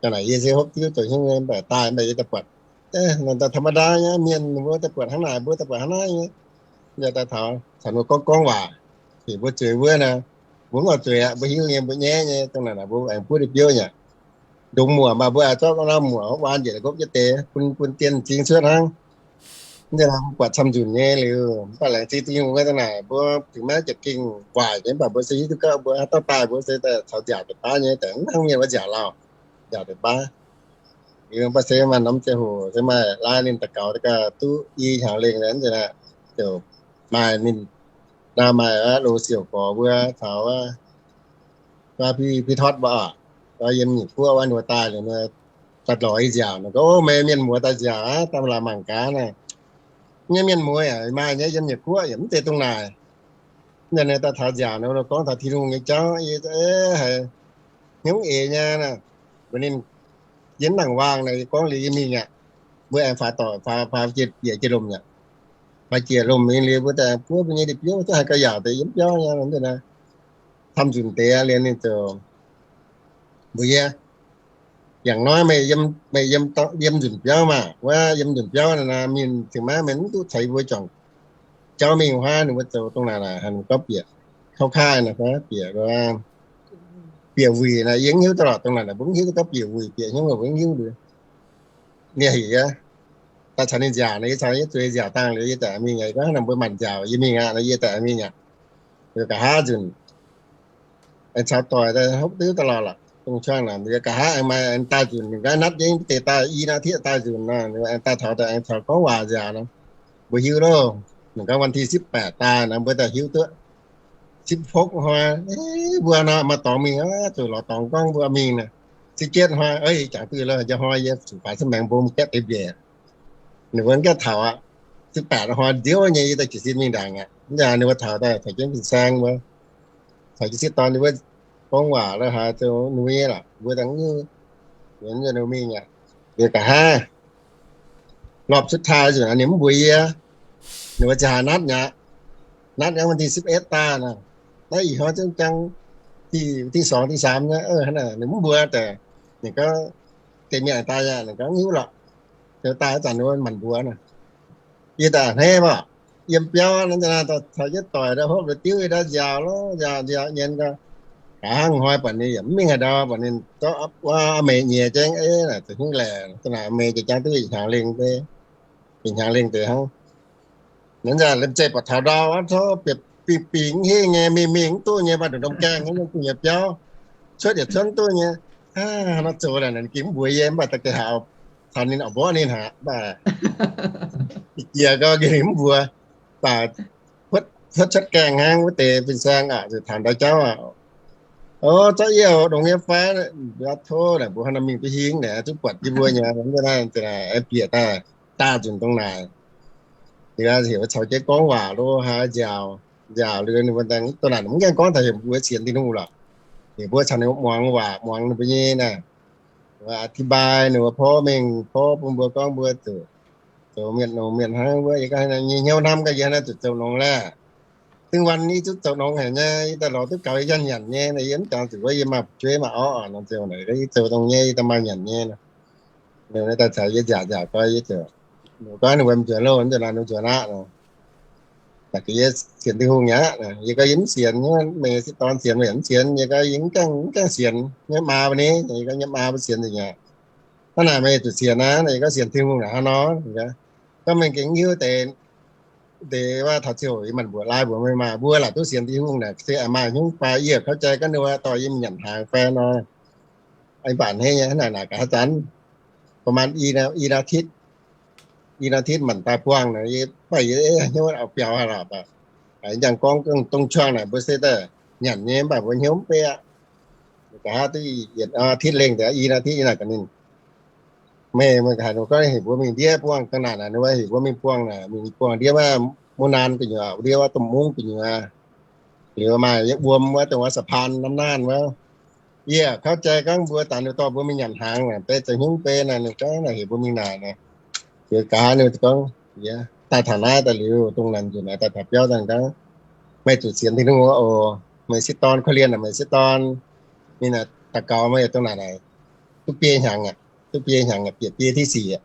Ga'naaiv yie se hopv diuv zoux hnyouv nyei, mv baac daaih mv baac yie daaih buatc, daaih ธรรมดา nyei, mienh mbuo daaih buatc hnangv naaic, mbuo daaih buatc hnangv naaiv nyei. Yie daaih taux caux ninh mbuo gorngv gorngv waac, heuc mbuo zueiz wuov naaic, mbuo mv oix zueiz aqv, mbuo hiuv nyei, mbuo nyaiv nyei, dongh naaic naaic mbuo aengx buov ndie-biouv nyei. Ndongc muoc maah, mbuo aengx zorqv gorngv nor muoc hopv waan njiec gopv jienv deix, bun, bun dien m'zing cuotv hnangv. Mv baac camv nzunc nyei liuz, mv baac laengz zingh Tin-Hungh dongh naaic, mbuo fingx maiv jiex gengh waaic nyei, mv baac mbuo se hiuv duqv gorngv mbuo haaix dauh daaih mbuo se daaih caux nziaauc deix baav nyei, daaih mv hnangv mienh wuov nziaauc lauh, nziaauc deix baav. Liuz mv baac se maaih norm ziangh hoc se maaih laai ninh daux gaux daaih gauh duqv i hnyangx lengh nor, ziouc maaih ninh ndau maaih loz-siouc gorx mbuo caux Pi, Pi Totv mbuo oc, yiem Nyic Guoqv wuov ninh mbuo daaih liuz, daaih lorz yie nziaauc. Ninh gorngv, O, meih mienh muoz daaih nziaauc aqv, daaih maaih laangz mangc gaax naaic. Nyei mienh muoz yaac maaih nyei, yiem Nyic Guoqv yaac mv zeiz dongh naaic. Ninh daaih taux nziaauc nor, gorngv taux Tin-Hungh nyei jauv, yie haiz hnyouv eix nyei naaic. Mbuo ninh yiem nangc waangh naaic, yie gorngv liuz yie mingh aqv. Mbuo aengx faaux doic, faaux, faaux jiex bieqc jiex lomc aqv. Faaux jiex lomc mingh liuz, mbuo daaih buov mbuo nyei ndie-biouv, duqv haiz gauh yaauc deix yiem biauv nyei, mv baac camv nzunc deix liuz ninh ziouc mbuox yie, Yangh hnoi meih yiem, meih yiem, yiem nzunc biauv maah, wuov yiem nzunc biauv naaic, mienh cingx maiv, meih mv duqv caux yie mbuo juangc jauv mingh wuov, ninh mbuo zoux dongh naaic naaic, haaix ninh gorngv bieqc kauv kaaih naaic, bieqc, bieqc wuic naaic, yie mv hiuv duqv lorqc. Dongh naaic naaic mbuo mv hiuv duqv gorngv bieqc wuic bieqc hnyouv, mbuo mv hiuv liuz, ninh heuc yie daaih caux ninh nziaauc naaic, yie caux yie zueiz nziaauc dangh liuz, yie daaih mingh aqv. Gorngv naaic mbuo maanc nziaauc, yie mingh aqv, yie daaih mingh aqv. Liuz nqa'haav nzunc aengx caux doic daaih hopv diuv daaih lorqc lorqc, dongh juang naaic, nqa'haav aengx maaih aengx daaih nzunc, ninh gaav natv jienv deix daaih i naaiv tieqv daaih nzunc nor, aengx daaih taux daaih aengx caux gorngv waac nziaauc nor, mbuo hiuv loh. Ninh gorngv วันที่สิบแปด daaih nor, mbuo daaih hiuv duqv สิบหก hnoi, mbuo nor maaih dorngx mingh, zuqc lorz dorngx gorngv mbuo mingh naaic. สิบเจ็ด hnoi, jangx duqv loh, njang hnoi yie zuqc faaux sieqv maengx mbom gaeqv deix mbiec. Ninh mbuo gaeqv taux aqv, สิบแปด hnoi nziouv nyei yie daaih jiez sin mingh ndaangc aqv. Mv baac ninh mbuo taux daaih caux jienv fin-saeng mbuo, caux jienv sieqv dorn ninh mbuo gorngv waac la'haaix zoux ninh mbuo nyei lorqc, mbuo dangh nyungc mingh aqv. Liuz nqa'haav รอบสุดท้าย nzunc ninh mv mbuox yie, ninh mbuo ziouc haaix natv nyei, natv วันที่สิบเอ็ด daaih naaic, naaiv ih hnoi zengv jangv ที่สอง ที่สาม nyei, ninh mv mbuox daaih. Ninh gorngv, deix mienh daaih yaac ninh gorngv hiuv lorqc. Daaih zanc ninh mbuo maanc mbuox naaic, yie daaih hneiv maah, yiem biauv naaiv caux jienv doic daaih hopv deix diuv, yie daaih nziaauc loh, nziaauc nziaauc nyienz gau. Nqa'haav hnoi buatc ninh yaac mv mingh haaix ndau, buatc ninh zorqv wuov meix nyiex jienv, ei, naaic zuqc hnyouv laeqc, da'naaic meix jiex jangv duqv yietc hnyangx lengh deix, yietc hnyangx lengh deix hnangv. Naaiv nzaac lemh zeih buatc taux ndau aqv, tov bieqc bingh bingh mv hingh nyei, mingh mingh mv duqv nyei, maaih nduqc norm gaengh nyei, gu'nyuoz biauv cuotv yietc cuotv mv duqv nyei. Nor zoux naaic ninh gengh mv mbuox yie, mv baac da'geix haaix taux ninh oix mborqv ninh haic, mv baac jiex gau gengh mv mbuox. Baac cuotv cuotv gaengh hnangv wuov deix fin-saeng aqv, zuqc taux ndau jauv aqv. O, zorqv yie oc, longx nyei fai? Tov naaic mbuo hnangv nor mingh duqv hingh naaic, zungv buatc yie mbuo nyei, bieqc daaih, daaih nzunc dongh naaic. Liuz heuc caux jienv gorngv waac lo haaix nziaauc, nziaauc liuz ninh mbuo daaih dongh naaic mv gaengh gorngv daaih heuc mbuo sienx Tin-Hungh lorqc. Ninh mbuo caux ninh mbuo muangx waac, muangx ninh mbuo nyei naaic, อธิบาย ninh mbuo porv mengh porv bun mbuo gorngv mbuo zuqc zoux mienh longx mienh hnangv wuov. Yie gorngv nyei hnyouv hnamv gaax yie naaiv zuqc zoux longx laeh. Dinghวัน yie zungv zoux longx haic nyei, yie daaih lorz duqv gaux yie jangx nyanc nyei. Yie mv jangx zuqc wuov yie maaih fu'jueiv maaih orv, nor zoux naaic yie zoux dongh nyei, yie daaih maaih nyanc nyei. Daaih caux yie nziaauc nziaauc gau, yie ziouc, ninh gorngv ninh mbuo nzuonx loh, nzuonx aqv, ninh nzuonx aqv. Naaic gaax yie sienx Tin-Hungh mi'aqv. Yie gorngv yie mv sienx, meih sieqv dorn sienx, meih mv sienx. Yie gorngv yie mv gaengh, mv gaengh sienx nyei maa mbuo ni. Yie gorngv nyei maa mbuo sienx nzengc mi'aqv. Hnangv naaic meih zuqc sienx aqv. Yie gorngv sienx Tin-Hungh naaic hnangv nor. Gorngv meih gengh hiuv deix, deix wuov taux ziouc yie manc mbuoqc lai mbuoqc meih maah, mbuo laaic duqv sienx Tin-Hungh naaic se maaih hnyouv fai yie kouv jai gorngv ninh wuov dorh yie mingh nyanc hnaangx fai nor. Ih mbatc hneiv nyei hnangv naaic naaic gaax haaix zanc,ประมาณ i nor, i nor titv, i nor titv manc daaih buangh naaic, yie baac yie hnyouv auv biaux haaix lorqc. Njang gorngv dongh quang naaic mbuo se daaih nyanc nyei, mv baac mbuo hnyouv mv bei aqv. Gaax haaix duqv yietc titv lengh deix, i nor titv yie naaic gaax ninh, meih, meih haaix nor gorngv heuc mbuo mingh ndiev buangh ga'naaiv naaic, ninh wuov heuc mbuo mingh buangh naaic, mingh buangh ndiev wuov mu'nanx gu'nyuoz, ndiev wuov domh mungv gu'nyuoz, liuz maaih yie wuom wuov dongh wuov สะพานน้ำน่าน wuov. Yie kouv jai gorngv mbuo daaih ninh dorh mbuo mingh nyanc hnaangx naaic, deix za'hnyungv bei naaic, ninh gorngv naaic heuc mbuo mingh naaic naaic. Liuz gaax ninh gorngv, daaih taux naaiv daaih liuz, dongh naaic nzunc naaic daaih taux biauv daaih gorngv, meih zuqc sienx Tin-Hungh oc. Meih sieqv dorn korv-lienh aqv, meih sieqv dorn. Ninh naaic daux gaux meih dongh naaic naaic, duqv biei hnyangx aqv, duqv biei hnyangx aqv, bieqc biei ที่สี่ aqv.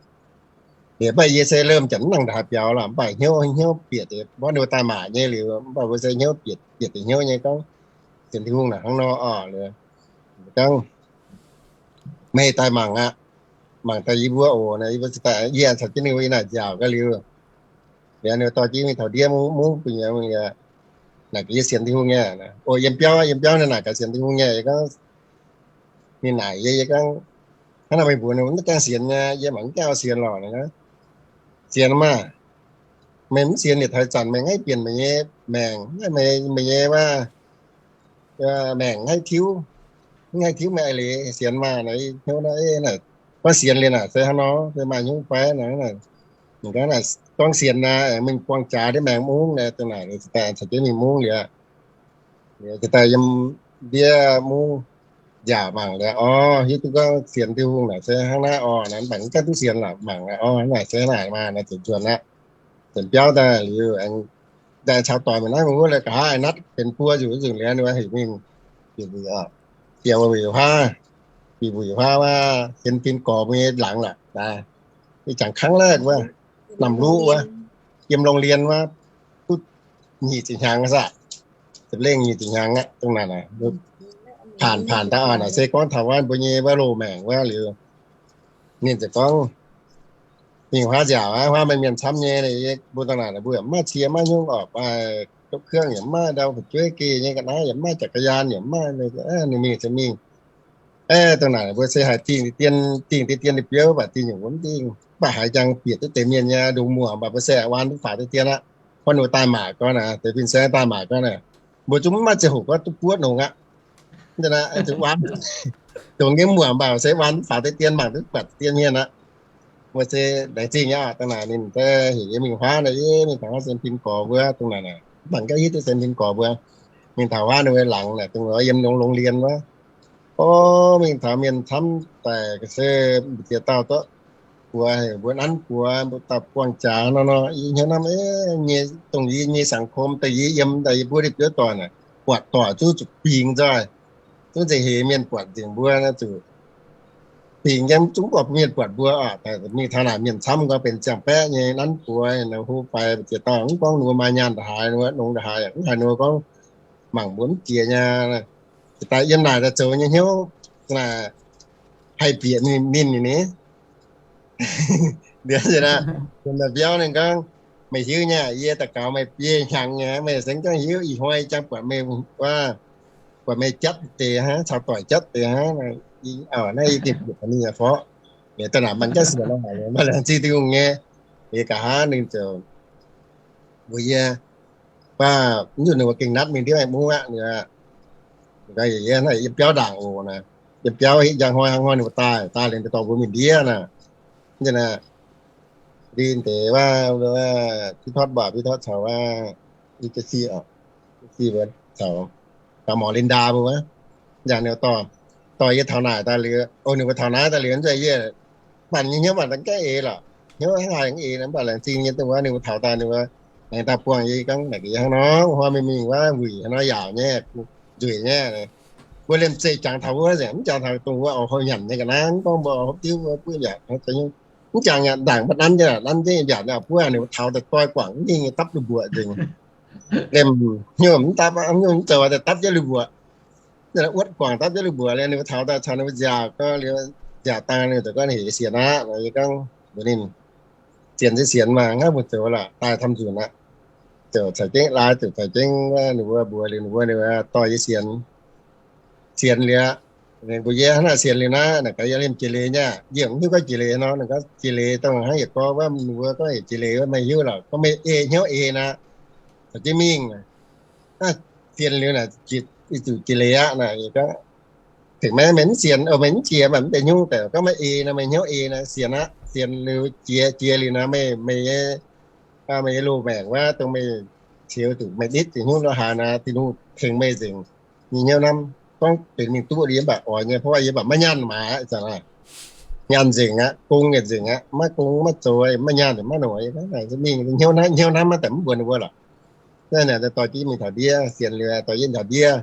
Liuz mv baac yie se เริ่ม janx mv nangc ndaaix biaux lorqc, mv baac hnyouv, hnyouv bieqc deix, mv baac ninh mbuo daaih maac nyei liuz, mv baac mbuo se hnyouv bieqc, bieqc deix hnyouv nyei gorngv, sienx Tin-Hungh naaic hnangv nor oc. Liuz gorngv, meih daaih mangc aqv, mangc daaih yie mbuo oc. Naaic yie mbuo daaih, yie caux jienv ninh mbuo yiem naaic nziaauc gau liuz, liuz ninh dorh jienv mingh taux ndiev mungv, mungv gu'nyuoz liuz, naaic gaax yie sienx Tin-Hungh nyei. Oc, yiem biauv, yiem biauv ninh naaic gaax sienx Tin-Hungh nyei. Yie gorngv, ninh naaic yie, yie gorngv, hnangv naaic meih mbuox ninh mv gaengh sienx nyei, yie mangc mv gaengh oix sienx lorqc. Ninh gorngv, sienx maah! Meih mv sienx yietc taux zanc meih mv haih bieqc meih nyei maengc, meih, meih nyei wuov maengc mv haih tiuv, mv haih tiuv meih eix leiz. Sienx maah! Naaic hnyouv naaiv, naaic gorngv sienx liuz naaic se hnangv nor, se maaih hnyouv fai naaic. Ninh gorngv naaic gorngv sienx naaic, mingh buangh jaax ndiev maengx mungv naaic, dongh naaic caux jienv mingh mungv liuz, liuz daaih yiem ndiev mungv nziaauc mangc liuz, orv, hiuv duqv gorngv sienx Tin-Hungh naaic se hnangv naaiv orv. Naaic mv baac mv gaengh duqv sienx lorqc, mangc orv, naaic se naaic maah! Naaic ziouc nzuonx aqv. Nzuonx biauv daaih liuz, aengx daaih caux doic mingh naaiv mingh wuov, la'gaax haaix naaiv benx buo nzuqc nzunc liuz, ninh mbuo heuc mingh bieqc mbuic oc, bieqc mbuic huaav, bieqc mbuic huaav wuov, sienx fim gorx mbuo nyei laangz lorqc. Ih jangx ครั้งแรก wuov, namh luqv wuov, yiem โรงเรียน wuov, duqv nyic ziepc hnyangx aqv, ziepc lengh nyic ziepc hnyangx aqv. Dongh naaic, paanc paanc daaih oc. Naaic se gorngv taux wuov mbuo nyei wuov loz-maengc wuov liuz, ninh ziouc gorngv, mingh huaav nziaauc aqv, huaav maaih mienh camv nyei. Mbuo dongh naaic mbuo yaac mv maaih cie maiv hnyouv orqc, maaih รถเครื่อง yaac mv maaih, ndau fu'jueiv geh nyei ga'naaiv yaac mv maaih, จักรยาน yaac mv maaih. Ninh mingh se mingh. Aeqv, dongh naaic mbuo se haiz dingh deix dien, dingh deix dien deix biouv, mv baac dingh nyungc mbuo mv dingh. Mv baac haiz njang bieqc duqv deix mienh nyei ndongc muoc, mv baac mbuo se waanc duqv faaux deix dien aqv. Gorngv ninh mbuo daaih maaic gorngv naaic, deix fin-saeng daaih maaic gorngv naaic, mbuo zungv mv maaih ziangh hoc gorngv duqv buov nongx aqv. Zuqc waanc, dongh nyei muoc, mv baac se waanc duqv faaux deix dien, mangc duqv buatc deix dien mienh aqv. Mbuo se laengz zingh nyei aqv. Dongh naaic ninh heuc yie mingh huaav naaic, yie mingh taux huaav sienx fim gorx mbuo dongh naaic naaic, mv baac ganh hiuv duqv sienx fim gorx mbuo. Mingh taux huaav ninh mbuo laangz naaic, dongh yiem โรงเรียน wuov. O, mingh taux mienh camv daic ga'sie, mbu'ziex dauh zorqv buoz, mbuo nanv buoz, mbuo dauh buangh jaax nor nor. Yie hnyouv hnamv, nyei, dongh yie nyei สังคม daaih yie yiem daaih yie mbuo deix biouv doic naaic, buatc doic zungv zuqc bingx nzoih, zungv nzengc heix mienh buatc nzengc mbuo naaic zuqc bingx nyei, zungv buatc mienh buatc mbuo oc. Mingh taux naaic mienh camv gorngv benx ziangh baeqv nyei, nanv buoz, hlo faix, mbu'ziex dauh mv gorngv ninh mbuo maaih nyaanh ndongc haaix, ninh mbuo nongx ndongc haaix, mv haaix ninh mbuo gorngv mangc mbuo mv jiex nyei. Daaih yiem naaic daaih zoux nyei hnyouv naaic haih bieqc ninh, ninh, ninh, ninh. Liuz nzunc naaic, nzunc naaic biauv ninh gorngv, meih hiuv nyei, yie daux gaux meih biei hnyangx nyei, meih se mv gaengh hiuv. Ih hnoi jangx buatc meih wuov, buatc meih jatv deix hnangv, caux doic jatv deix hnangv, naaiv yie gengh bieqc ninh nyei forv. Liuz daaih naaic mangc gaax sienx lorqc, maaih laengz zingh Tin-Hungh nyei. Liuz nqa'haav ninh ziouc mbuox yie, baac mv nzunc ninh mbuo gengh natv mingh ndiev maengx mungv aqv. Ninh, ninh gorngv yie naaic yiem biauv ndaangc oc naaic, yiem biauv hitv njang hnoi hnangv hnoi ninh mbuo daaih, daaih liuz dorh mbuo mingh ndiev naaic. Ninh naaic, ndin deix wuov, wuov Pi Totv mbuoqc, Pi Totv caux wuov Jessie oc, Jessie mbuo caux, caux morc Linda mbuo wuov. Yangh ninh dorh, dorh yie taux naaic daaih liuz, o, ninh mbuo taux naaiv daaih liuz nzengc yie, mv baac nyei hnyouv mv baac dangh gaeqv eix lorqc, hnyouv hnangv haaix eix, mv baac laengz zingh nyei dongh wuov ninh mbuo taux daaih ninh mbuo aengx daaih buangh yie, yie gorngv naaic gaax yie hnangv nor, wuov mingh mingh wuov wuic hnangv nor yaauc nyei, nzueic nyei. Mbuo liemh zeih jangx taux wuov nzengc, mv jangx taux dongh wuov oix hopv nyanc nyei ga'naaiv, mv gorngv mbuo oix hopv diuv wuov buov mbiaauc, mv jangx aqv, ndaangc mbuo nanv nyei, nanv nzengc mbiaauc, buov ninh mbuo taux daaih doix guangc mv dingh nyei dapv duqv mbuoqc nzengc. Lemh hnyouv mv dapv, hnyouv mv zoux daaih dapv jienv lui-mbuoqc. Wuotv guangc dapv jienv lui-mbuoqc liuz, ninh mbuo taux daaih caux ninh mbuo nziaauc, gorngv liuz nziaauc dangh ninh mbuo gorngv hec sienx aqv. Yie gorngv mbuox ninh, sienx se sienx maah, hnangv mbuo zoux lorqc, daaih camv nzunc aqv. Ziouc caux jienv laai, ziouc caux jienv ninh mbuo mbuox liuz, ninh mbuo, ninh mbuo dorh yie sienx. Sienx liuz, ninh mbuo, yie hnangv naaic sienx liuz naaiv, naaic gaax yie liemh jiex leiz nyei, yie mv hiuv gorngv jiex leiz nor. Ninh gorngv jiex leiz dongh hnangv yietc gorngv wuov, ninh mbuo gorngv jiex leiz wuov, meih hiuv lorqc, gorngv meih ei hnyouv ei naaic, caux jienv mingh. Sienx liuz naaic, ih zuqc jiex leiz aqv naaic. Tengx meih, meih mv sienx, meih mv jiex, meih mv deix hnyouv daaih gorngv meih ei nor, meih hnyouv ei naaic, sienx aqv. Sienx liuz jiex, jiex liuz naaic, meih, meih nyei, meih nyei loz-maengc wuov, dongh meih ceux zuqc meih nitv deix hnyouv lo haaix naaic, Tin-Hungh tengx meih nzengc. Nyei hnyouv hnamv gorngv benx mingh duqv yie mv baac oix nyei, เพราะว่า yie mv baac maiv nyaanh maah, ih zanc aqv. Nyaanh nzengc aqv, gong yietc nzengc aqv, maiv gong maiv zoux, maiv nyaanh maiv nor. Mingh hnyouv hnamv, hnyouv hnamv maiv daaih mv mbuox ninh mbuo lorqc. Naaiv naaic dorh jienv mingh taux ndiev, sienx liuz dorh jienv taux ndiev,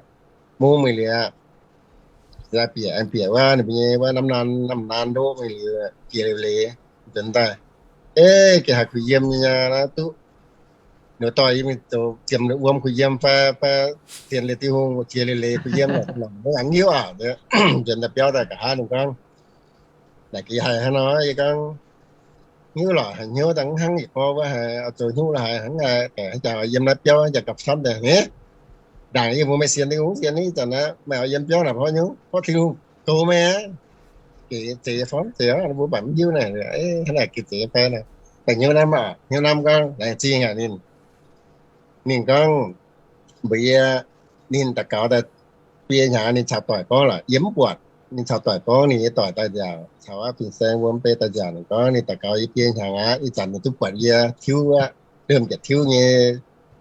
mungv mingh liuz, bieqc aengx bieqc wuov ninh mbuo nyei wuov น้ำนาน, น้ำนาน ndoqv mingh liuz, jiex liuz leiz, nzuonx daaih, ei, gengh haiz kuh yiem nyei naaiv duqv. Ninh dorh yie mingh zoux ziemx wuom kuh yiem fai, fai sienx liuz Tin-Hungh jiex liuz leiz kuh yiem, mv hiuv aqv. Nzuonx daaih biauv daaih nqa'haav ninh gorngv, naaic gaax yie haiz hnangv nor, yie gorngv, hnyouv lorqc, haiz hnyouv daaih mv hnangv yietc gorngv wuov, haiz oix zoux hnyouv lorqc, haiz hnangv naaic, haaix jangx yiem naaiv biauv jangx gapv camv daaih, ndaangc yie mbuox meih sienx Tin-Hungh, sienx ni zanc aqv, meih oix yiem biauv naaic porv hnyouv, porv Tin-Hungh goux meih aqv. Gec zeiz, forv zeiz, mbuo mv baac mv hiuv naaic, hnangv naaic gec zeiz fai naaic. Daaih hnyouv hnamv, hnyouv hnamv gorngv laengz zingh aqv ninh. Ninh gorngv mbuox yie, ninh daux gaux daaih biei hnyangx ninh caux doic gorngv lorqc, yie mv buatc. Ninh caux doic gorngv, ninh nyei doic daaih nziaauc, caux aqv fin-saeng mbuo mv bei daaih nziaauc. Ninh gorngv ninh daux gaux yie biei hnyangx aqv, ih zanc ninh duqv buatc yie tiuv aqv, lemh jiex tiuv nyei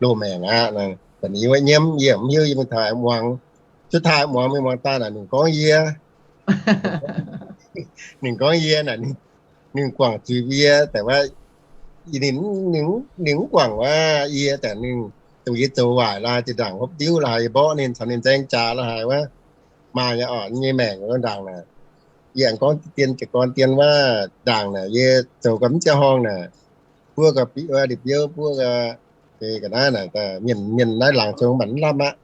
loz-maengc aqv. Buatc ninh yie wuov nyiemv, yie mv hiuv, yie mingh taux aengx muangx. Cuotv taaih muangx mingh muangx daaih naaic ninh gorngv yie, ninh gorngv yie naaic, ninh guangc zuiz yie daaih wuov, ninh, ninh mv guangc wuov yie daaih ninh dongh yie zoux waaic lorqc, zinh ndaangc hopv diuv lorqc haaix, yie mborqv ninh caux ninh nzaeng jaax lorqc haaix wuov, maaih nyei orqc, nyei maengc wuov ndaangc naaic. Yie aengx gorngv dien jiez gorn dien wuov ndaangc naaic, yie zoux gau mv ziangh horngh naaic, buov gau ndipc biouv, buov gau, ga'naaiv naaic, mienh, mienh naaiv laangz zong mv baac mv lapv aqv.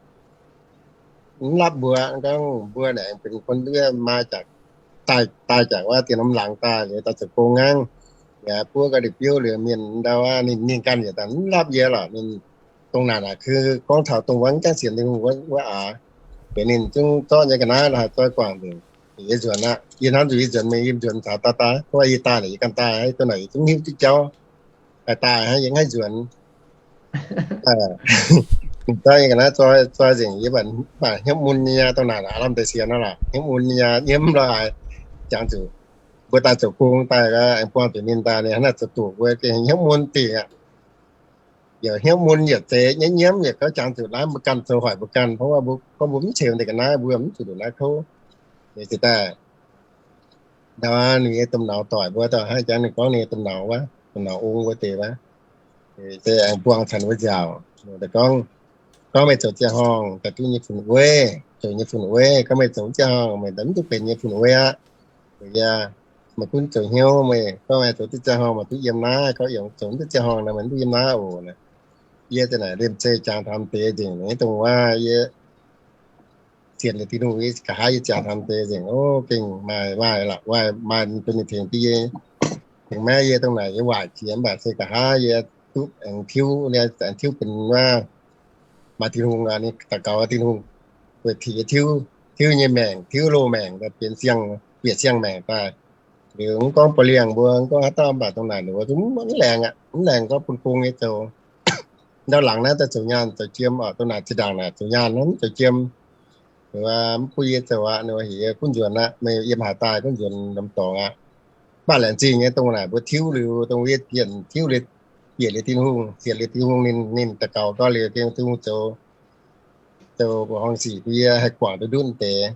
Mv lapv mbuo, gorngv mbuo naaic benx คน wuov maaih jaax, daaih jaax wuov dien norm laangz daaih liuz daaih zoux gong hnangv. Yaac buov gau ndipc biouv liuz mienh ndau aqv, ninh, ninh ganh yietc daaih mv lapv yie lorqc. Ninh dongh naaic naaic, keu gorngv taux dongh wuov mv gaengh sienx Tin-Hungh wuov, wuov aqv. Benx ninh zungv zorqv nyei ga'naaiv lorqc haaix, zoi guangc nzengc. Yie nzuonx aqv. Yie hnamv zuqc yie nzuonx mingh, yie nzuonx caux daaih daaih, เพราะว่า yie daaih naaic yie ganh daaih, dongh naaic yie zungv hiuv duqv jauv. Daaih daaih hnangv yie mv haih nzuonx. Ninh zorqv nyei ga'naaiv zoi, zoi nzengc, yie mv baac hnyouv mun nyei, dongh naaic aav lamh deix sienx nor lorqc, hnyouv mun nyei, nyiemv lorqc haaix. Jangx zuqc mbuo daaih zoux gong daaih, aengx buangh zuqc ninh daaih, ninh hnangv naaic zoux doqc mbuo gengh hnyouv mun dingc aqv. Yaac hnyouv mun yietc zeiz nyiemv, nyiemv yietc gouv jangx zuqc naaiv mbuo ganh zoux hoic mbuo ganh, เพราะว่า mbuo gorngv mbuo mv ceux deix ga'naaiv, mbuo mv zuqc nduqc naaiv kouv. Ninh ziouc daaih, ninh nyei domh nauz doic mbuo, daaih hnangv jangx ninh gorngv ninh nyei domh nauz wuov, domh nauz ong wuov deix wuov, se aengx buangh caux ninh mbuo nziaauc. Ninh daaih gorngv, gorngv meih zoux ziangh horngh daaih duqv nyei fun-wei, zoux nyei fun-wei. Gorngv meih zoux ziangh horngh meih daaih mv duqv benx nyei fun-wei aqv. Yie, meih gunv zoux hnyouv meih, gorngv meih zoux duqv ziangh horngh meih duqv yiem naaiv, gorngv yie zoux mv duqv ziangh horngh nor meih mv duqv yiem naaiv oc. Yie daaih naaic liemh zeih jangx taux deix nzengc, dongh wuov yie sienx liuz Tin-Hungh, nqa'haav yie jangx taux deix nzengc, o, gengh maaih, maaih lorqc, maaih, maaih bun ninh tengx jienv yie. Tengx maiv yie dongh naaic yie waaic jiex mv baac se nqa'haav yie duqv aengx tiuv, aengx tiuv benx wuov maaih Tin-Hungh, ninh daux gaux Tin-Hungh weic tengx yie tiuv, tiuv nyei maengc, tiuv loz-maengc daaih benx siang, bieqc siang-maengc daaih. Liuz mv gorngv ba'liangh mbuo, mv gorngv haaix dauh mv baac dongh naaic ninh mbuo zungv mv laengz aqv, mv laengz gorngv bun gong nyei zoux. Ndau laangz naaiv daaih zoux nyaanh zoux jiem oc, dongh naaic zinh ndaangc naaic zoux nyaanh mv zoux jiem. Ninh mbuo mv bun yie zoux aqv, ninh mbuo heuc yie gunv nzuonx aqv, meih yiem haaix daaih gunv nzuonx norm dorngx aqv. Mv baac laengz zingh nyei dongh naaic mbuo tiuv liuz, dongh yie bieqc tiuv liuz, bieqc liuz Tin-Hungh, sienx liuz Tin-Hungh, ninh, ninh daux gaux gau liuz gengh Tin-Hungh zoux, zoux horngh sic bun yie haih guangc duqv ndutv deix,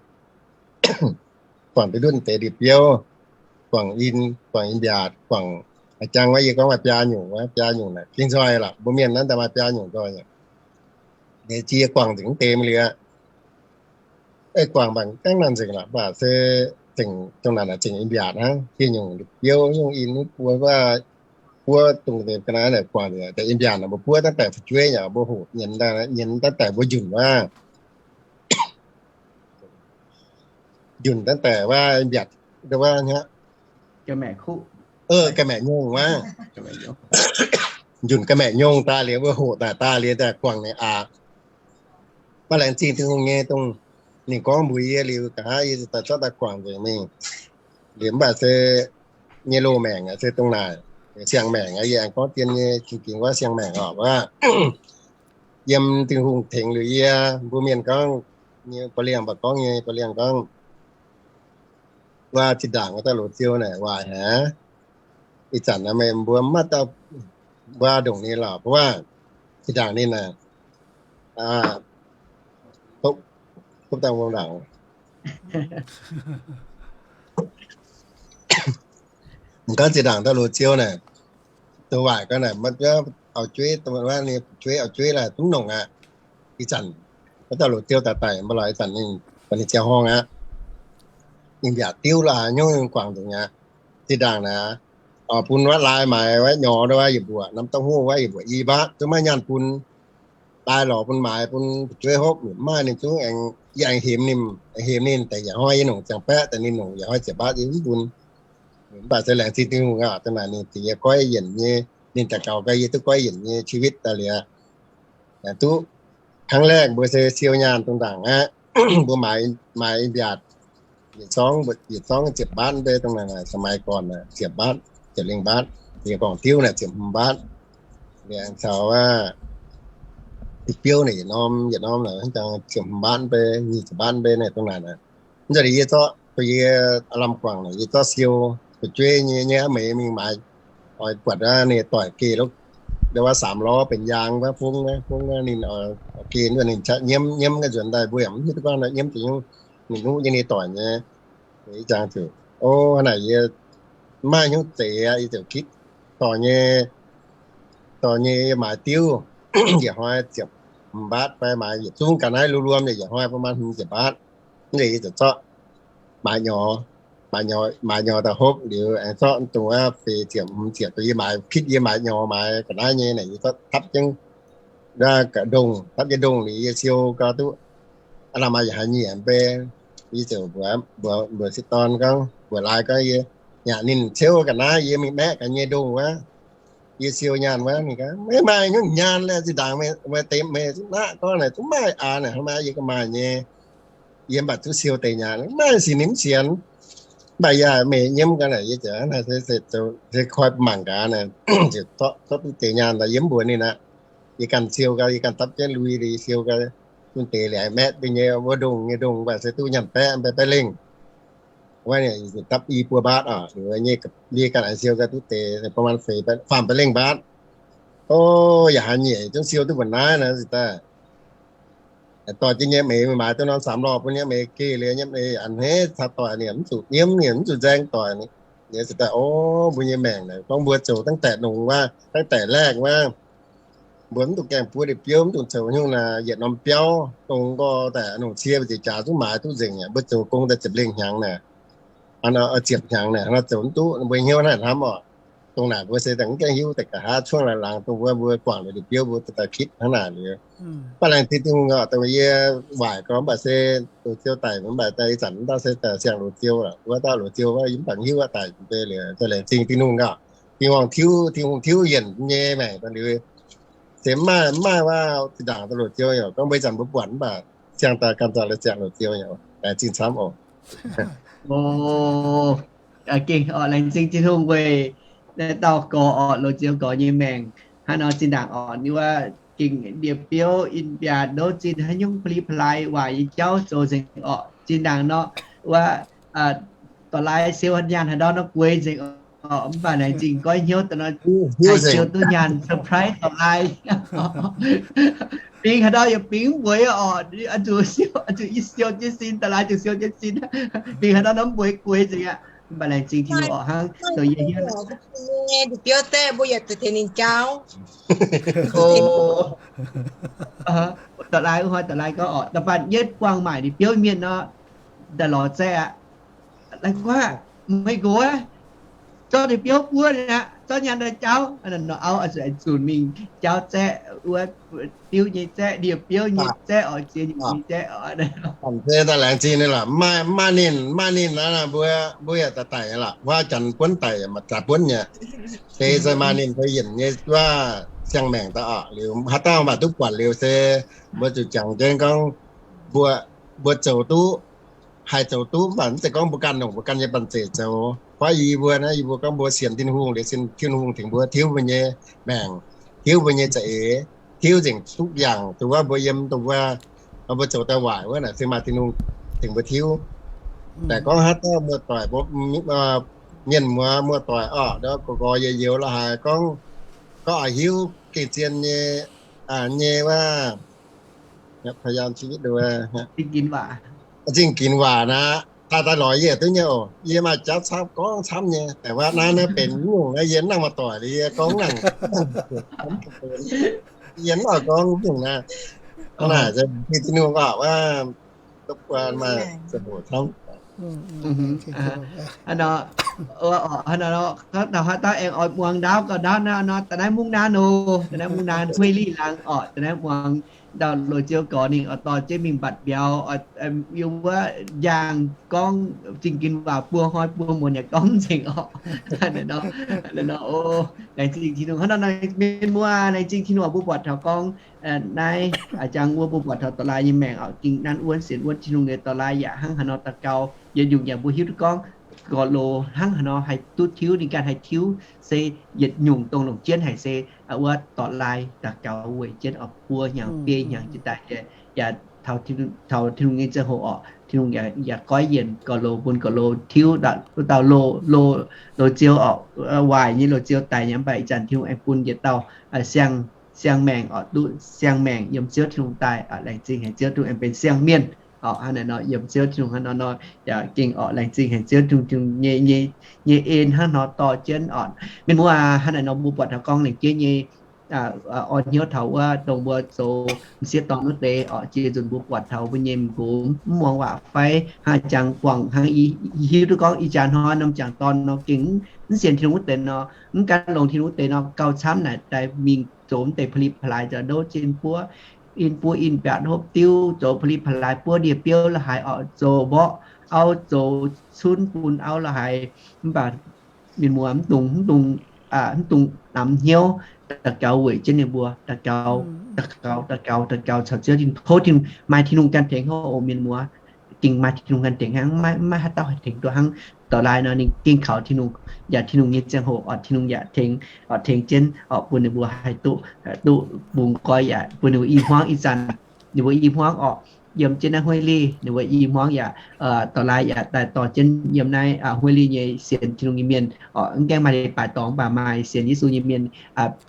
guangc duqv ndutv deix ndipc biouv, guangc in, guangc in-mbiaatc, guangc, a'jang wuov yie gorngv maaih biaa nyungc wuov, biaa nyungc naaic gengh nzoih lorqc, mbuo mienh naaiv daaih maaih biaa nyungc nzoih aqv. Yie ziex guangc nzengc mv deix mv liuz, ei guangc mangc gaengh naaic nzengc lorqc, mv baac se zengc dongh naaic naaic zengc in-mbiaatc hnangv, ziex nyungc ndipc biouv, nyungc in, mbuo wuov buov dongh ga'naaiv naaic guangc deix in-mbiaatc naaic mbuo buov ตั้งแต่ fu'jueiv yaac mbuo hoqc nyienz, nyienz ตั้งแต่ mbuo njunc wuov, njunc ตั้งแต่ wuov in-mbiaatc, wuov, ga'maeqc nyungc wuov, njunc ga'maeqc nyungc daaih liuz mbuo hoqc daaih, daaih liuz daaih guangc ninh aqc. Maiv laengz zingh Tin-Hungh nyei dongh ninh gorngv mbuox yie liuz, nqa'haav yie daaih zorqv daaih guangc nzengc mingh. Liuz mv baac se nyei loz-maengc se dongh naaic, siang-maengc aqv. Yie aengx gorngv dien nyei, jiex gingx wuov siang-maengc oc, wuov yiem Tin-Hungh tengx liuz yie, mbuo mienh gorngv nyei, ba'liangh mv baac gorngv nyei, ba'liangh gorngv wuov zinh ndaangc wuov dauh loz-ziou naaic waaic haic. Ih zanc naaiv meih mbuo maiv dauh mbuo ndongc ninh lorqc, mbuo zinh ndaangc ninh naaic, topv dangh wuov ndaangc, mv gorngv zinh ndaangc dauh loz-ziou naaic, zoux waaic gau naaic, maiv auv-jueiv, ninh fu'jueiv auv-jueiv laaix zungv nongc aqv. Ih zanc wuov dauh loz-ziou daaih daic mv baac lorqc, ih zanc ninh, ninh ziangh horngh aqv. Ninh mbiaatc diuv lorqc, haaix nyungc guangc nzengc aqv. Zinh ndaangc naaic, bun wuov laai maaiz wuov nyorx wuov yietc mbuoqc, norm dongh huv wuov yietc mbuoqc i mbaatv, zungv maiv nyaanh bun. Laai lorz bun maaiz bun fu'jueiv hopv, mv maaih, ninh zungv aengx, yie aengx hemx ninh, hemx ninh deix, yietc hnoi yie nongc ziangh baeqv daaih ninh nongc yietc hnoi ziepc mbaatv yie mv bun. Mv baac se laengz zingh Tin-Hungh aqv, dongh naaic ninh ziex yie goiv yienc nyei, ninh daux gaux gau yie duqv goiv yienc nyei ชีวิต daaih liuz. Duqv ครั้งแรก mbuo se siou nyaanh dongh ndaangc aqv. Mbuo maaiz, maaiz in-mbiaatc yietc zorngv, yietc zorngv ziepc mbaatv mv bei dongh naaic, สมัยก่อน ziepc mbaatv, ziepc lengh mbaatv. Yie gorngv diuv naaic ziepc hmz mbaatv. Liuz aengx caux wuov biouv naaic yietc norm, yietc norm naaic hnangv jangx ziepc hmz mbaatv mv bei, nyic ziepc mbaatv mv bei naaic dongh naaic. Mv zeiz yie zorqv, yie lamh guangc naaic yie zorqv siou fu'jueiv nyei, nyei aqv, meih mingh maaiz oix buatc wuov ninh doic geh lov, wuov สามล้อ benx yaang wuov fungv, fungv ninh geh wuov ninh qaqv nyiemv, nyiemv ga'nzuonx daaih mbuo yaac mv hiuv duqv gorngv nyiemv deix nyungc, ninh nuqv nyei, ninh doic nyei. Ih zanc ziouc, o, naaic yie maiv hnyouv zeix aqv, yie ziouc gitv dorh nyei, dorh nyei yie maaiz diuv, yietc hnoi ziepc hmz mbaatv fai maaiz yietc zungv ga'naaiv รวมๆ yietc hnoi ประมาณ hmz ziepc mbaatv. Mv zeiz yie ziouc zorqv maaiz nyorx, maaiz nyorx, maaiz nyorx daaih hopv liuz aengx zorqv dongh wuov feix ziepc hmz ziepc, dongh yie maaiz kitv yie maaiz nyorx maaiz ga'naaiv nyei naaic yie zorqv dapv jienv ndongh, dapv jienv ndongh liuz yie siou gau duqv aav lamh maaih yietc hnoi nyiec mv bei. Yie ziouc mbuox, mbuox, mbuox sieqv dorn gorngv, mbuox laai gorngv yie, yaac ninh ciouv ga'naaiv yie mingh maeqv gaax nyei ndongh wuov, yie siou nyaanh wuov. Ninh gorngv, Meih maaih nyungc nyaanh laeh, zinh ndaangc meih, meih deix meih zungv naqv gorngv naaic zungv maaih aqv naaic, hnangv maaih yie ga'maaih nyei. Yie mv baac duqv siou deix nyaanh, maaih sic ninh mv sienx. Mv baac yie meih nyiemv gau naaic, yie ziouc naaic se, se koi mangc gaax naaic, ziouc zorqv duqv deix nyaanh daaih yie mv mbuox ninh aqv. Yie ganh siou gau, yie ganh dapv jienv lui liuz yie siou gau, duqv deix liuz maeqv duqv nyei wuov ndongh nyei ndongh, mv baac se duqv nyaanh baeqv, baeqv, baeqv lengh. Wuov dapv i buo mbaatv oc, liuz nyei, yie ganh aengx siou gau duqv deix ประมาณ feix, faam baeqv lengh mbaatv. O, yaac haaix nyungc zungv siou duqv mbuo naaiv naaic ziouc daaih dorh jienv nyei meix maaiz duqv norm สามล้อ bun nyei meix geh liuz nyei meix a'hneiv caux doic ninh mv zuqc nyiemv, ninh mv zuqc nzaeng doic. Liuz ziouc daaih, o, mbuo nyei maengc naaic gorngv mbuo zoux ตั้งแต่ nongc wuov, ตั้งแต่ แรก wuov, mbuo mv dungx gaengh buov ndeic-biouv, mv dungx zoux nyungc naaic yietc norm biauv, dongh nqorx daaih nongc cie mbu'ziex jaax zungv maaiz duqv nzengc aqv. Mbuo zoux gong daaih ziepc lengh hnyangx naaic, ziepc hnyangx naaic, hnangv naaic zoux mv duqv, mbuo hnyouv naaic hnamv oc. Dongh naaic mbuo se daaih mv gaengh hiuv daaih nqa'haav cuotv laangz dongh mbuo, mbuo guangc liuz ndeic-biouv mbuo daaih kitv hnangv naaic liuz. Mv baac laengz zingh Tin-Hungh oc, dongh yie waaic gorx mv baac se loz-ziou daic mv baac ih zanc mv dauh se daaih siang-loz-ziou, wuov dauh loz-ziou wuov yie mv baac hiuv daaih deix liuz, laengz zingh Tin-Hungh oc. Tin-Hungh tiuv, Tin-Hungh tiuv yienc nyei maengc daaih liuz, se mv maaih, mv maaih wuov zinh ndaangc dauh loz-ziou yaac gorngv mbuo ih zanc mbuo buatc mv baac siang daaih ganh dauh la'siang loz-ziou yaac laengz zingh camv oc. Gengh oc, laengz zingh Tin-Hungh weic naaiv dauh gorx oc, loz-ziou gorx nyei maengc. Hnangv nor zinh ndaangc oc, ninh wuov gengh ndie-biouv in-biaac ndouv zinh haaix nyungc pa'li pa'laaix waaic nyei jauv zoux nzengc oc. Zinh ndaangc nor wuov dorh laaix siou nyaanh haaix ndau nor gueix nzengc oc. Mv baac laengz zingh goiv hnyouv daaih nor, haih siou duqv nyaanh surprise dorh laaix. Bingx haaix ndau yaac bingx mv mbueiz oc. Zuqc siou, zuqc yie siou jienv sin, dorh laaix zuqc siou jienv sin. Bingx haaix ndau nor mv mbueiz gueix nzengc aqv. Mv baac laengz zingh Tin-Hungh oc, hnangv zoux yie hiuv. Ndie-biouv daaih mbuo yaac zuqc tengx ninh jauv. Dorh laaix wuov hnoi dorh laaix gorngv oc, da'faanh yie buangh maaic ndie-biouv mienh nor, daaih lorz zaeqv aqv. Laaix guaav, meih nqox aqv. zorqv ndie-biouv buov aqv, zorqv nyaanh daaih jauv. Nor auv zuqc zunc mingh jauv zaeqv wuov diuv nyei zaeqv, ndie-biouv nyei zaeqv oc, ziex nyungc nyei zaeqv oc. Da'faanh se daaih laengz zingh ninh lorqc. Maaih ninh, maaih ninh naaiv mbuo, mbuo yaac daaih daic nyei lorqc. Wuov janx buonv daic yaac maaih zaax buonv nyei. Se se maaih ninh fai yienc nyei wuov siang-maengc daaih oc. Liuz haaix dauh mv baac duqv buatc liuz se mbuo zuqc jangx jienv gorngv mbuo, mbuo zoux duqv, haih zoux duqv, mv baac mv zeiz gorngv mbuo ganh longc mbuo ganh nyei banh zeic zoux. Fai yie mbuo naaiv, yie mbuo gorngv mbuo sienx Tin-Hungh liuz, sienx Tin-Hungh tengx mbuo tiuv mbuo nyei maengc, tiuv mbuo nyei za'eix, tiuv nzengc duqv yaangh dongh wuov mbuo yiem dongh wuov, mbuo zoux daaih waaic wuov naaic se maaih Tin-Hungh tengx mbuo tiuv. Daaih gorngv haaix dauh muoz-doic, mienh muoz muoz-doic oc, nqorx nqorx youz youz la'haaix gorngv, gorngv oix hiuv gengh zien nyei, nyei wuov, zingh ginx waac naaic, daaih daaih lorz yie duqv nyei oc. Yie maaih jauv camv gorngv camv nyei, daaih wuov naaiv naaiv benx nyungc naaiv yie nangh muoz-doic liuz yie gorngv nangc, yie mv oix gorngv nyungc naaiv. Naaic Tin-Hungh oc, wuov, dopv guaan maaih ziangh hoc camv. Hnangv nor, hnangv nor, haaix dauh aengx oix muangx ndaauv gauh ndaauv naaiv nor, da'naaiv mungv naaiv nor, da'naaiv mungv naaiv huei lih laangz oc, da'naaiv muangx ndau loz-ziou gorx ninh oix dorh jienv mingh mbatc mbiauz, yiem wuov njang gorngv zingh ginx waac buo hnoi buo muonz yaac gorngv nzengc oc. Nor, laengz zingh Tin-Hungh. Hnangv nor, mienh muoz, laengz zingh Tin-Hungh oc, mbuo buatc taux gorngv naaiv jangx wuov mbuo buatc taux dorh laai nyei maengc oc, gengh nanv wuonv sienx wuonv Tin-Hungh nyei dorh laai yaac hnangv haaix nor daux gaux yietc nyungc yaac mbuo hiuv duqv gorngv gorx-loz hnangv haaix nor haih duqv tiuv, ninh ganh haih tiuv se yietc nyungc dongh longc jienv haic se wuov dorh laai daux gaux weic jienv oc, buo hnyangx biei hnyangx jiex daaih yaac taux Tin-Hungh nyei ziangh hoc oc, Tin-Hungh yaac goiv yienc gorx-loz bun gorx-loz tiuv, wuov dauh loz, loz-ziou oc, waaic nyei loz-zieu daic nyei, mv baac ih zanc Tin-Hungh aengx bun yietc dauh siang, siang-maengc oc, duqv siang-maengc yiem Ziouv Tin-Hungh daaih. Laengz zingh haic Ziouv, Tin-Hungh aengx benx siang-mienh oc. Hnangv naaic nor yiem Ziouv Tin-Hungh hnangv nor nor yaac gengh oc, laengz zingh haic Ziouv Tin-Hungh nyei, nyei en hnangv nor dorh jienv oc. Mienh muoz aac, hnangv naaic nor mbuo buatc taux gorngv laengz jiex nyei, orn hnyouv taux wuov dongh mbuo zoux m'sieqv dorn wuov deix oc, jiex nzunc mbuo buatc taux mbuo nyei m'nqox mv muangx waac fai hnangv jangx buangh hnangv, hiuv duqv gorngv ih jaax hnoi norm jangc dorn nor gengh mv sienx Tin-Hungh wuov deix nor, mv gan longx Tin-Hungh wuov deix nor, gauh camv naaic daaih mingh zoux mv deix pa'li pa'laaix, zoux ndouv jien buov, in buov in mbiaatc hopv diuv, zoux pa'li pa'laaix buov ndie-biouv la'haaix oc, zoux mborqv auv, zoux cunv bun auv la'haaix. Mv baac mienh muoz, mv dungx, mv dungx, mv dungx namx hnyouv, daux gaux weic jienv ninh mbuo, daux gaux, daux gaux, daux gaux, daux gaux caux Ziouv Tin-Hungh, tov Tin-Hungh, maaih Tin-Hungh ganh tengx hov oc mienh muoz. Gengh maaih Tin-Hungh ganh tengx hnangv, maiv, maiv haaix dauh haih tengx duqv hnangv. Dorh laai nor ninh gengh kaux Tin-Hungh, yaac Tin-Hungh nyei ziangh hoc oc, Tin-Hungh yaac tengx, oc, tengx jienv oc, bun ninh mbuo haih duqv, duqv bungx goiv yaac bun ninh mbuo i hmuangv ih zanc, ninh mbuo i hmuangv oc, yiem jienv naaiv huei lih ninh mbuo i hmuangv yaac, dorh laai yaac daaih dorh jienv yiem naaiv huei lih nyei sienx Tin-Hungh nyei mienh oc. Mv gaengh maaih leiz-baaix dorngx, mv baac maaih sienx Yesu nyei mienh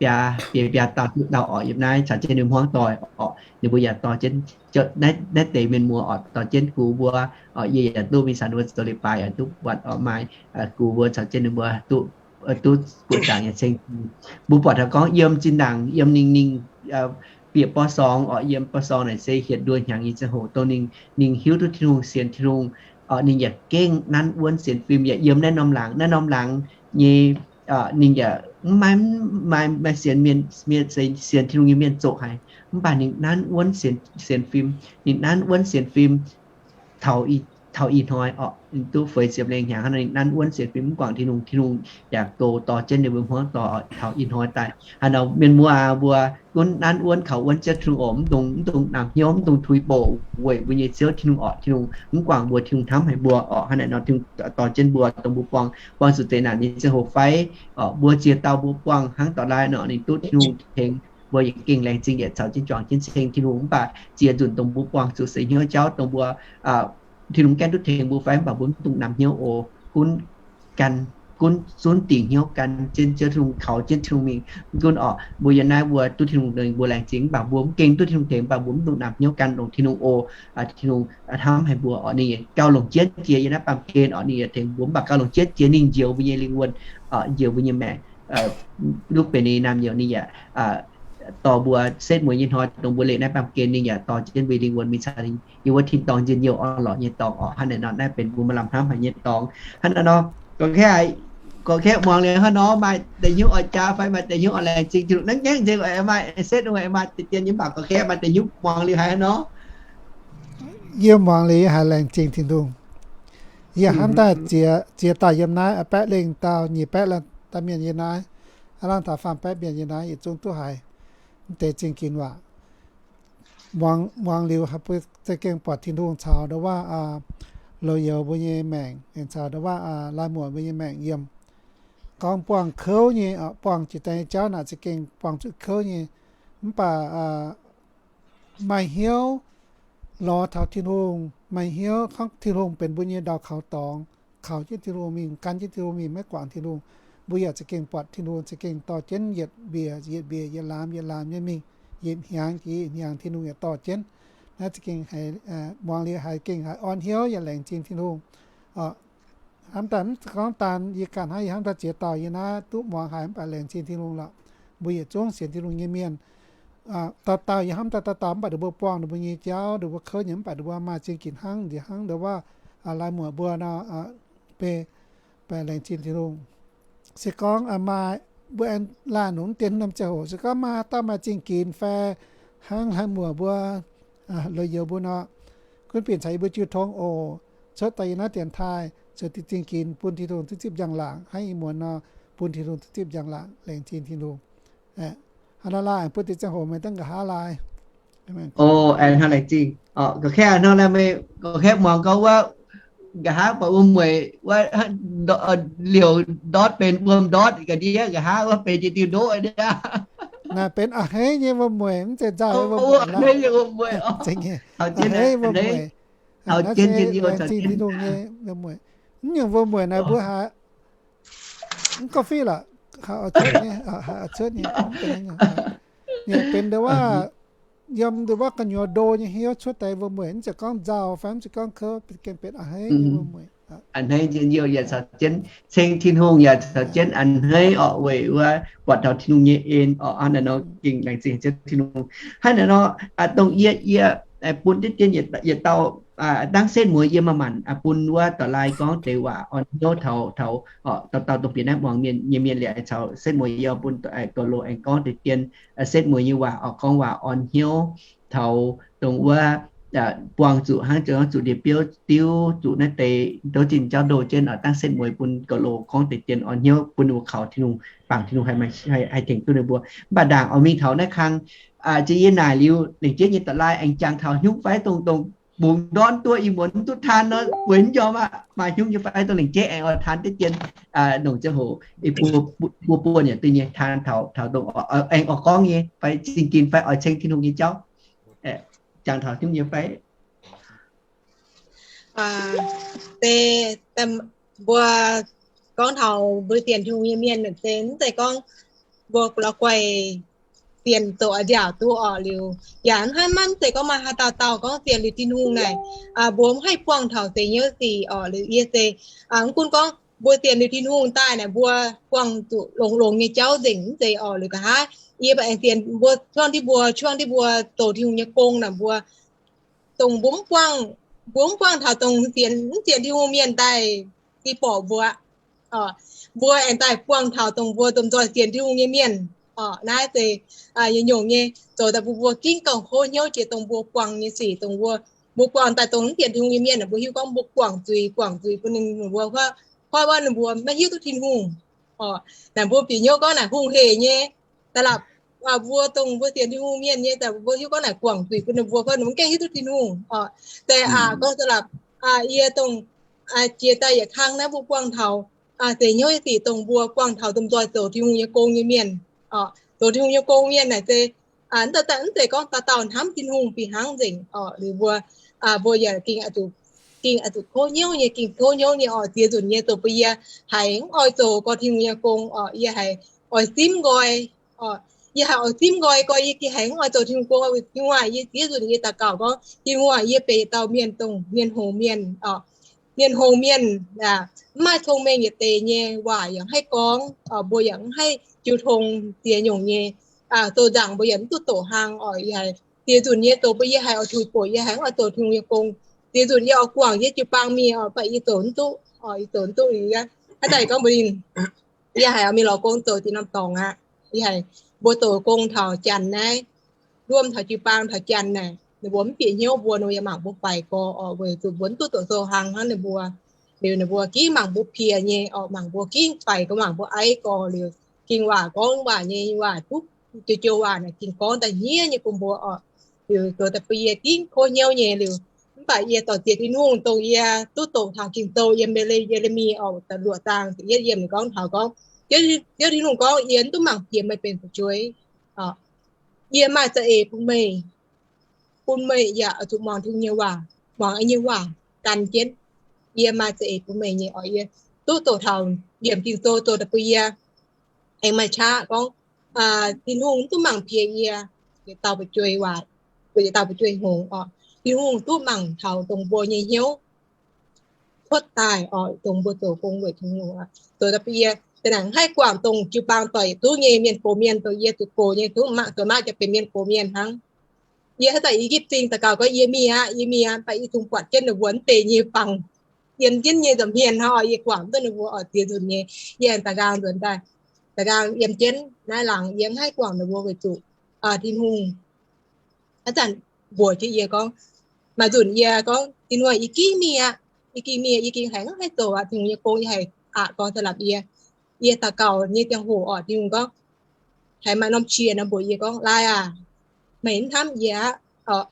biaa, biaa, biaa dauh duqv dauh oc, yiem naaiv caux jienv ninh hmuangv doic oc. Ninh mbuo yaac dorh jienv naaiv deix mienh muoz oc, dorh jienv gux mbuo oc. Yie yaac duqv mingh caux ninh mbuo zoux leiz-baaix yaac duqv buatc oc, maaih gux mbuo caux jienv ninh mbuo duqv, duqv buoqc zaangc yaac ceng. Mbuo buatc taux gorngv yiem zinh ndaangc yiem ninh, ninh bieqc borv sorng oc, yiem borv sorng naaic se hietc nduoh hnyangx nyei ziangh hoc dongh ninh, ninh hiuv duqv Tin-Hungh, sienx Tin-Hungh oc, ninh yaac gengh nanv wuonv sienx fim yaac yiem naaiv norm laangz, naaiv norm laangz nyei ninh yaac mv maaih, maaih, maaih sienx mienh, mienh, sienx Tin-Hungh nyei mienh zoqc haic, mv baac ninh nanv wuonv sienx, sienx fim, ninh nanv wuonv sienx fim taux, taux ih hnoi oc, ninh duqv feix ziepc lengh hnyangx hnangv nor ninh nanv wuonv sienx fim mv guangc Tin-Hungh, Tin-Hungh yaac goux dorh jienv ninh mbuo hmuangv doic oc, taux ih hnoi daaih. Hnangv nor mienh muoz aac, mbuo gunv nanv wuonv kaux wuonv Ziouv Tin-Hungh oc, mv dungx namx hnyouv, mv dungx tuix bouc weic mbuo nyei Ziouv Tin-Hungh oc. Tin-Hungh mv guangc mbuo, Tin-Hungh hnamv haic mbuo oc. Hnangv naaic nor Tin-Hungh dorh jienv mbuo, dongh mbuo buangh, buangh zuqc zeqc naanc nyei ziangh hoc fai oc, mbuo jiex dauh mbuo buangh hnangv dorh laai nor ninh duqv Tin-Hungh tengx, mbuo yaac gengh laengz zingh yaac caux jienv juangc jienv ceng Tin-Hungh. Mv baac ziex nzunc dongh mbuo buangh zuqc seix hnyouv jauv dongh mbuo, Tin-Hungh gaengh duqv tengx mbuo fai mv baac mbuo mv dungx namx hnyouv oc. Gunv gan, gunv zunv dingc hnyouv gan jienv Ziouv Tin-Hungh, kaux jienv Tin-Hungh mingh. Gunv oc, mbuo yiem naaiv mbuo duqv Tin-Hungh tengx mbuo laengz zingh, mv baac mbuo mv gengh duqv Tin-Hungh tengx, mv baac mbuo mv dungx namx hnyouv gan longc Tin-Hungh oc. Tin-Hungh hnamv haic mbuo oc, ninh gauh longc jienv jiex yiem naaiv baamh gen oc, ninh yaac tengx mbuo, mv baac gauh longc jienv jiex ninh njoux mbuo nyei lingh wuonh, njoux mbuo nyei maengc. Duqv benx ninh naamh njoux ninh yaac dorh mbuo setv mueiz nyei hnoi dongh mbuo leih naaiv baamh gen ninh yaac dorh jienv mbuo lingh wuonh mingh caux ninh yiem wuov tin-dorngh njien-youh orn-lorqc nyei dorngx oc. Hnangv naaic nor naaiv benx mbuo maaih lamh hnamv haic nyei dorngx. Hnangv naaic nor, gorngv kei aac, Gorqv-kaeqv muangx liuz hnangv nor, maaih deix hnyouv oix jaa fai maaih deix hnyouv oix laengz zingh Tin-Hungh? Naaiv gaengh nzengc oix maaih setv, oix maaih deix dien nyei mv baac gorqv-kaeqv maaih deix hnyouv muangx liuz haaix hnangv nor? Yie muangx liuz yie haiz laengz zingh Tin-Hungh. Yie hnamv daaih ziex dauh yiem naaiv, baeqv lengh dauh, nyic baeqv dauh mienh yiem naaiv, aav lamh taux faam baeqv mienh yiem naaiv yietc zungv duqv haiz mv deix zingh ginx waac. Muangx liuz za'gengh buatc Tin-Hungh caux ndongc waac loz-youz mbuo nyei maengc, aengx caux ndongc waac laaix muoc mbuo nyei maengc yiem. Gorngv buangh kouv nyei, buangh jiex daaih nyei jauv naaic za'gengh buangh zuqc kouv nyei. Mv baac maaih hnyouv lorz taux Tin-Hungh, maaih hnyouv gorngv Tin-Hungh benx mbuo nyei ndau kaux dorngx, kaux jienv Tin-Hungh mingh, gan jienv Tin-Hungh mingh, maiv guangc Tin-Hungh, mbuo yaac za'gengh buatc Tin-Hungh za'gengh dorh jienv yietc mbiec yietc mbiec, yietc laamz yietc laamz nyei mingh, yietc hnyangx jiex yietc hnyangx Tin-Hungh yaac dorh jienv. Naaiv za'gengh haiz muangx liuz haiz gengh haiz orn hnyouv yaac laengz zingh Tin-Hungh. Hnamv daaih mv gorngv daan yie ganh hnangv, yie hnamv daaih ziex dauh yie naaiv duqv muangx haiz mv baac laengz zingh Tin-Hungh lorqc. Mbuo yietc zungv sienx Tin-Hungh nyei mienh, dauh dauh yie hnamv daaih dauh dauh mv baac ninh mbuo buangh ninh mbuo nyei jauv, ninh mbuo kouv nyei mv baac ninh mbuo maaih zingh ginx hnangv nziex hnangv ndongc waac laaix muoc mbuo nor, baac laengz zingh Tin-Hungh. Se gorngv maaih mbuo aengx laanh longc mv dien norm ziangh hoc, se gorngv maaih dauh maaih zingh ginx fai hnangv laaix muoc mbuo, loz-youz mbuo nor, gunv bienh caux yie mbuo jiu tong oc. Cuotv daaih yie naaiv dienx taaih zoux diuh zingh ginx bun Tin-Hungh zipv zipv njang-laangc, hnangv ih muonz nor, bun Tin-Hungh zipv zipv njang-laangc, laengz zingh Tin-Hungh. Hnangv naaiv laanh bun deix ziangh hoc meih dangv nqa'haav laai. O, aengx hnangv laengz zingh. Gorqv-kaeqv hnangv naaiv meih, gorqv-kaeqv muangx gorngv wuov, nqa'haav buatc wuom-mueic wuov, liouc ndortv benx wuom ndortv ga'ndiev, nqa'haav wuov benx jiex diuh ndoqv ndiev. Naaic benx a'hneiv nyei wuom-mueic, mv zeiz nzauh wuom-mueic. A'hneiv nyei wuom-mueic, a'hneiv wuom-mueic. Taux jienv, laengz zingh Tin-Hungh nyei wuom-mueic. Mv nyungc wuom-mueic naaic mbuo haiz mv gauh fih lorqc, haiz oix cuotv nyei, haiz oix cuotv nyei. Ninh benx ndongc wuov, yiem ndongc wuov gu'nyuoz ndo nyei hnyouv cuotv daaih wuom-mueic, mv zeiz gorngv nzauh fai mv zeiz gorngv kouv, gengh benx a'hneiv nyei wuom-mueic. A'hneiv njien-youh yaac caux jienv ceng Tin-Hungh, yaac caux jienv a'hneiv orqc, weic wuov buatc taux Tin-Hungh nyei en orqc. Hnangv naaiv nor gengh laengz zingh Tin-Hungh. Hnangv naaiv nor, dongh yie, yie bun diqv dien yietc dauh dangv setv mueiz yie maaih maanc bun wuov doux-laai gorngv deix waac orn hnyouv taux, taux dauh dauh dongh bieqc naaiv muangx mienh nyei mienh liuz caux setv mueiz yie bun doux-loz aengx gorngv deix dien setv mueiz nyei waac orqc, gorngv waac orn hnyouv taux dongh wuov buangh zuqc hnangv zuqc, zuqc ndie-biouv diuv, zuqc naaiv deix ndouv zinh jauv ndo jienv oc. Dangv setv mueiz bun doux-loz gorngv deix dien orn hnyouv bun ninh mbuo kaux Tin-Hungh, bangc Tin-Hungh haih, haih tengx duqv ninh mbuo. Mv baac ndaangc oix mingh taux naaiv kang, ziex yie naaic liuz, lengc jeiv nyei doux-laai aengx jangx taux hnyouv fai dongh, dongh bungx ndortv duqv ih muonz duqv taan nor, weic njormh aqv, maaih hnyouv nyei fai dongh lengc jeiv aengx oix taan diqv dien, longc ziangh hoc, mbuo, mbuo buo yaac duqv nyei taan taux, taux dongh aengx oix gorngv nyei fai zingh ginx fai oix ceng Tin-Hungh nyei jauv, jangx taux hnyouv nyei fai. Mbuo gorngv taux mbuo sienx Tin-Hungh nyei mienh se mv zeiz gorngv mbuo la'guaih sienx zoux a'nziaauc duqv orqc liuz, yaac mv haih, mv zeiz gorngv maaih haaix dauh dauh gorngv sienx liuz Tin-Hungh naaic, mbuo mv haih buangh taux seix hnyouv sic orqc liuz. Yie se mv gunv gorngv mbuo sienx liuz Tin-Hungh daaih naaic mbuo buangh zuqc longx-longx nyei jauv nzengc, mv zeiz orqc liuz. Nqa'haav yie mbuo aengx sienx mbuo, cuangv diuv mbuo, cuangv diuv mbuo zoux Tin-Hungh nyei gong naaic mbuo dongh mbuo mv buangh, mbuo mv buangh taux dongh sienx, mv sienx Tin-Hungh mienh daaih se borqc mbuo. Mbuo aengx daaih buangh taux dongh mbuo domh nzoih sienx Tin-Hungh nyei mienh. Naaiv se yietc nyungc nyei zoux daaih bun mbuo gengh gauh hlo hnyouv jiex dongh mbuo buangh nyei sic, dongh mbuo, mbuo buangh daaih dongh mv sienx Tin-Hungh nyei mienh, mbuo hiuv gorngv mbuo guangc zuiz, guangc zuiz bun ninh, mbuo, mv baac ninh mbuo maiv hiuv duqv Tin-Hungh. Naaic mbuo bieqc hnyouv gorngv naaic hungh heic nyei, da'lapc mbuo dongh mbuo sienx Tin-Hungh mienh nyei, mbuo hiuv gorngv naaic guangc zuiz bun ninh mbuo, ninh mbuo gengh hiuv duqv Tin-Hungh. Se gorngv da'lapc yie dongh jiex daaih yietc kang naaiv mbuo buangh taux seix hnyouv sic dongh mbuo buangh taux domh nzoih zoux Tin-Hungh nyei gong nyei mienh, zoux Tin-Hungh nyei gong mienh naaic se mv zeiz gorngv dauh dauh hnamv Tin-Hungh fih hnangv nzengc orqc. Liuz mbuo, mbuo yaac gengh, gengh oix zuqc kouv hnyouv nyei, gengh kouv hnyouv nyei orqc. Ziex nzunc nyei zoux bun yie haiz mv oix zoux gorx Tin-Hungh nyei gong orqc. Yie haiz oix simv nqoi, yie haiz oix simv nqoi, gorx yie gengh haiz mv oix zoux Tin-Hungh gong. Tin-Hungh aac, yie ziex nzunc yie daux gaux gorngv, Tin-Hungh aac, yie benx dauh mienh dongh mienh hngongx mienh orqc, mienh hngongx mienh, mv maaih cong-mengh yietc deix nyei, waac yaac mv haih gorngv, mbuo yaac mv haih jiu tong ziex nyungc nyei, zoux nzaangc mbuo yaac mv duqv doqc hlang orqc. Yie haiz ziex nzunc nyei zoux bun yie haiz oix tuix boc, yie haiz mv oix zoux Tin-Hungh nyei gong. Ziex nzunc yie oix guangc yie jiu-baang mingh orqc, mv baac yie zoux mv duqv orqc, yie zoux mv duqv liuz, Hnangv daaih gorngv mbuo ninh, yie haiz mingh lorz gong zoux deix norm dorngx aqv. Yie haiz mbuo zoux gong taux janx naaiv, luom taux jiu-baang taux janx naaic, ninh mbuo mv bieqc hnyouv mbuo nor, yie mangc mbuo faix gorx oc, weic zuqc mbuo mv duqv doqc sou hlang hnangv ninh mbuo. Liuz ninh mbuo gengh mangc mbuo piex nyei oc, mangc mbuo gengh faix gorx, mangc mbuo aiv gorx liuz, gengh waac gorngv waac nyei waac duqv joux joux waac naaic gengh gorngv daaih hniev nyei bun mbuo oc. Liuz zoux daaih bun yie gengh kouv hnyouv nyei liuz, mv baac yie dorh ziex Tin-Hungh dongh yie duqv doqc taux Ging-Sou yiem Ye^le, Ye^le^mi oc, da'luoqc zaang da'yietv yiem ninh gorngv taux gorngv, Ziouv Tin-Hungh gorngv, Yie mv duqv mangc piex meih benx fu'jueiv. Yie maaih za'eix bun meih, bun meih yaac oix zuqc muangx Tin-Hungh nyei waac, muangx yie nyei waac gan jienv. Yie maaih za'eix bun meih nyei oc. Yie duqv doqc taux yiemc Ging-Sou zoux daaih bun yie aengx maaih qaqv gorngv, Tin-Hungh mv duqv mangc piex yie yietc dauh fu'jueiv waac, yietc dauh fu'jueiv hngongx oc. Tin-Hungh duqv mangc taux dongh mbuo nyei hnyouv cuotv daaih oc, dongh mbuo zoux gong weic Tin-Hungh oc. Zoux daaih bun yie za'gengh haih guangc dongh jiu-baang doic duqv nyei mienh gox mienh, dongh yie zuqc gox nyei duqv mangc, zuqc mangc jaa benx mienh gox mienh hnangv. Yie hnangv daaih i gipv zingh daux gaux gorngv, Yie mingh aqv, yie mingh aqv. Mv baac yie zungv buatc jienv ninh mbuo mv deix nyei fangx, yiem jienv nyei nza'hmien hnangv oc. Yie guangc duqv ninh mbuo oix ziex nzunc nyei, yie aengx da'nqaang nzuonx daaih, da'nqaang yiem jienv naaiv laangz, yie mv haih guangc ninh mbuo weic zuqc Tin-Hungh haaix zanc mbuox jienv yie gorngv, maaih nzunc yie gorngv, Tin-Hungh, yie gingh mingh aqv, yie gingh mingh, yie gingh haiz hnangv haih zoux aqv. Tin-Hungh nyei gong yie haiz aqc gorx daaih la'bieiv. Yie daux gaux nyei ziangh hoc oc, Tin-Hungh gorngv, haiz maaih norm qiex nor mbuox yie gorngv, Lai aac, meih mv hnamv yie aqv.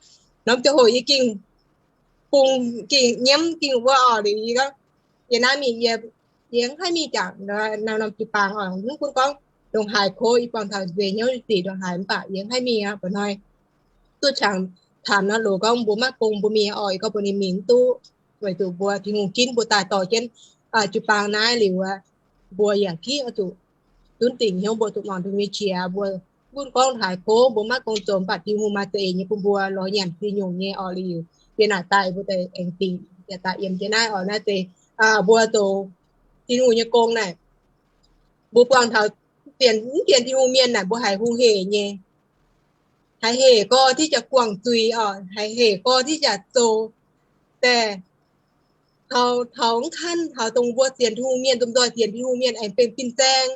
Norm ziangh hoc yie gingh bung, gingh nyiemv, gingh wuov oc, liuz yie gorngv, yie naaiv mingh, yie mv haih mingh jangx naaiv norm jiu-baang oc. Mv gunv gorngv ndongc haaix kouv, yie buangh taux nzueic hnyouv ziqc ndongc haaix mv baac yie mv haih mingh aqv. Mba'hnoi duqv qangx taanx nor loz gorngv mbuo maiv gong mbuo mingh oc, yie gorngv mbuo ninh mingh mv duqv, weic zuqc mbuo Tin-Hungh ginv mbuo daaih dorh jienv jiu-baang naaiv liuz, mbuo yaac ginv oix zuqc zunv dingc hnyouv mbuo zuqc muangx Tin-Hungh nyei qiex. Mbuo mv gunv gorngv haaix kouv, mbuo maiv gong zoux mv baac Tin-Hungh maaih za'eix nyei bun mbuo lorz nyanc ziex nyungc nyei oc. Liuz yie naaic daaih mbuo deix aengx dingc yaac daaih yiem jienv naaiv oc. Naaiv se mbuo zoux Tin-Hungh nyei gong naaic, mbuo buangh taux dienx, mv dienx Tin-Hungh mienh naaic mbuo haiz hungh hec nyei, haiz hec gorx diqv jaax guangc zuiz oc, haiz hec gorx diqv jaax zoux daaih taux, taux mv kangv taux dongh mbuo sienx Tin-Hungh mienh, domh nzoih sienx Tin-Hungh mienh aengx benx fin-saeng,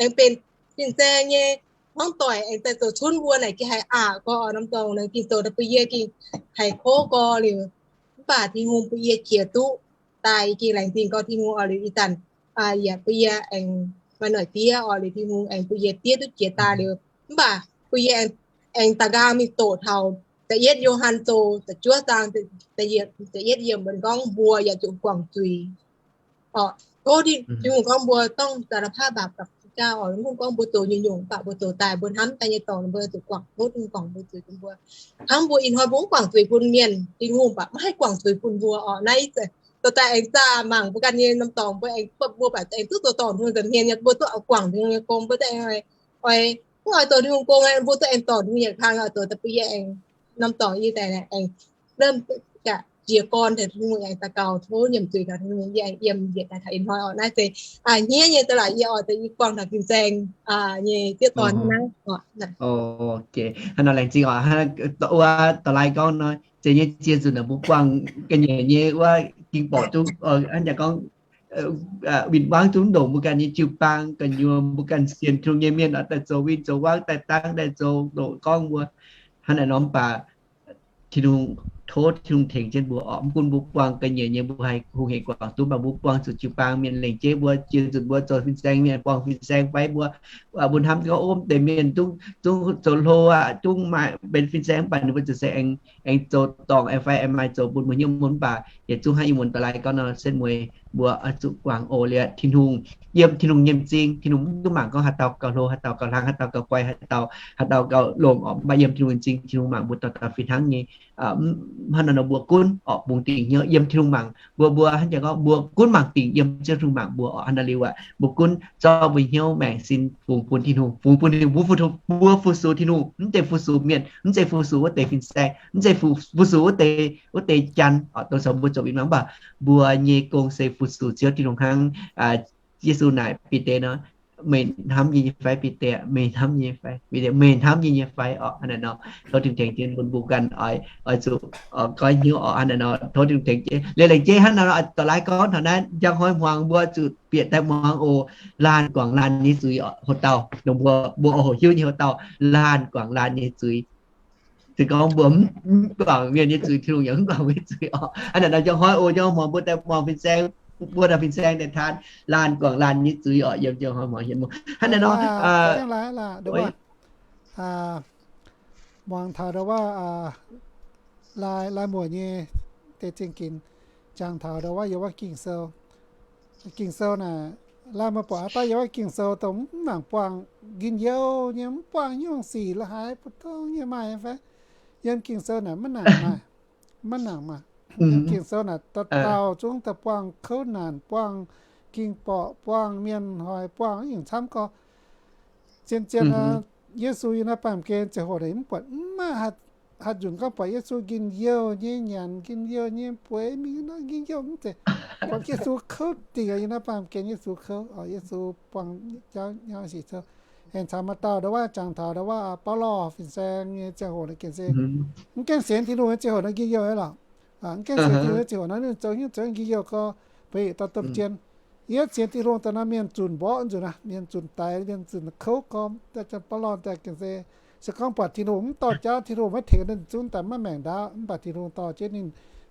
aengx benx fin-saeng nyei hmuangv doic aengx daaih zoux cunv mbuo naaic gengh haiz aqc gorx oc. Norm dorngx naaic gengh zoux daaih bun yie gengh haiz kouv gorx liuz, mv baac Tin-Hungh bun yie jiex duqv daaih, yie gengh laengz zingh gorx Tin-Hungh oc. Liuz ih zanc yaac bun yie aengx maaih noic diev oc. Liuz Tin-Hungh aengx bun yie diev duqv jiex daaih liuz, mv baac bun yie aengx da'nqaang mingh doqc taux da'yietv Yo^han Sou da'juov zaang da'yietv yiemc gorngv mbuo yaac zuqc guangc zuiz oc. Tov Tin-Hungh gorngv mbuo ต้องสารภาพบาปกับพระเจ้า oc. Mv gunv gorngv mbuo zoux nyungc-nyungc mv baac mbuo zoux daaih mbuo hnamv daaih nyei dorngx, mbuo zuqc guangc, tov Tin-Hungh guangc mbuo zuiz bun mbuo. Hnangv mbuo ih hnoi mbuo mv guangc zuiz bun mienh, Tin-Hungh mv baac maiv haih guangc zuiz bun mbuo oc. Naaiv dorh daaih aengx zaah mangc mbuo ganh nyei norm dorngx, mbuo aengx, mbuo baac aengx duqv zoux dorngc Tin-Hungh nza'hmien nyei, mbuo duqv oix guangc Tin-Hungh nyei gong, mbuo duqv aengx oix, mv oix dorh Tin-Hungh gong, mbuo duqv aengx dorh Tin-Hungh yietc kang oc. Zoux daaih bun yie aengx norm dorngx yie daaih aengx lemh jiex gorn taux Tin-Hungh aengx daux gaux tov nyiemc zuiz taux Tin-Hungh, yie aengx yiem yietc daaih taux ih hnoi oc. Naaiv se hniev nyei da'laaic yie oc, da'yietv buangh taux fin-saeng nyei diev dorn hnangv. Hnangv nor laengz zingh oc. Wuov da'laaic gorngv nor, zeiz nyei ziex nzunc naaic mbuo buangh ga'nyiec nyei wuov ging borqc zungv, hnangv jaax gorngv win-wangv zungv ndongc mbuo ganh nyei jiu-baang gu'nyuoz mbuo ganh sienx Tin-Hungh nyei mienh oix daaih zoux win zoux wangv daaih dangv daaih zoux ndoqc gorngv mbuo hnangv naaic nor. Mv baac Tin-Hungh, tov Tin-Hungh tengx jienv mbuo oc. Mv gunv mbuo buangh ga'nyiec nyei mbuo haih hungh hec guangc duqv, mv baac mbuo buangh zuqc jiu-baang mienh lengc jeiv mbuo, ziex nzunc mbuo zoux fin-saeng mienh buangh fin-saeng fai mbuo, mbuo hnamv gorngv, Ov, deix mienh zungv, zungv zoux hlo aqv, zungv maaih benx fin-saeng, mv baac ninh mbuo ziouc se aengx, aengx zoux dorngc aengx fai aengx maaih zoux bun mbuo hnyouv mun, mv baac yietc zungv hnangv ih muonz da'laaic gorngv nor, setv mueiz mbuo oix zuqc guangc oc. Liuz Tin-Hungh, yiem Tin-Hungh nyei m'zing, Tin-Hungh mv duqv mangc gorngv haaix dauh gauh hlo, haaix dauh gauh hlang, haaix dauh gauh guai, haaix dauh, haaix dauh gauh longx oc. Mv baac yiem Tin-Hungh nyei m'zing, Tin-Hungh mangc mbuo dauh dauh fih hnangv nyei. Hnangv naaiv nor mbuo gunv oc, bungx dingc hnyouv yiem Tin-Hungh mangc mbuo. Mbuo hnangv jaax gorngv mbuo gunv mangc dingc yiem Ziouv Tin-Hungh mangc mbuo oc. Hnangv naaiv liuz aqv, mbuo gunv zorqv mbuo hnyouv maengc sin fungx bun Tin-Hungh, fungx bun Tin-Hungh, mbuo fu-, mbuo fu-, fu-, mbuo fu-sux Tin-Hungh, mv zeiz fu-sux wuov deix fin-saeng, mv zeiz fu-, fu-, fu-sux wuov deix, wuov deix janx oc. Dongh caux mbuo zoux win-wangv, mv baac mbuo nyei gong se fu-sux Ziouv Tin-Hungh hnangv. Yesu naaic Bide nor, meih hnamv yie nyei fai, Bide? Meih hnamv yie nyei fai, Bide? Meih hnamv yie nyei fai? Orqc, hnangv naaiv nor, tov Tin-Hungh tengx jienv bun mbuo ganh oix, oix zuqc, oix goiv hnyouv orqc, hnangv naaiv nor. Tov Tin-Hungh tengx jienv, leiz-leiz jienv hnangv naaiv nor, dorh laaix gorngv taux naaiv, njang hnoi hmuangx mbuo zuqc bieqc daaih muangx oc. Laanh guangc laanh nyei zuiz orqc, hoc dauh dongh mbuo, mbuo oix hoqc hiuv nyei hoc dauh, laanh guangc laanh nyei zuiz. Se gorngv mbuo mv guangc mienh nyei zuiz, Tin-Hungh yaac mv guangc mbuo nyei zuiz orqc. Hnangv naaiv nor, njang hnoi oc, njang hnoi hmuangx mbuo daaih muangx fin-saeng, mbuo daaih fin-saeng daaih taan laanh guangc laanh nyei zuiz orqc, yiem njang hnoi hmuangx hietv muoz. Hnangv naaiv nor, muangx taux ndau wuov, lai, lai muoc nyei deix zingh ginx, jangx taux ndau wuov yiem wuov Ging-Sou. Ging-Sou naaic, lai muoc buatc haaix dauh yiem wuov Ging-Sou dongh mv nangc buangh njien-youh nyei, mv buangh nyungc sic la'haaix, bu tong nyei maaih fai? Yiem Ging-Sou naaic maiv nangc maaih, maiv nangc maaih. Yiem Ging-Sou naaic dauh dauh zungv daaih buangh kouv naanc, buangh ging-borqc, buangh mienh hoic, buangh nyungc camv gorx. Zien-zien Yesu yiem naaiv baamh gen ziangh hoc naaic mv buatc mv maaih haaix nzunc gorngv buatc Yesu njien-youh nyei nyanc, njien-youh nyei bueix mingh nor, njien-youh mv zeiz. Buatc Yesu kouv dingc yiem naaiv baamh gen, Yesu kouv, Yesu buangh jauv nyauv sic kouv. Aengx caux maaih dauh ndau wuov jangx taux ndau wuov Baulo fin-saeng nyei ziangh hoc naaic gengh se, mv gaengh sienx Tin-Hungh nyei ziangh hoc naaic njien-youh nyei lorqc. Mv gaengh sienx Tin-Hungh nyei ziangh hoc naaiv ninh zoux hnyouv zoux njien-youh gorx, beiv yietc dauh domh jien. Yie sienx Tin-Hungh daaih nor, mienh zunc mborqv nzunc aqv, mienh zunc daix, mienh zunc kouv gorx. Daaih Baulo daaih gengh se, se gorngv buatc Tin-Hungh mv dorh jauv, Tin-Hungh maiv tengx ninh zungv daaih maiv maengc ndaauv. Mv baac Tin-Hungh dorh jienv ninh,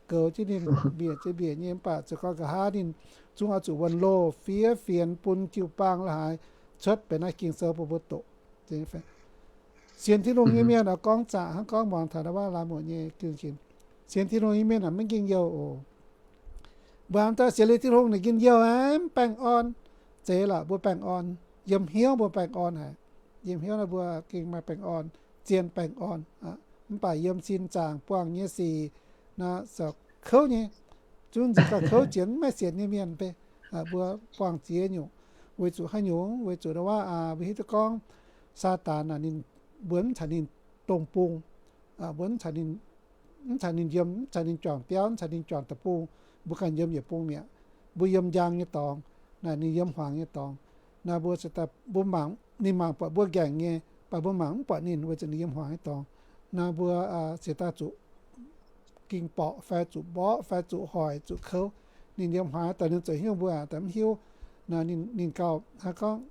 goux jienv ninh, mbiec jienv mbiec nyei. Mv baac se gorngv nqa'haav ninh zungv oix zuqc wuonx loh fiev fienx bun jiu-baang la'haaix cuotv benx naaiv Ging-Sou bun mbuo doqc. Sienx Tin-Hungh nyei mienh oix gorngv zaqc hnangv gorngv muangx taux ndau wuov lai muoc nyei gengh sienx. Sienx Tin-Hungh nyei mienh aeqv, maiv njien-youh oc. Mbuo haaix dauh sienx liuz Tin-Hungh ninh njien-youh aqv, mv baengh orn. Zeiz lorqc, mbuo baengh orn. Yiem hnyouv mbuo baengh orn haic. Yiem hnyouv naaiv mbuo gengh maaih baengh orn, zien baengh orn. Mv baac yiem sin zaangc buangh nyei sic naaic, kouv nyei. Zungv nziex gauh kouv jiex maiv sienx nyei mienh beiv. Mbuo buangh ziex nyungc. Weic zuqc haaix nyungc? Weic zuqc ndau wuov mbuo hiuv duqv gorngv Saadaan naaic ninh, mbuo mv caux ninh dongh bung. Mbuo mv caux ninh, mv caux ninh yiem, mv caux ninh juangc biauv, mv caux ninh juangc deic-bung. Mbuo ganh yiem yietc bung mi'aqv. Mbuo yiem njang nyei dorngx, naaic ninh yiem hmuangx nyei dorngx. Naaic mbuo se daaih mbuo mangc, ninh mangc buatc mbuo ngaengc nyei, baac mbuo mangc mv buatc ninh weic zuqc ninh yiem hmuangx nyei dorngx. Naaic mbuo se daaih zuqc ging-borqc fai zuqc mborqv fai zuqc hoic zuqc kouv. Ninh yiem hmuangx nyei dorngx ninh zoux hnyouv mbuo daaih mv hiuv. Naaic ninh, ninh gauh hnangv gorngv,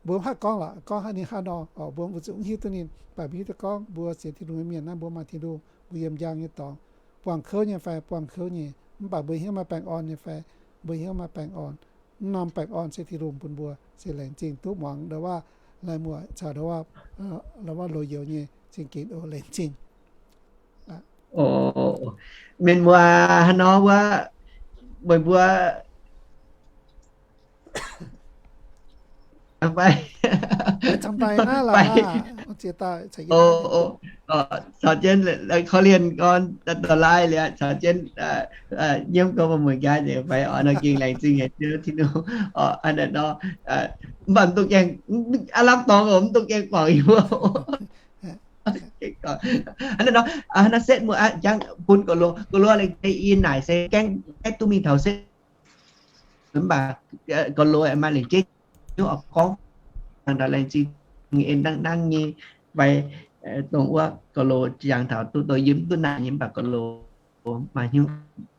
mbuo mv haih gorngv lorqc, gorngv haaix ninh haaix nor, mbuo mv zuqc mv hiuv duqv ninh. Baac mbuo hiuv duqv gorngv mbuo sienx Tin-Hungh nyei mienh naaiv, mbuo maaih Tin-Hungh, mbuo yiem njang nyei dorngx, buangh kouv nyei fai buangh kouv nyei, mv baac mbuo hnyouv maaih baengh orn nyei fai mbuo hnyouv maaih baengh orn. Mv norm baengh orn se Tin-Hungh bun mbuo, se laengz zingh duqv muangx ndau wuov lai muoc caux ndau wuov, ndau wuov loz-youz nyei zingh ginx oc. Laengz zingh. Mienh muoz, haaix nor wuov, meih mbuo fai, caux jienv korv-lienh gorn dorh laaih liuz, caux jienv nyiemv gorn mueic nqaai nyei fai oc. Nor gengh laengz zingh haic Ziouv Tin-Hungh oc. Hnangv naaic nor, mv baac mv dungx gaengh, aav lamh dorngx oc, mv dungx gaengh guangc yie mbuo. Hnangv naaic nor, hnangv naaiv setv muoz, jangx bun Gaulo, Gaulo laengz zingh yie naaic se gaengh, gaengh duqv mingh taux setv. Mv baac Gaulo maaih lengc jeiv hnyouv oix gorngv, dangh taux laengz zingh en dangh nangv nyei fai dongh wuov Gaulo jangx taux duqv dongh yie mv duqv naaic nyei, mv baac Gaulo maaih hnyouv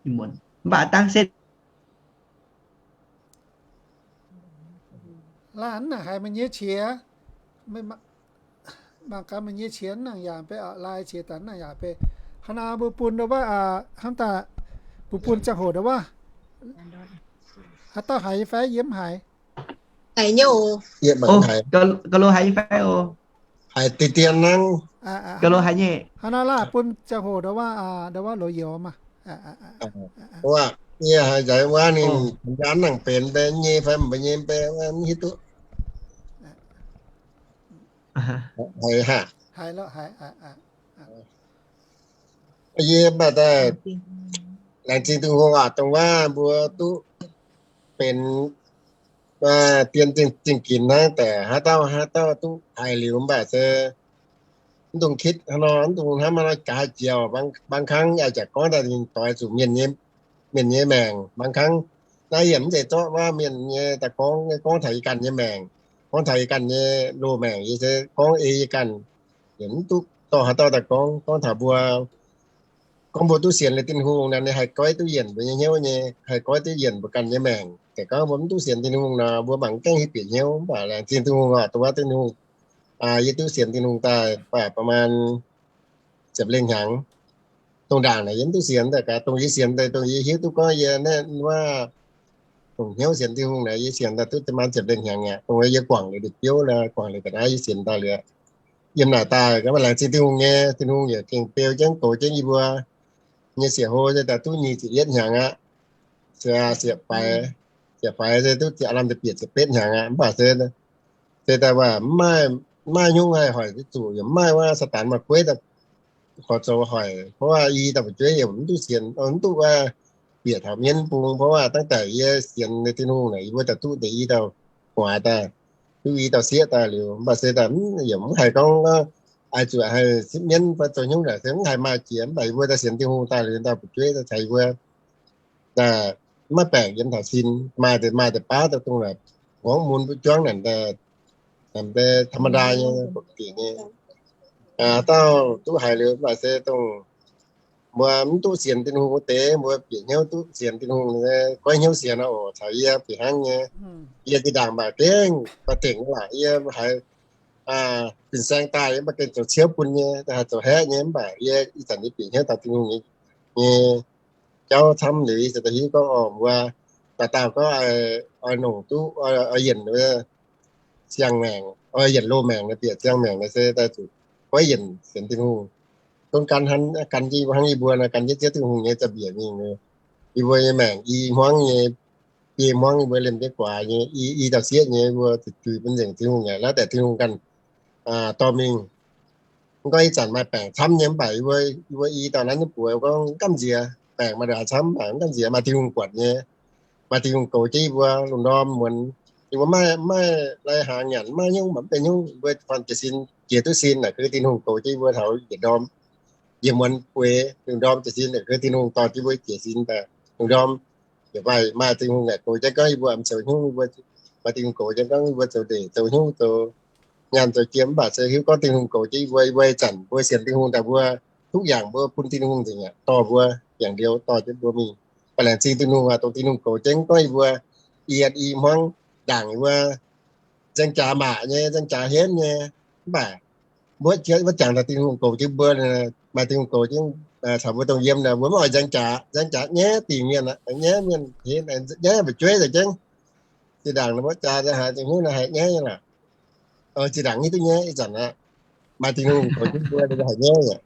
ih muonz. Mv baac dangh setv Laanh mv nangc haiz meih nyei qiex. Mangc gaax meih nyei qiex mv nangc yaac bei oc, lai qiex daaih mv nangc yaac bei. Hnangv naaic mbuo bun ndau wuov, hnamv daaih mbuo bun ziangh hoc ndau wuov. Haaix dauh haiz nyei fai yie mv haiz? Haiz nyei oc. Gaulo haiz nyei fai oc? Haiz deix dien hnangv. Gaulo haiz nyei. Hnangv naaic laanh bun ziangh hoc ndau wuov, ndau wuov loz-youz maah. Wuov, yie haiz nzaic wuov ninh njaanv nangc benx mbuo nyei fai mbuo nyei mbuo mv hiuv duqv. Haiz, haiz, haiz. Yie mv baac daaih laengz zingh Tin-Hungh aac, dongh wuov mbuo duqv benx dien zingh ginx hnangv daaih, haaix dauh haaix dauh duqv haiz liuz mv baac se mv dungx kitv hnangv nor, mv dungx hnamv hnangv nor gaax jiex. Baan kangv yaac jaax gorngv daaih ninh doix zuqc mienh nyei, mienh nyei maengc. Baan kangv naaiv yie mv zeiz zorqv wuov mienh nyei daaih gorngv, gorngv taux yie ganh nyei maengc. Gorngv taux yie ganh nyei loz-maengc, yie se gorngv ei yie ganh, yaac mv duqv dorh haaix dauh daaih gorngv. Gorngv taux mbuo, gorngv mbuo duqv sienx liuz Tin-Hungh nor, ninh haih goiv duqv yienc mbuo nyei hnyouv nyei, haih goiv duqv yienc mbuo ganh nyei maengc. Deix gorngv mbuo mv duqv sienx Tin-Hungh nor, mbuo mangc mv gaengh hiuv bieqc hnyouv. Mv baac laengz zingh Tin-Hungh oc, dongh wuov Tin-Hungh, yie duqv sienx Tin-Hungh daaih baac ประมาณ ziepc lengh hnyangx. Dongh ndaangc naaic yie mv duqv sienx daaih gaax, dongh yie sienx daaih, dongh yie hiuv duqv gorngv yie naaiv wuov dongh hnyouv sienx Tin-Hungh naaic, yie sienx daaih duqv ประมาณ ziepc lengh hnyangx aqv. Dongh yie guangc liuz ndeic-biouv lorqc, guangc liuz ga'naaiv yie sienx daaih liuz, yiem naaic daaih gaax, maaih laengz zingh Tin-Hungh nyei. Tin-Hungh yaac gengh beu jienv goux jienv yie mbuo nyei sieqv-hlo nyei daaih duqv nyic ziepc yietv hnyangx aqv. Sieqv, sieqv faix, sieqv faix se duqv ziepc lamh deix bieqc ziepc betv hnyangx aqv. Mv baac se, se daaih waac mv maaih, mv maaih hnyouv haih hoic duqv zuqc, yaac mv maaih wuov Saadaan maaih gueiv daaih gorx zoux hoic. เพราะว่า i dauh fu'jueiv yaac mv duqv sienx, mv duqv wuov bieqc taux mienv bung. เพราะว่า ตั้งแต่ yie sienx Tin-Hungh naaic, yie mbuo daaih duqv deix i dauh gu'nguaaz daaih, duqv i dauh sieqv daaih liuz, mv baac se daaih yaac mv haih gorngv oix zuqc haih sipv mienv fai zoux hnyouv naaic se mv haih maaih jiex. Mv baac yie mbuo daaih sienx Tin-Hungh daaih liuz, dauh fu'jueiv daaih caux yie mbuo daaih maiv baengc yiem taux sin, maaih deix, maaih deix baav daaih dongh naaic, hmuangv mun mbuo juangv naaic daaih, ธรรมดา nyei, ปกติ nyei. Dauh duqv haiz liuz, mv baac se dongh mbuo mv duqv sienx Tin-Hungh wuov deix, mbuo bieqc hnyouv duqv sienx Tin-Hungh, goiv hnyouv sienx nor oc, caux yie fih hnangv nyei. Yie zinh ndaangc mv baac gengh ba'dengc waac, yie haiz fin-saeng daaih yie mv baac gengh zoux ciouv bun nyei, haih zoux haeqv nyei. Mv baac yie ih zanc yie bieqc hnyouv taux Tin-Hungh nyei, nyei jauv camv liuz, yie ziouc daaih hiuv gorngv, orqc, mbuo dauh dauh gorngv oix nongc duqv, oix yienc siang-maengc, oix yienc loz-maengc naaic bieqc siang-maengc naaic se daaih zuqc goiv yienc sienx Tin-Hungh. Dongh gan hnangv, gan jienv hnangv yie mbuo naaic, gan jienv Ziouv Tin-Hungh nyei za'biec mingh. Yie mbuo nyei maengc i hmuangv nyei, biei hmuangv yie mbuo liemh jienv guaax nyei, i, i dauh sieqv nyei, yie mbuo zuqc juix bun nzengc Tin-Hungh aqv. Naaiv deix Tin-Hungh ganh dorh mingh. Mv gorngv ih zanc maaih baengc camv nyei, mv baac yie mbuo, yie mbuo i dauh naaiv nyei buoz gorngv gamh nziex, baengc maaih ndongc haaix camv, mv baac mv gamh nziex, maaih Tin-Hungh buatc nyei, maaih Tin-Hungh goux jienv yie mbuo lungh ndorm muonz. Yie mbuo maiv, maiv maaih lai hnaangx nyanc, maiv hnyouv, mv baac hnyouv, yie mbuo fan jiex sin, jiex duqv sin naaic, koi Tin-Hungh goux jienv yie mbuo taux yietc ndorm, yietc muonz bueix lungh ndorm jiex sin naaic, koi Tin-Hungh dorh jienv mbuo jiex sin daaih lungh ndorm. Yaac maaih, maaih Tin-Hungh naaic goux jienv gorngv yie mbuo mv zoux hnyouv, yie mbuo maaih Tin-Hungh goux jienv gorngv yie mbuo zoux ndeic, zoux hnyouv, zoux nyaanh, zoux jiem, mv baac se hiuv gorngv Tin-Hungh goux jienv yie mbuo, yie mbuo ih zanc mbuo sienx Tin-Hungh daaih mbuo, duqv yangh mbuo bun Tin-Hungh nzengc aqv, dorh mbuo yangh liuz dorh jienv mbuo mingh. Mv baac laengz zingh Tin-Hungh aqv, dongh Tin-Hungh goux jienv gorngv yie mbuo, yie, i hmuangv ndaangc yie mbuo nzaeng jaax maac nyei, nzaeng jaax henv nyei, mv baac mbuo, mbuo jangx taux Tin-Hungh goux jienv mbuo, maaih Tin-Hungh goux jienv caux mbuo dongh yiem naaic, mbuo maiv oix nzaeng jaax, nzaeng jaax nyaiv dingc mienh, nyaiv mienh, nyaiv fu'jueiv nzengc jienv. Zinh ndaangc mbuo jaax haaix, zinh hnyouv naaic haih nyaiv nyei lorqc. Zinh ndaangc hiuv duqv nyaiv ih zanc aqv. Maaih Tin-Hungh goux jienv mbuo haih nyaiv aqv.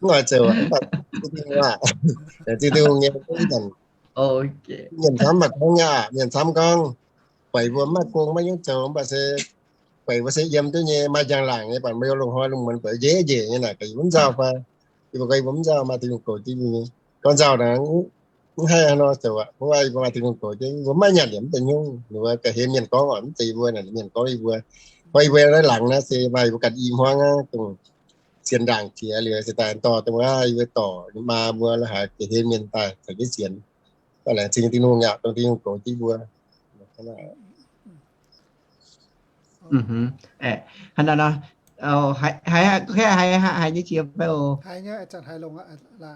Mv oix zoux aqv, mv baac zinh Tin-Hungh aqv, zinh Tin-Hungh nyei ih zanc. Mienh camv maaih gorngv nyei aqv, mienh camv gorngv, buatc mbuo maiv gong maiv hnyouv zoux, mv baac se buatc mbuo se yiem duqv nyei, maaih njang-laangc nyei, buatc mbuo yiem loz-hnoi lungh muonz buatc njiec njiec nyei naaic, gaax yie mv nzauh fai, yie mbuo gorngv yie mbuo mv nzauh, maaih Tin-Hungh goux jienv mbuo nyei. Gorngv nzauh naaic mv haih haaix nor zoux aqv, mv baac yie mbuo maaih Tin-Hungh goux jienv, yie mbuo maiv nyanc yaac mv deix hnyouv. Ninh mbuo ga'hlen mienh gorngv oc, mv zeiz yie mbuo naaic, mienh gorngv yie mbuo. Gorngv yie mbuo naaiv laangz naaiv se maaih yie mbuo ganh i hmuangv aqv, dongh sienx ndaangc jiex liuz se daaih dorh dongh wuov yie mbuo dorc maa mbuo la'haaix ga'hlen mienh daaih caux jienv sienx. Mv baac laengz zingh Tin-Hungh aqv, dongh Tin-Hungh goux jienv mbuo. Hnangv naaiv nor, haiz, haiz, haiz nyei qiex fai oc?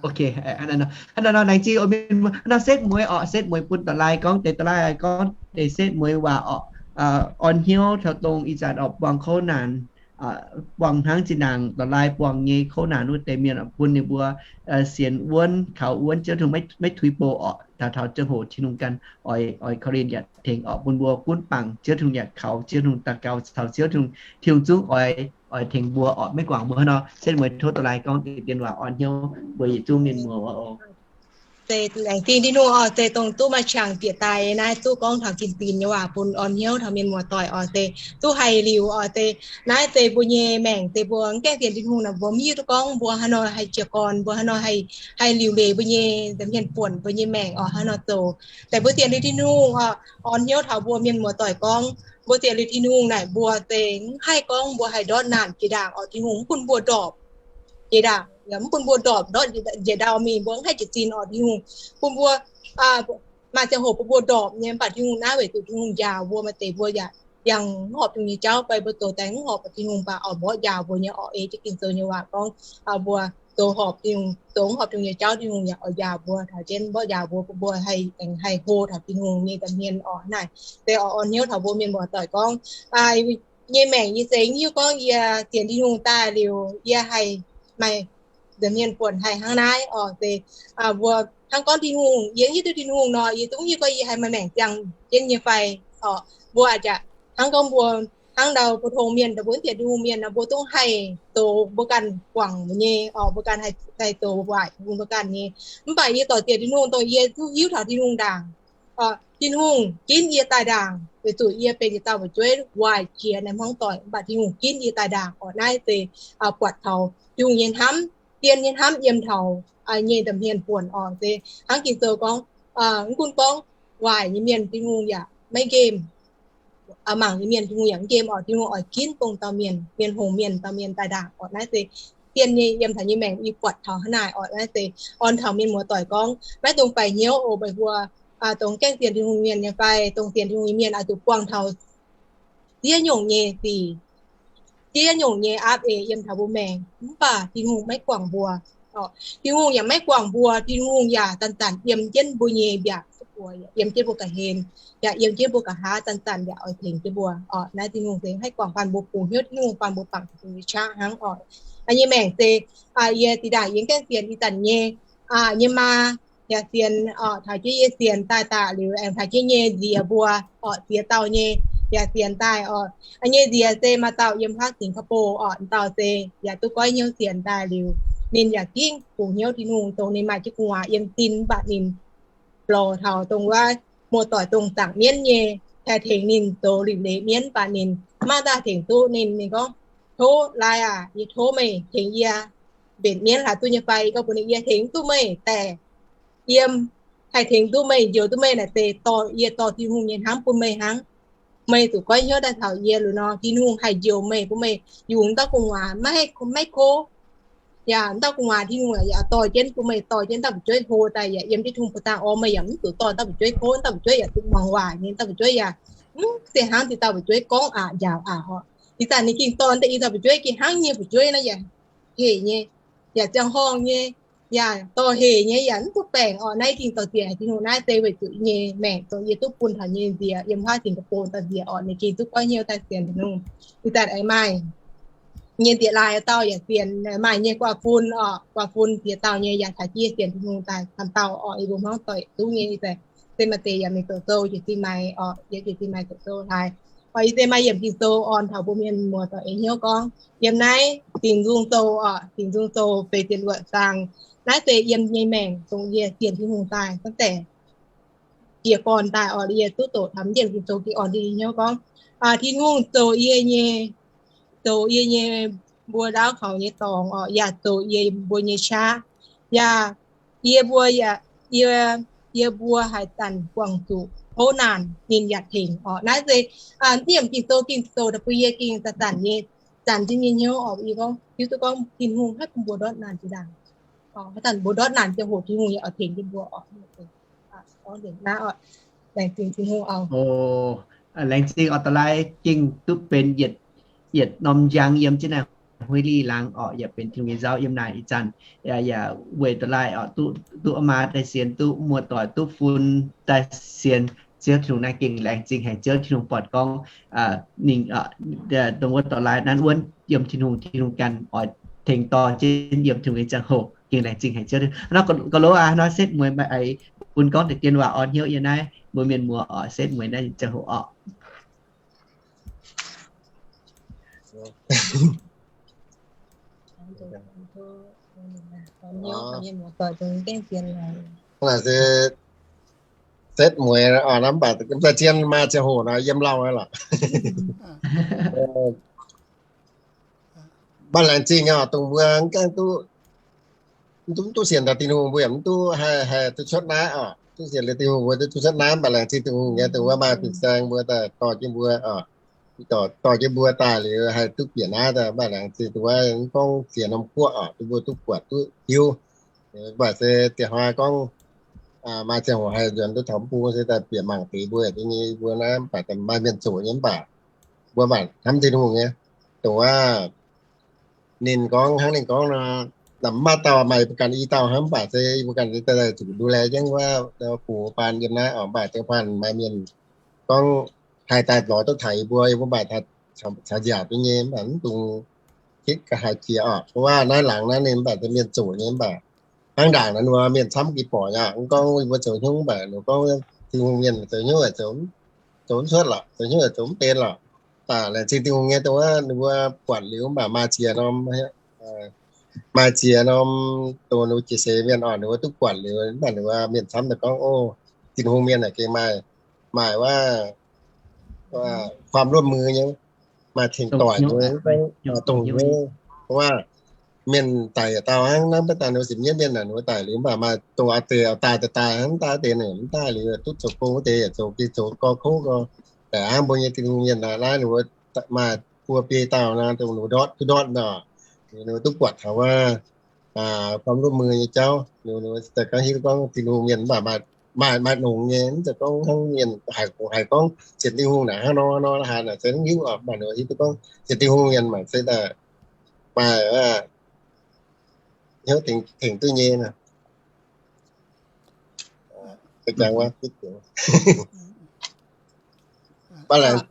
Ok, hnangv naaiv nor, hnangv naaiv nor, laengz zingh oc mienh muoz. Hnangv naaiv setv mueiz oc, setv mueiz bun da'laaih gorngv deix, da'laaih gorngv deix setv mueiz waac oc. Orn hnyouv taux dongh ih zanc oc buangh kouv naanc, buangh hnangv zinh ndaangc da'laaih buangh nyei kouv naanc wuov deix mienh oc, bun ninh mbuo sienx wuonv kaux wuonv Ziouv Tin-Hungh maiv tuix bouh oc, taux taux ziangh hoc Tin-Hungh ganh oix, oix korv-lienh yaac tengx oc, bun mbuo gunv bangc Ziouv Tin-Hungh yaac kaux Ziouv Tin-Hungh daux gaux caux Ziouv Tin-Hungh, Tin-Hungh zungv oix, oix tengx mbuo oc. Maiv guangc mbuo hnangv nor, setv mueiz tov da'laaih gorngv deix dien waac orn hnyouv mbuo yietc zungv mienh muoz oc. Deix laengz zingh Tin-Hungh oc, deix dongh duqv maaih qangx bieqc daaih naaiv duqv gorngv taux gin-bin nyei waac bun orn hnyouv taux mienh muoz-doic oc. Deix duqv haiz liuz oc, deix naaiv deix mbuo nyei maengc deix mbuo mv gaengh sienx Tin-Hungh naaic, mbuo mv hiuv duqv gorngv mbuo haaix nor haih jiez gorn, mbuo haaix nor haih, haih liuc leiz mbuo nyei mienh buonc mbuo nyei maengc oc, haaix nor zoux. Deix mbuo sienx liuz Tin-Hungh oc, orn hnyouv taux mbuo mienh muoz-doic gorngv, mbuo sienx liuz Tin-Hungh naaic mbuo deix mv haih gorngv mbuo haih ndortv naanc jiex ndaangc oc. Tin-Hungh mv bun mbuo ndorpc jiex ndaangc, mv bun mbuo ndorpc ndortv njiec ndau mingh, mbuo mv haih jiez sin oc. Tin-Hungh bun mbuo maaih ziangh hoc bun mbuo ndorpc nyei, mv baac Tin-Hungh naaiv weic zuqc Tin-Hungh njaaux mbuo maaih deix mbuo yaac yangh mv horpc Tin-Hungh nyei jauv, fai mbuo zoux daaih mv horpc Tin-Hungh baac oix mborqv njaaux mbuo nyei orqc. Ei jienv Ging-Sou nyei waac gorngv, mbuo zoux horpc Tin-Hungh, zoux mv horpc Tin-Hungh nyei jauv, Tin-Hungh yaac oix njaaux mbuo, taux jienv mborqv njaaux mbuo, bun mbuo haih aengx haih hlo taux Tin-Hungh nyei nza'hmien orqc. Naaiv se oix orn hnyouv taux mbuo mienh muoz-doic gorngv, nyei maengc yie zengx hiuv gorngv yie sienx Tin-Hungh daaih liuz yie haih maaih nza'hmien buonc haih hnangv naaiv orqc. Se mbuo hnangv gorngv Tin-Hungh, yie hiuv duqv Tin-Hungh nor, yie zungv hiuv gorngv yie haih maaih maengc ziangh jienv nyei fai orqc. Mbuo a'jangc hnangv gorngv mbuo hnangv ndau mbuo tong mienh, mbuo mv sienx Tin-Hungh mienh nor, mbuo zungv haih zoux mbuo ganh guangc nyei orqc, mbuo ganh haih zoux waaic bun mbuo ganh nyei. Mv baac yie dorh sienx Tin-Hungh dongh yie duqv hiuv taux Tin-Hungh ndaangc. Tin-Hungh ginv yie daaih ndaangc, weic zuqc yie benx yietc dauh fu'jueiv waaic jiex naaiv hmuangv doic, mv baac Tin-Hungh ginv yie daaih ndaangc orqc. Naaiv se buatc taux Tin-Hungh nyei hnamv, zien nyei hnamv yiem taux nyei nza'hmien buonc orqc. Se hnangv Ging-Sou gorngv, mv gunv gorngv waaic nyei mienh Tin-Hungh yaac maiv nqemh. Mangc nyei mienh Tin-Hungh yaac mv nqemh orqc. Tin-Hungh oix ginv dongh dauh mienh, mienh hungh mienh, dauh mienh daaih ndaangc orqc. Naaiv se zien nyei yiem taux nyei maengc yie buatc taux hnangv naaic orqc. Naaiv se orn taux mienh muoz-doic gorngv maiv dungx faix hnyouv oc, meih mbuo dongh gaengh sienx Tin-Hungh mienh nyei fai dongh sienx Tin-Hungh nyei mienh oix zuqc buangh taux ziex nyungc nyei sic, ziex nyungc nyei aapv eix yiem taux mbuo maengc. Mv baac Tin-Hungh maiv guangc mbuo. Tin-Hungh yaac maiv guangc mbuo. Tin-Hungh yaac zanc-zanc yiem jienv mbuo nyei mbiaauc, yiem jienv mbuo ga'hlen, yaac yiem jienv mbuo nqa'haav, zanc-zanc yaac oix tengx jienv mbuo orqc. Naaiv Tin-Hungh se haih guangc bun mbuo bungx hnyouv, Tin-Hungh bun mbuo bangc Tin-Hungh nyei qaqv hnangv orqc. Yie nyei maengc se, yie zinh ndaangc yie gaengh sienx ih zanc nyei, yie maa yaac sienx orqc, taux jienv yie sienx daaih daaih liuz aengx taux jienv nyei nziex mbuo orqc, ziex dauh nyei yaac sienx daaih orqc. Nyei nziex se maaih dauh yiem haav Singapore orqc, dauh se yaac duqv goiv hnyouv sienx daaih liuz, ninh yaac gingv bungx hnyouv Tin-Hungh dongh ninh maaih jienv gu'nguaaz yiem sin, mv baac ninh lorz taux dongh wuov muoz-doic dongh zaangc mienv nyei haih tengx ninh zoux liuc leiz mienv, mv baac ninh maiv daaih tengx duqv ninh. Ninh gorngv, Tov lai aac, yie tov meih tengx yie mbenc mienv hlaax duqv nyei fai? Yie gorngv mbuox ninh, Yie tengx duqv meih daaih yiem, haih tengx duqv meih, njoux duqv meih naaic deix dorh, yie dorh Tin-Hungh nyei hnamv bun meih hnangv. Meih zuqc goiv hnyouv daaih taux yie liuz nor, Tin-Hungh haih njoux meih, bun meih yungz dauh gu'nguaaz maiv, maiv kov. Yaac dauh gu'nguaaz Tin-Hungh yaac dorh jienv bun meih, dorh jienv dauh fu'jueiv hlo daaih yaac yiem jienv Tin-Hungh butv zaangv orv. Meih yaac mv zuqc dorh dauh fu'jueiv kov, dauh fu'jueiv yaac zuqc muangx waac nyei, dauh fu'jueiv yaac mv se hnangv diqc dauh fu'jueiv gorngv aqc njaaux aqc orqc. Ih zanc ninh gengh dorh deix i dauh fu'jueiv gengh hnangv nyei fu'jueiv naaiv yaac hec nyei, yaac ziangh horngh nyei, yaac dorh hec nyei, yaac mv duqv baengc orqc. Naaiv gengh dorh ziex haic Tin-Hungh. Naaiv se weic zuqc nyei maengc dongh yie duqv bun taux nyei nziex yiem haav Singapore dauh nziex orqc, ninh gengh duqv goiv hnyouv daaih sienx Tin-Hungh. Ih zanc aengx maaih nyei nziex laaix dauh yaac sienx, maaih nyei guaav fun orqc, guaav fun ziex dauh nyei yaac caux jienv yie sienx Tin-Hungh daaih camv dauh orqc. Yie mbuo hmuangv doic duqv nyei ih zanc se maaih deix yaac mingh doqc sou jiex Zingh Maix orqc, yie jiex Zingh Maix doqc sou haaix orqc. Yie se maaih yiemc Ging-Sou orn taux mbuo mienh muoz-doic eix hnyouv gorngv, yiem naaiv Dingc Nzung Sou orqc, Dingc Nzung Sou feix ziepc luoqc zaang. Naaiv se yiem nyei maengc dongh yie sienx Tin-Hungh daaih, zanc deix jiez gorn daaih orqc, yie duqv doqc taux yiemc Ging-Sou gengh orn nyei hnyouv gorngv, Tin-Hungh zoux yie nyei, zoux yie nyei mbuo ndaauv kaux nyei dorngx orqc, yaac zoux yie mbuo nyei qaqv, yaac yie mbuo yaac, yie, yie mbuo haaix zanc guangc zuqc houv naanc ninh yaac tengx orqc. Naaiv se yiemc Ging-Sou gengh zoux daaih bun yie gengh zanc-zanc nyei, zanc jienv nyei hnyouv orqc. Yie gorngv, hiuv duqv gorngv Tin-Hungh haih bun mbuo ndortv naanc zinh ndaangc. Haaix zanc mbuo ndortv naanc ziangh hoc Tin-Hungh yaac oix tengx jienv mbuo orqc. Gorngv nzengc naaiv orqc, laengz zingh Tin-Hungh orqc. Laengz zingh orqc, da'laaix gengh duqv benx yietc, yietc norm njang yiem jienv naaiv huiv li laangz orqc, yaac benx Tin-Hungh nyei nzauh yiem naaic ih zanc. Yaac weic da'laaih orqc, duqv, duqv maa daaih sienx, duqv muoz-doic, duqv fun daaih sienx Ziouv Tin-Hungh naaiv gengh laengz zingh haic. Ziouv Tin-Hungh buatc gorngv ninh, dongh wuov da'laaih nanv wuonv yiem Tin-Hungh, Tin-Hungh ganh oix tengx dorh jienv yiem Tin-Hungh nyei ziangh hoc gengh laengz zingh haic Ziouv. Nor ga'lov aqv, nor setv mueiz maaih eix bun gorngv deix dien waac orn hnyouv yiem naaiv mbuo mienh muoz orqc, setv mueiz naaiv ziangh hoc orqc. Naaiv se setv mueiz orqc, mv baac zien maa ziangh hoc nor yiem lauh lorqc. Mv baac laengz zingh orqc, dongh mbuo mv gaengh duqv, mv duqv sienx taux Tin-Hungh, mbuo yaac mv duqv haih, haih duqv cuotv naaiv orqc. Duqv sienx liuz Tin-Hungh mbuo duqv cuotv naaiv, mv baac laengz zingh Tin-Hungh nyei dongh wuov maaih fin-saeng mbuo daaih dorh jienv mbuo orqc, dorh jienv mbuo daaih liuz haih duqv bieqc naaiv daaih. Mv baac laengz zingh dongh wuov mv gorngv ziex norm guoqv orqc, duqv mbuo duqv buatc duqv hiuv. Mv baac se dieh hnoi gorngv maaih ziangh hoc haih nzuonx duqv taux mv bung se daaih bieqc mangc deix mbuo nyei mbuo naaiv, mv baac maaih mienh zoqc nyei mv baac mbuo mv baac hnamv Tin-Hungh nyei. Dongh wuov ninh gorngv hnangv ninh gorngv nor, mv maaih dauh, maaih mbuo ganh i dauh hnangv, mv baac se mbuo ganh daaih zuqc ดูแล jienv wuov fuqv baan yiem naaiv oc. Mv baac deix baan maaih mienh gorngv haih daaih lorz duqv taux yie mbuo, yie mbuo mv baac caux nziaauc duqv nyei, mv baac mv dungx hitv ga'haaix jiex oc. Mv baac naaiv laangz naaiv ninh mv baac mienh zoqc nyei, mv baac hnangv ndaangc naaiv mbuo mienh camv gih borqc aqv. Mv gorngv yie mbuo zoux hnyouv, mv baac ninh gorngv Tin-Hungh mienh zoux hnyouv zoux mv cuotv lorqc, zoux hnyouv zoux mv benx lorqc. Daaih laengz zingh Tin-Hungh nyei dongh wuov ninh mbuo buatc liuz mv baac maaih ziex norm, maaih ziex norm dongh ninh mbuo jiex seix mienh oc, ninh mbuo duqv buatc liuz mv baac ninh mbuo mienh camv daaih gorngv, o, Tin-Hungh mienh naaic gengh maaih, maaih wuov ความร่วมมือ nyei, maaih tengx doic nyei, dongh nyei. Wuov mienh daic yietc dauh hnangv, naaiv mv baac daaih ninh mbuo sienx mienv mienh naaic, ninh mbuo daic liuz mv baac maaih dongh a'deix daaih daaih daaih hnangv, daaih deix ninh mv daaih liuz duqv zoux gong wuov deix yaac zoux gengh zoux gorx kouv gorx, daic hnangv mbuo nyei Tin-Hungh mienh naaic naaiv ninh mbuo maaih buo biei dauh nor, dongh ninh mbuo ndortv duqv ndortv nor, ninh mbuo duqv buatc taux wuov ความร่วมมือ nyei jauv, ninh mbuo daaih gorngv hiuv duqv gorngv Tin-Hungh mienh mv baac maaih, maaih nongx nyei, mv zeiz gorngv hnangv mienh haiz, haiz gorngv sienx Tin-Hungh naaic hnangv nor nor haaix naaic se mv hiuv oc. Mv baac ninh mbuo hiuv duqv gorngv sienx Tin-Hungh mienh maaih se daaih maaih hnyouv tengx, tengx duqv nyei. Jangx wuov, baac laengz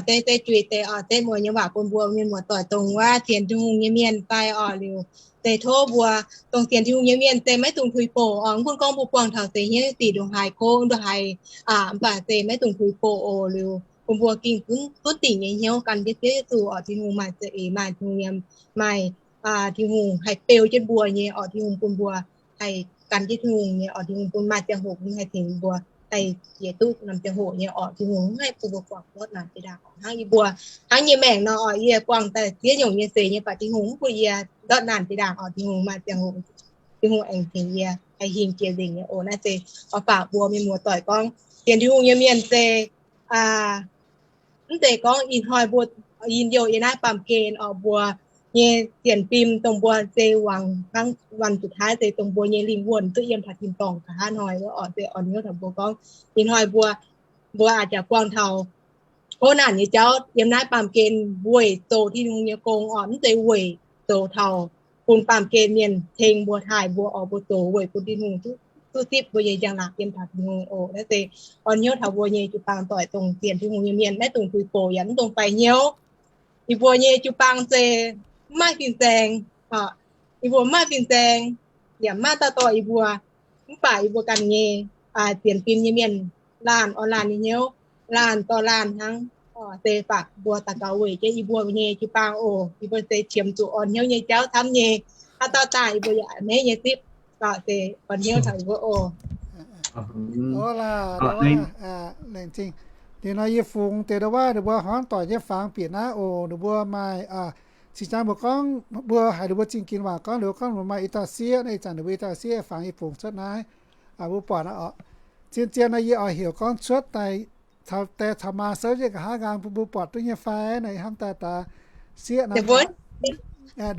deix, deix juix deix oc, deix mueiz nyei waac bun mbuo mienh muoz-doic dongh wuov sienx Tin-Hungh nyei mienh fai oc. Liuz deix tov mbuo dongh sienx Tin-Hungh nyei mienh se maiv dungx tuix bouc oc. Mv gunv gorngv mbuo buangh taux seix hnyouv diqc ndongc haaix kouv ndongc haaix, mv baac se maiv dungx tuix bouc oc. Liuz bun mbuo gengh zunv dingc nyei hnyouv gan jienv Ziouv Yesu oc. Tin-Hungh maaih za'eix, maaih Tin-Hungh yiem, maaih Tin-Hungh haih beu jienv mbuo nyei oc. Tin-Hungh bun mbuo haih gan jienv Tin-Hungh nyei oc. Tin-Hungh bun maaih ziangh hoc bun haih tengx mbuo haih jiex duqv norm ziangh hoc nyei oc. Tin-Hungh mv haih bun mbuo guangc ndortv naanc jiex ndaangc oc. Hnangv yie buangh, hnangv nyei maengc nor oc, yie buangh daaih ziex nyungc nyei seix nyei, mv baac Tin-Hungh mv bun yie ndortv naanc jiex ndaangc oc. Tin-Hungh maaih ziangh hoc, Tin-Hungh aengx tengx yie haih hingh jiex nzengc nyei oc. Naaiv se oix faaux mbuo mienh muoz-doic gorngv sienx Tin-Hungh nyei mienh se mv zeiz gorngv ih hnoi mbuo, ih hnoi yiem naaiv baamh gen oc, mbuo nyei sienx fim dongh mbuo se wangc hnangv วันสุดท้าย se dongh mbuo nyei lingh wuonh duqv yiem taux tin-dorngh nqa'haav hnoi wuov oc. Se oix hnyouv taux mbuo gorngv ih hnoi mbuo, mbuo a'jangc buangh taux hov naanc nyei jauv yiem naaiv baamh gen weic zoux Tin-Hungh nyei gong oc, mv zeiz weic zoux taux bun baamh gen mienh tengx mbuo taaih mbuo oc. Mbuo zoux weic bun Tin-Hungh duqv zipv mbuo nyei njang-laangc yiem taux Tin-Hungh oc. Naaiv se oix hnyouv taux mbuo nyei jiu-baang doic dongh sienx Tin-Hungh nyei mienh maiv dungx tuix bouc yaac mv dungx faix hnyouv. Yie mbuo nyei jiu-baang se mv maaih fin-saeng, yie mbuo mv maaih fin-saeng, yaac mv maaih dauh dorh yie mbuo. Mv baac yie mbuo ganh nyei sienx fim nyei mienh laanh orn laanh nyei hnyouv, laanh dorh laanh hnangv. Se baac mbuo daux gaux weic jienv yie mbuo nyei jiu-baang oc. Yie mbuo se qiemx zuqc orn hnyouv nyei jauv camv nyei. Haaix dauh daaih yie mbuo yaac maiv nyei zipv. Se orn hnyouv taux yie mbuo oc. Laengz zingh. Liuz nor yie fungx deix ndau wuov ninh mbuo hmuangv doic nyei fangx bieqc naaiv oc. Ninh mbuo maaih, cingx jang mbuo gorngv, mbuo haiz ninh mbuo zingh ginx waac gorngv, ninh mbuo gorngv ninh mbuo maaih i dauh sieqv naaiv, ih zanc ninh mbuo i dauh sieqv fangx yie fungx cuotv naaiv, mbuo buatc aqv oc. Zien-zien nor yie oix heuc gorngv cuotv daaih, deix caux maa souv jienv nqa'haav nqaang bun mbuo buatc duqv nyei fai naaiv, hnamv daaih daaih sieqv naaiv, ninh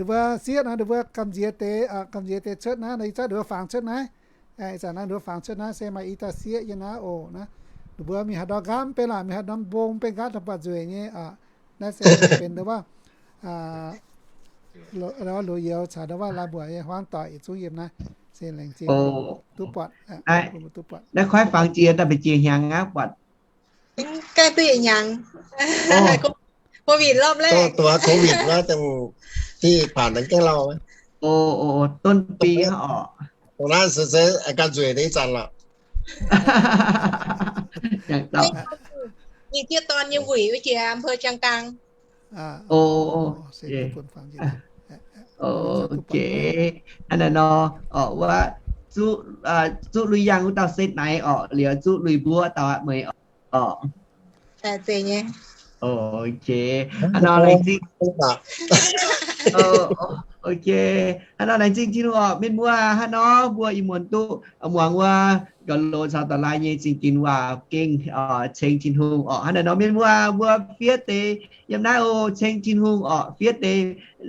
mbuo sieqv naaiv ninh mbuo gamh nziex deix, gamh nziex deix cuotv naaiv nor, ih zanc ninh mbuo fangx cuotv naaiv. Ih zanc naaiv ninh mbuo fangx cuotv naaiv se maaih i dauh sieqv yiem naaiv oc. Naaiv ninh mbuo mingh haaix ndau nqaapv mv benx lorqc, mingh haaix ndau mbong mv benx nqaapv daaih buatc nzueic nyei. Naaiv se mv benx ndau wuov loz-youz caux ndau wuov laaix mbuoqc nyei hmuangv doic yietc zungv yiem naaiv. Se laengz zingh duqv buatc, duqv buatc. Naaiv koiv fangx jiex daaih mbu'ziex hnyangx aqv buatc. Ganh duqv yietc hnyangx. Covid รอบแรก dongh covid wuov dongh diqv paanc naaiv gaengh lauh. ต้นปี oc. Dongh naaiv se ganh nzueic deix ih zanc lorqc. Ninh jiex dorn nyei wuic wuov jiex อำเภอเชียงกลาง. Ok. Hnangv naaiv nor, oc, wuov, zuqv lui yangh wuov dauh se naaic oc, liuz zuqv lui mbuo dauh aqv meih oc. Ok. Hnangv nor laengz zingh. Ok. Hnangv nor laengz zingh Tin-Hungh oc. Mienh muoz, hnangv nor mbuo ih muonz duqv muangx wuov ga'loz caux da'laai nyei zingh ginx waac gengh ceng Tin-Hungh oc. Hnangv naaiv nor mienh muoz, mbuo fiev deix yiem naaiv oc, ceng Tin-Hungh oc, fiev deix,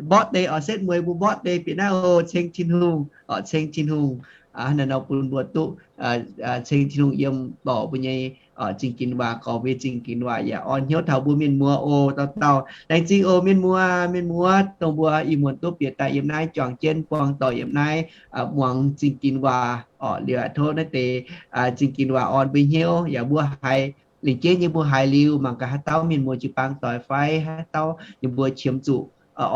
mborqv deix oc, setv mueiz mbuo mborqv deix bieqc naaiv oc, ceng Tin-Hungh oc, ceng Tin-Hungh. Hnangv naaiv nor bun mbuo duqv ceng Tin-Hungh yiem dorc mbuo nyei Zingh Ginx Waac, gorx-youz Zingh Ginx Waac yaac orn hnyouv taux mbuo mienh muoz oc. Dauh dauh laengz zingh oc mienh muoz, mienh muoz dongh mbuo ih muonz duqv bieqc daaih yiem naaiv juangc jienv buangh doic yiem naaiv, muangx Zingh Ginx Waac oc. Liuz tov naaiv deix Zingh Ginx Waac orn mbuo hnyouv yaac mbuo haiz lengc jeiv nyei mbuo haiz liuz mangc gaax haaix dauh mienh muoz jiu-baang doic fai haaix dauh ninh mbuo qiemx zuqc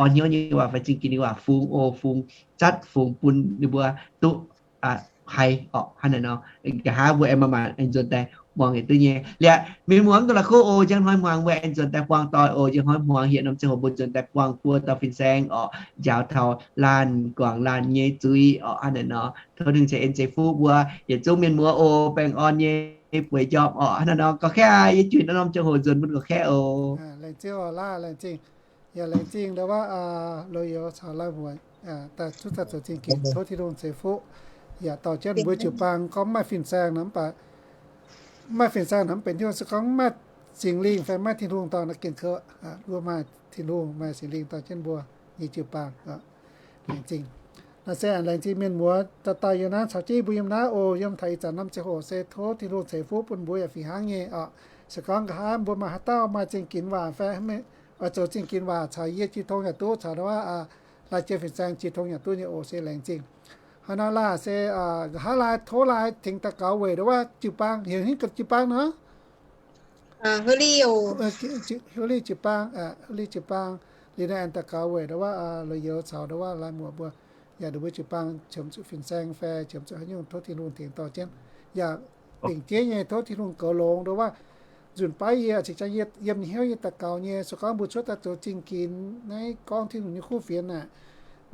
orn hnyouv nyei waac fai Zingh Ginx nyei waac fungx oc, fungx zatv fungx bun ninh mbuo duqv haiz oc. Hnangv naaiv nor, nqa'haav mbuo aengx maaih maanc aengx nzuonx daaih muangx yietc duqv nyei. Liuz mienh muoz mv dungx la'kuqv oc, njang hnoi hmuangx mbuo aengx nzuonx daaih buangh doic oc. Njang hnoi hmuangx hietc norm ziangh hoc mbuo nzuonx daaih buangh buo dauh fin-saeng oc, njaaux taux laanh guangc laanh nyei zuiz oc. Hnangv naaiv nor, tov Tin-Hungh ceix en ceix fuqv mbuo yietc zungv mienh muoz oc, baengh orn nyei bueix njormh oc. Hnangv naaiv nor, gauh kaeqv yie juih norm ziangh hoc nzuonx bun gauh kaeqv oc. Yaac laengz zingh ndau wuov loz-youz caux lai-muoc daaih zuqc daaih zoux zingh ginx, tov Tin-Hungh ceix fuqv. Yaac dorh jienv mbuo jiu-baang gorngv maaih fin-saeng nor, mv baac maaih fin-saeng nor mv benx hnyouv, se gorngv maaih Singx Lingh fai maaih Tin-Hungh dorh nor gengh kouv. Mbuo maaih Tin-Hungh maaih Singx Lingh dorh jienv mbuo nyei jiu-baang. Laengz zingh. Naaiv se laengz zingh mienh muoz dauh dauh yiem naaiv caux jienv mbuo yiem naaiv oc. Yiem taux ih zanc norm ziangh hoc se tov Tin-Hungh ceix fuqv bun mbuo yaac fih hnangv nyei oc. Se gorngv nqa'haav mbuo maaih haaix dauh maaih zingh ginx waac fai oix zoux zingh ginx waac caux yie jiu tong yaac duqv, caux ndau wuov lai-jien fin-saeng jiu tong yaac duqv nyei oc. Se laengz zingh. Hnangv naaiv laah se nqa'haav laai tov laai tengx daux gaux weic ndau wuov jiu-baang, heuc hingv jiu-baang nor, heuc liz jiu-baang, heuc liz jiu-baang. Liuz naaiv aengx daux gaux weic ndau wuov loz-youz caux ndau wuov lai-muoc mbuo, yaac ndau mbuo jiu-baang qiemx zuqc fin-saeng fai qiemx zuqc haaix nyungc, tov Tin-Hungh tengx dorh jienv. Yaac lengc jeiv nyei tov Tin-Hungh goux longx ndau wuov nzunc baav yie cingx jang yie yiem hnyouv yie daux gaux nyei, se gorngv mbuo cuotv daaih zoux zingh ginx naaiv gorngv Tin-Hungh nyei kuv fienx aeqv,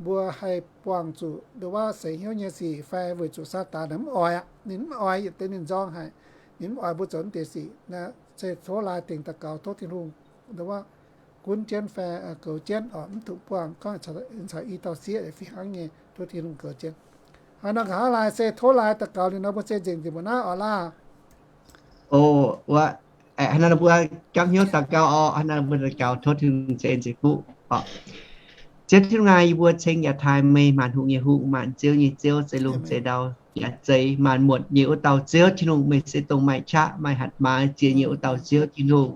mbuo haih buangh zuqc ndau wuov seix hnyouv nyei sic fai weic zuqc Saadaan mv oix aqv. Ninh mv oix yietc deix ninh nzorng haic. Ninh mv oix mbuo zoux naaiv deix sic. Naaiv se tov laai dengc daux gaux tov Tin-Hungh ndau wuov gunv jienv fai goux jienv oc, mv dungx buangh gorngv caux i dauh sieqv fih hnangv nyei, tov Tin-Hungh goux jienv. Hnangv nor nqa'haav laai se tov laai daux gaux liuz nor mbuo se nzengc nzengc mbuo naaiv oc laah. O, wuov, hnangv nor mbuo gamh hnyouv daux gaux oc. Hnangv nor mbuo daux gaux tov Tin-Hungh ceix en ceix fuqv oc. Ziouv Tin-Hungh aac, yie mbuo ceng yaac taaih meih, maanc hungh nyei Hungh, maanc ziouv nyei Ziouv, zeix lungh zeix ndau yaac zeix maanc muotc nyei wuov dauh Ziouv Tin-Hungh. Meih se dongh maaih qaqv maaih hatc maaz ziex nyei wuov dauh Ziouv Tin-Hungh.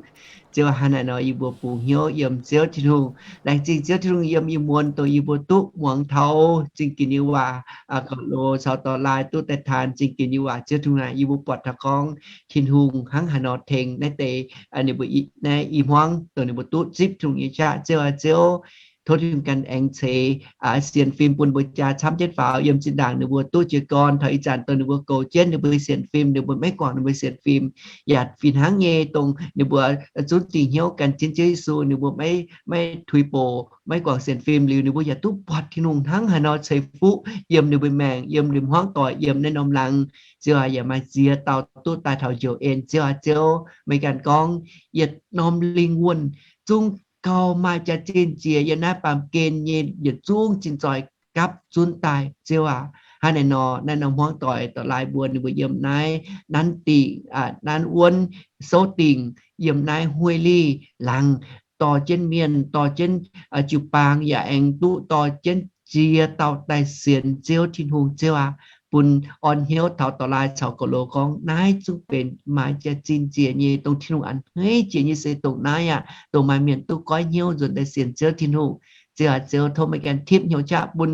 Ziouv aac, hnangv naaiv nor yie mbuo bungx hnyouv yiem Ziouv Tin-Hungh. Laengz zingh Ziouv Tin-Hungh yiem ih muonz dongh yie mbuo duqv muangx taux zingh ginx nyei waac, gauh loz caux dorh laai duqv daaih taan zingh ginx nyei waac. Ziouv Tin-Hungh aac, yie mbuo buatc taux gorngv Tin-Hungh hnangv haaix nor tengx naaiv deix ninh mbuo naaiv i hmuangv dongh ninh mbuo duqv zipv Tin-Hungh nyei qaqv. Ziouv aac, Ziouv, tov Tin-Hungh ganh aengx ceix sienx fim bun mbuo jaa camv jienv faaux yiem zinh ndaangc ninh mbuo duqv jiez gorn taux ih zanc dongh ninh mbuo goux jienv ninh mbuo sienx fim, ninh mbuo maiv guangc ninh mbuo sienx fim, yaac fih hnangv nyei dongh ninh mbuo zunv dingc hnyouv gan jienv Ziouv Yesu, ninh mbuo maiv, maiv tuix bouc, maiv guangc sienx fim liuz, ninh mbuo yaac duqv buatc Tin-Hungh hnangv haaix nor ceix fuqv yiem ninh mbuo maengc, yiem ninh hmuangv doic, yiem naaiv norm laangz. Ziouv aac, yaac maaih ziex dauh duqv daaih taux njoux en. Ziouv aac, Ziouv, meih ganh gorngv yietc norm lingh wuonh zungv gauh maaih jaax-zinh njiec yiem naaiv baamh gen nyei yietc zungv zinh zoih gapv zunv daaih. Ziouv aac, hnangv naaiv nor, naaiv norm hmuangv doic dorh laai mbuo ninh mbuo yiem naaiv nanv dingc, nanv wuonv, souv dingc yiem naaiv huih lih laangz, dorh jienv mienh, dorh jienv jiu-baang, yaac aengx duqv dorh jienv ziex dauh daaih sienx Ziouv Tin-Hungh. Ziouv aac, bun orn hnyouv taux dorh laai caux gauh loz gorngv naaiv zungv benx maaih jaax-zinh njiec nyei, dongh Tin-Hungh a'hneiv jiex nyei se dongh naaiv aqv, dongh maaih mienh duqv goiv hnyouv nzuonx daaih sienx Ziouv Tin-Hungh. Ziouv aac, Ziouv, tov meih ganh tipv hnyouv qaqv bun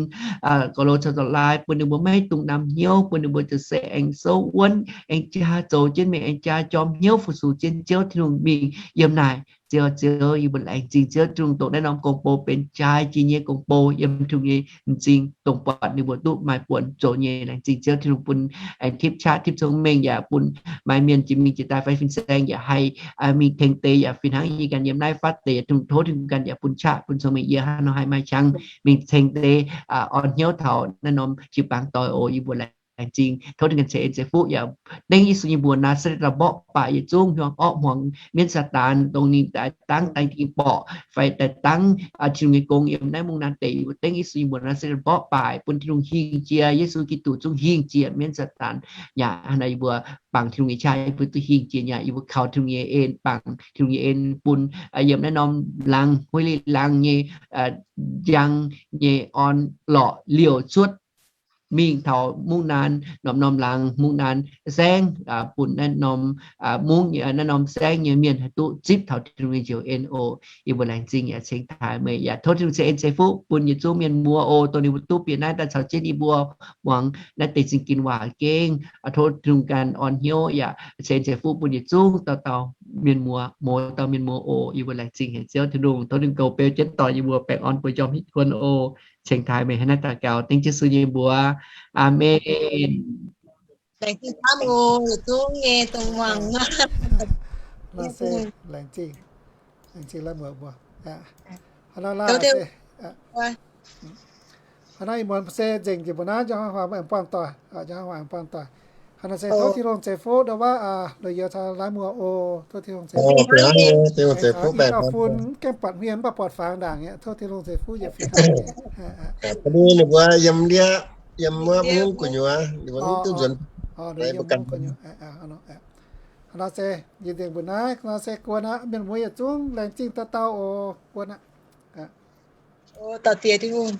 gauh loz caux dorh laai, bun ninh mbuo maiv dungx namx hnyouv, bun ninh mbuo ziouc se aengx souv wuonv, aengx jaa zoux jienv mingh, aengx jaa jorm hnyouv fu-sux jienv Ziouv Tin-Hungh mingh yiem naaic. Ziouv, Ziouv, yie mbuo laengz zingh Ziouv Tin-Hungh dongh naaiv norm gong-bou benx jaaix jiex nyei gong-bou yiem Tin-Hungh nyei m'zing, dongh buatc ninh mbuo duqv maaih buonc zoux nyei. Laengz zingh Ziouv Tin-Hungh bun aengx tipv qaqv tipv cong-mengh yaac bun maaih mienh jiex mingh jiex daaih fai fin-saeng yaac haih mingh tengx deix yaac fih hnangv yie ganh yiem naaiv fatv deix yaac Tin-Hungh, tov Tin-Hungh ganh yaac bun qaqv bun cong-mengh yie hnangv nor haih maaih qangx mingh tengx deix orn hnyouv taux naaiv norm jiu-baang doic oc. Yie mbuo laengz zingh, tov Tin-Hungh ganh ceix en ceix fuqv yaac dengv Yesu nyei mbuox Naa^saa^letv ndau mborqv baaix yietc zungv hnyangx orqv hmuangx mienv Saadaan dongh ninh daaih dangv daaih dingc borqc fai daaih dangv Tin-Hungh nyei gong yiem naaiv mungv naaiv deic. Yie mbuo dengv Yesu nyei mbuox Naa^saa^letv ndau mborqv baaix bun Tin-Hungh hingh jiex, Yesu Giduc zungv hingh jiex mienv Saadaan. Yaac hnangv naaiv yie mbuo bangc Tin-Hungh nyei qaqv yie mbuo duqv hingh jiex, yaac yie mbuo kaux Tin-Hungh nyei en, bangc Tin-Hungh nyei en bun yiem naaiv norm laangz, huih lih laangz nyei njang nyei orn lorqc liouc cuotv mingh taux mungv naanv norm-norm laangz, mungv naanv saengv, bun naaiv norm mungv, naaiv norm saengv nyei mienh haih duqv zipv taux Tin-Hungh nyei njoux en oc. Yie mbuo laengz zingh yaac cingx taaih meih yaac tov Tin-Hungh ceix en ceix fuqv bun yietc zungv mienh muoz oc, dongh ninh mbuo duqv bieqc naaiv daaih caux jienv yie mbuo muangx naaiv deix zingh ginv waac gengh. Tov Tin-Hungh ganh orn hnyouv yaac ceix en ceix fuqv bun yietc zungv dauh dauh mienh muoz, mouz dauh mienh muoz oc. Yie mbuo laengz zingh haic Ziouv Tin-Hungh, tov ninh mbuo goux beu jienv dorh yie mbuo baengh orn mbuo njormh hitv kuon oc. Cingx taaih meih hnangv naaiv daux gaux dengv Yesu nyei mbuox. Aamen. Laengz zingh camv oc, yietc zungv nyei dongh muangx. Laengz zingh, laengz zingh laiv muoz mbuo. Hnangv naaiv se, hnangv naaiv ih muonz se nzengc njiec mbuo naaiv, njang hnoi huaang mbuo aengx buangh doic, njang hnoi huaang aengx buangh doic. Hnangv naaiv se tov Tin-Hungh ceix fuqv ndau wuov loz-youz caux laiv muoz oc. Tov Tin-Hungh ceix fuqv. Ih dauh fun mv gaengh buatc hmien mv baac buatc fangx ndaangc aqv. Tov Tin-Hungh ceix fuqv yietc fingx hnangv. Ninh mbuo yiem ndiev, yiem wuov mungv gu'nyuoz, ninh mbuo mv duqv nzuonx. Hnangv naaiv se yie nzengc mbuo naaiv, hnangv naaiv se guon aqv. Mienh muoz yietc zungv laengz zingh dauh dauh oc. Guon aqv. Dauh ziex Tin-Hungh.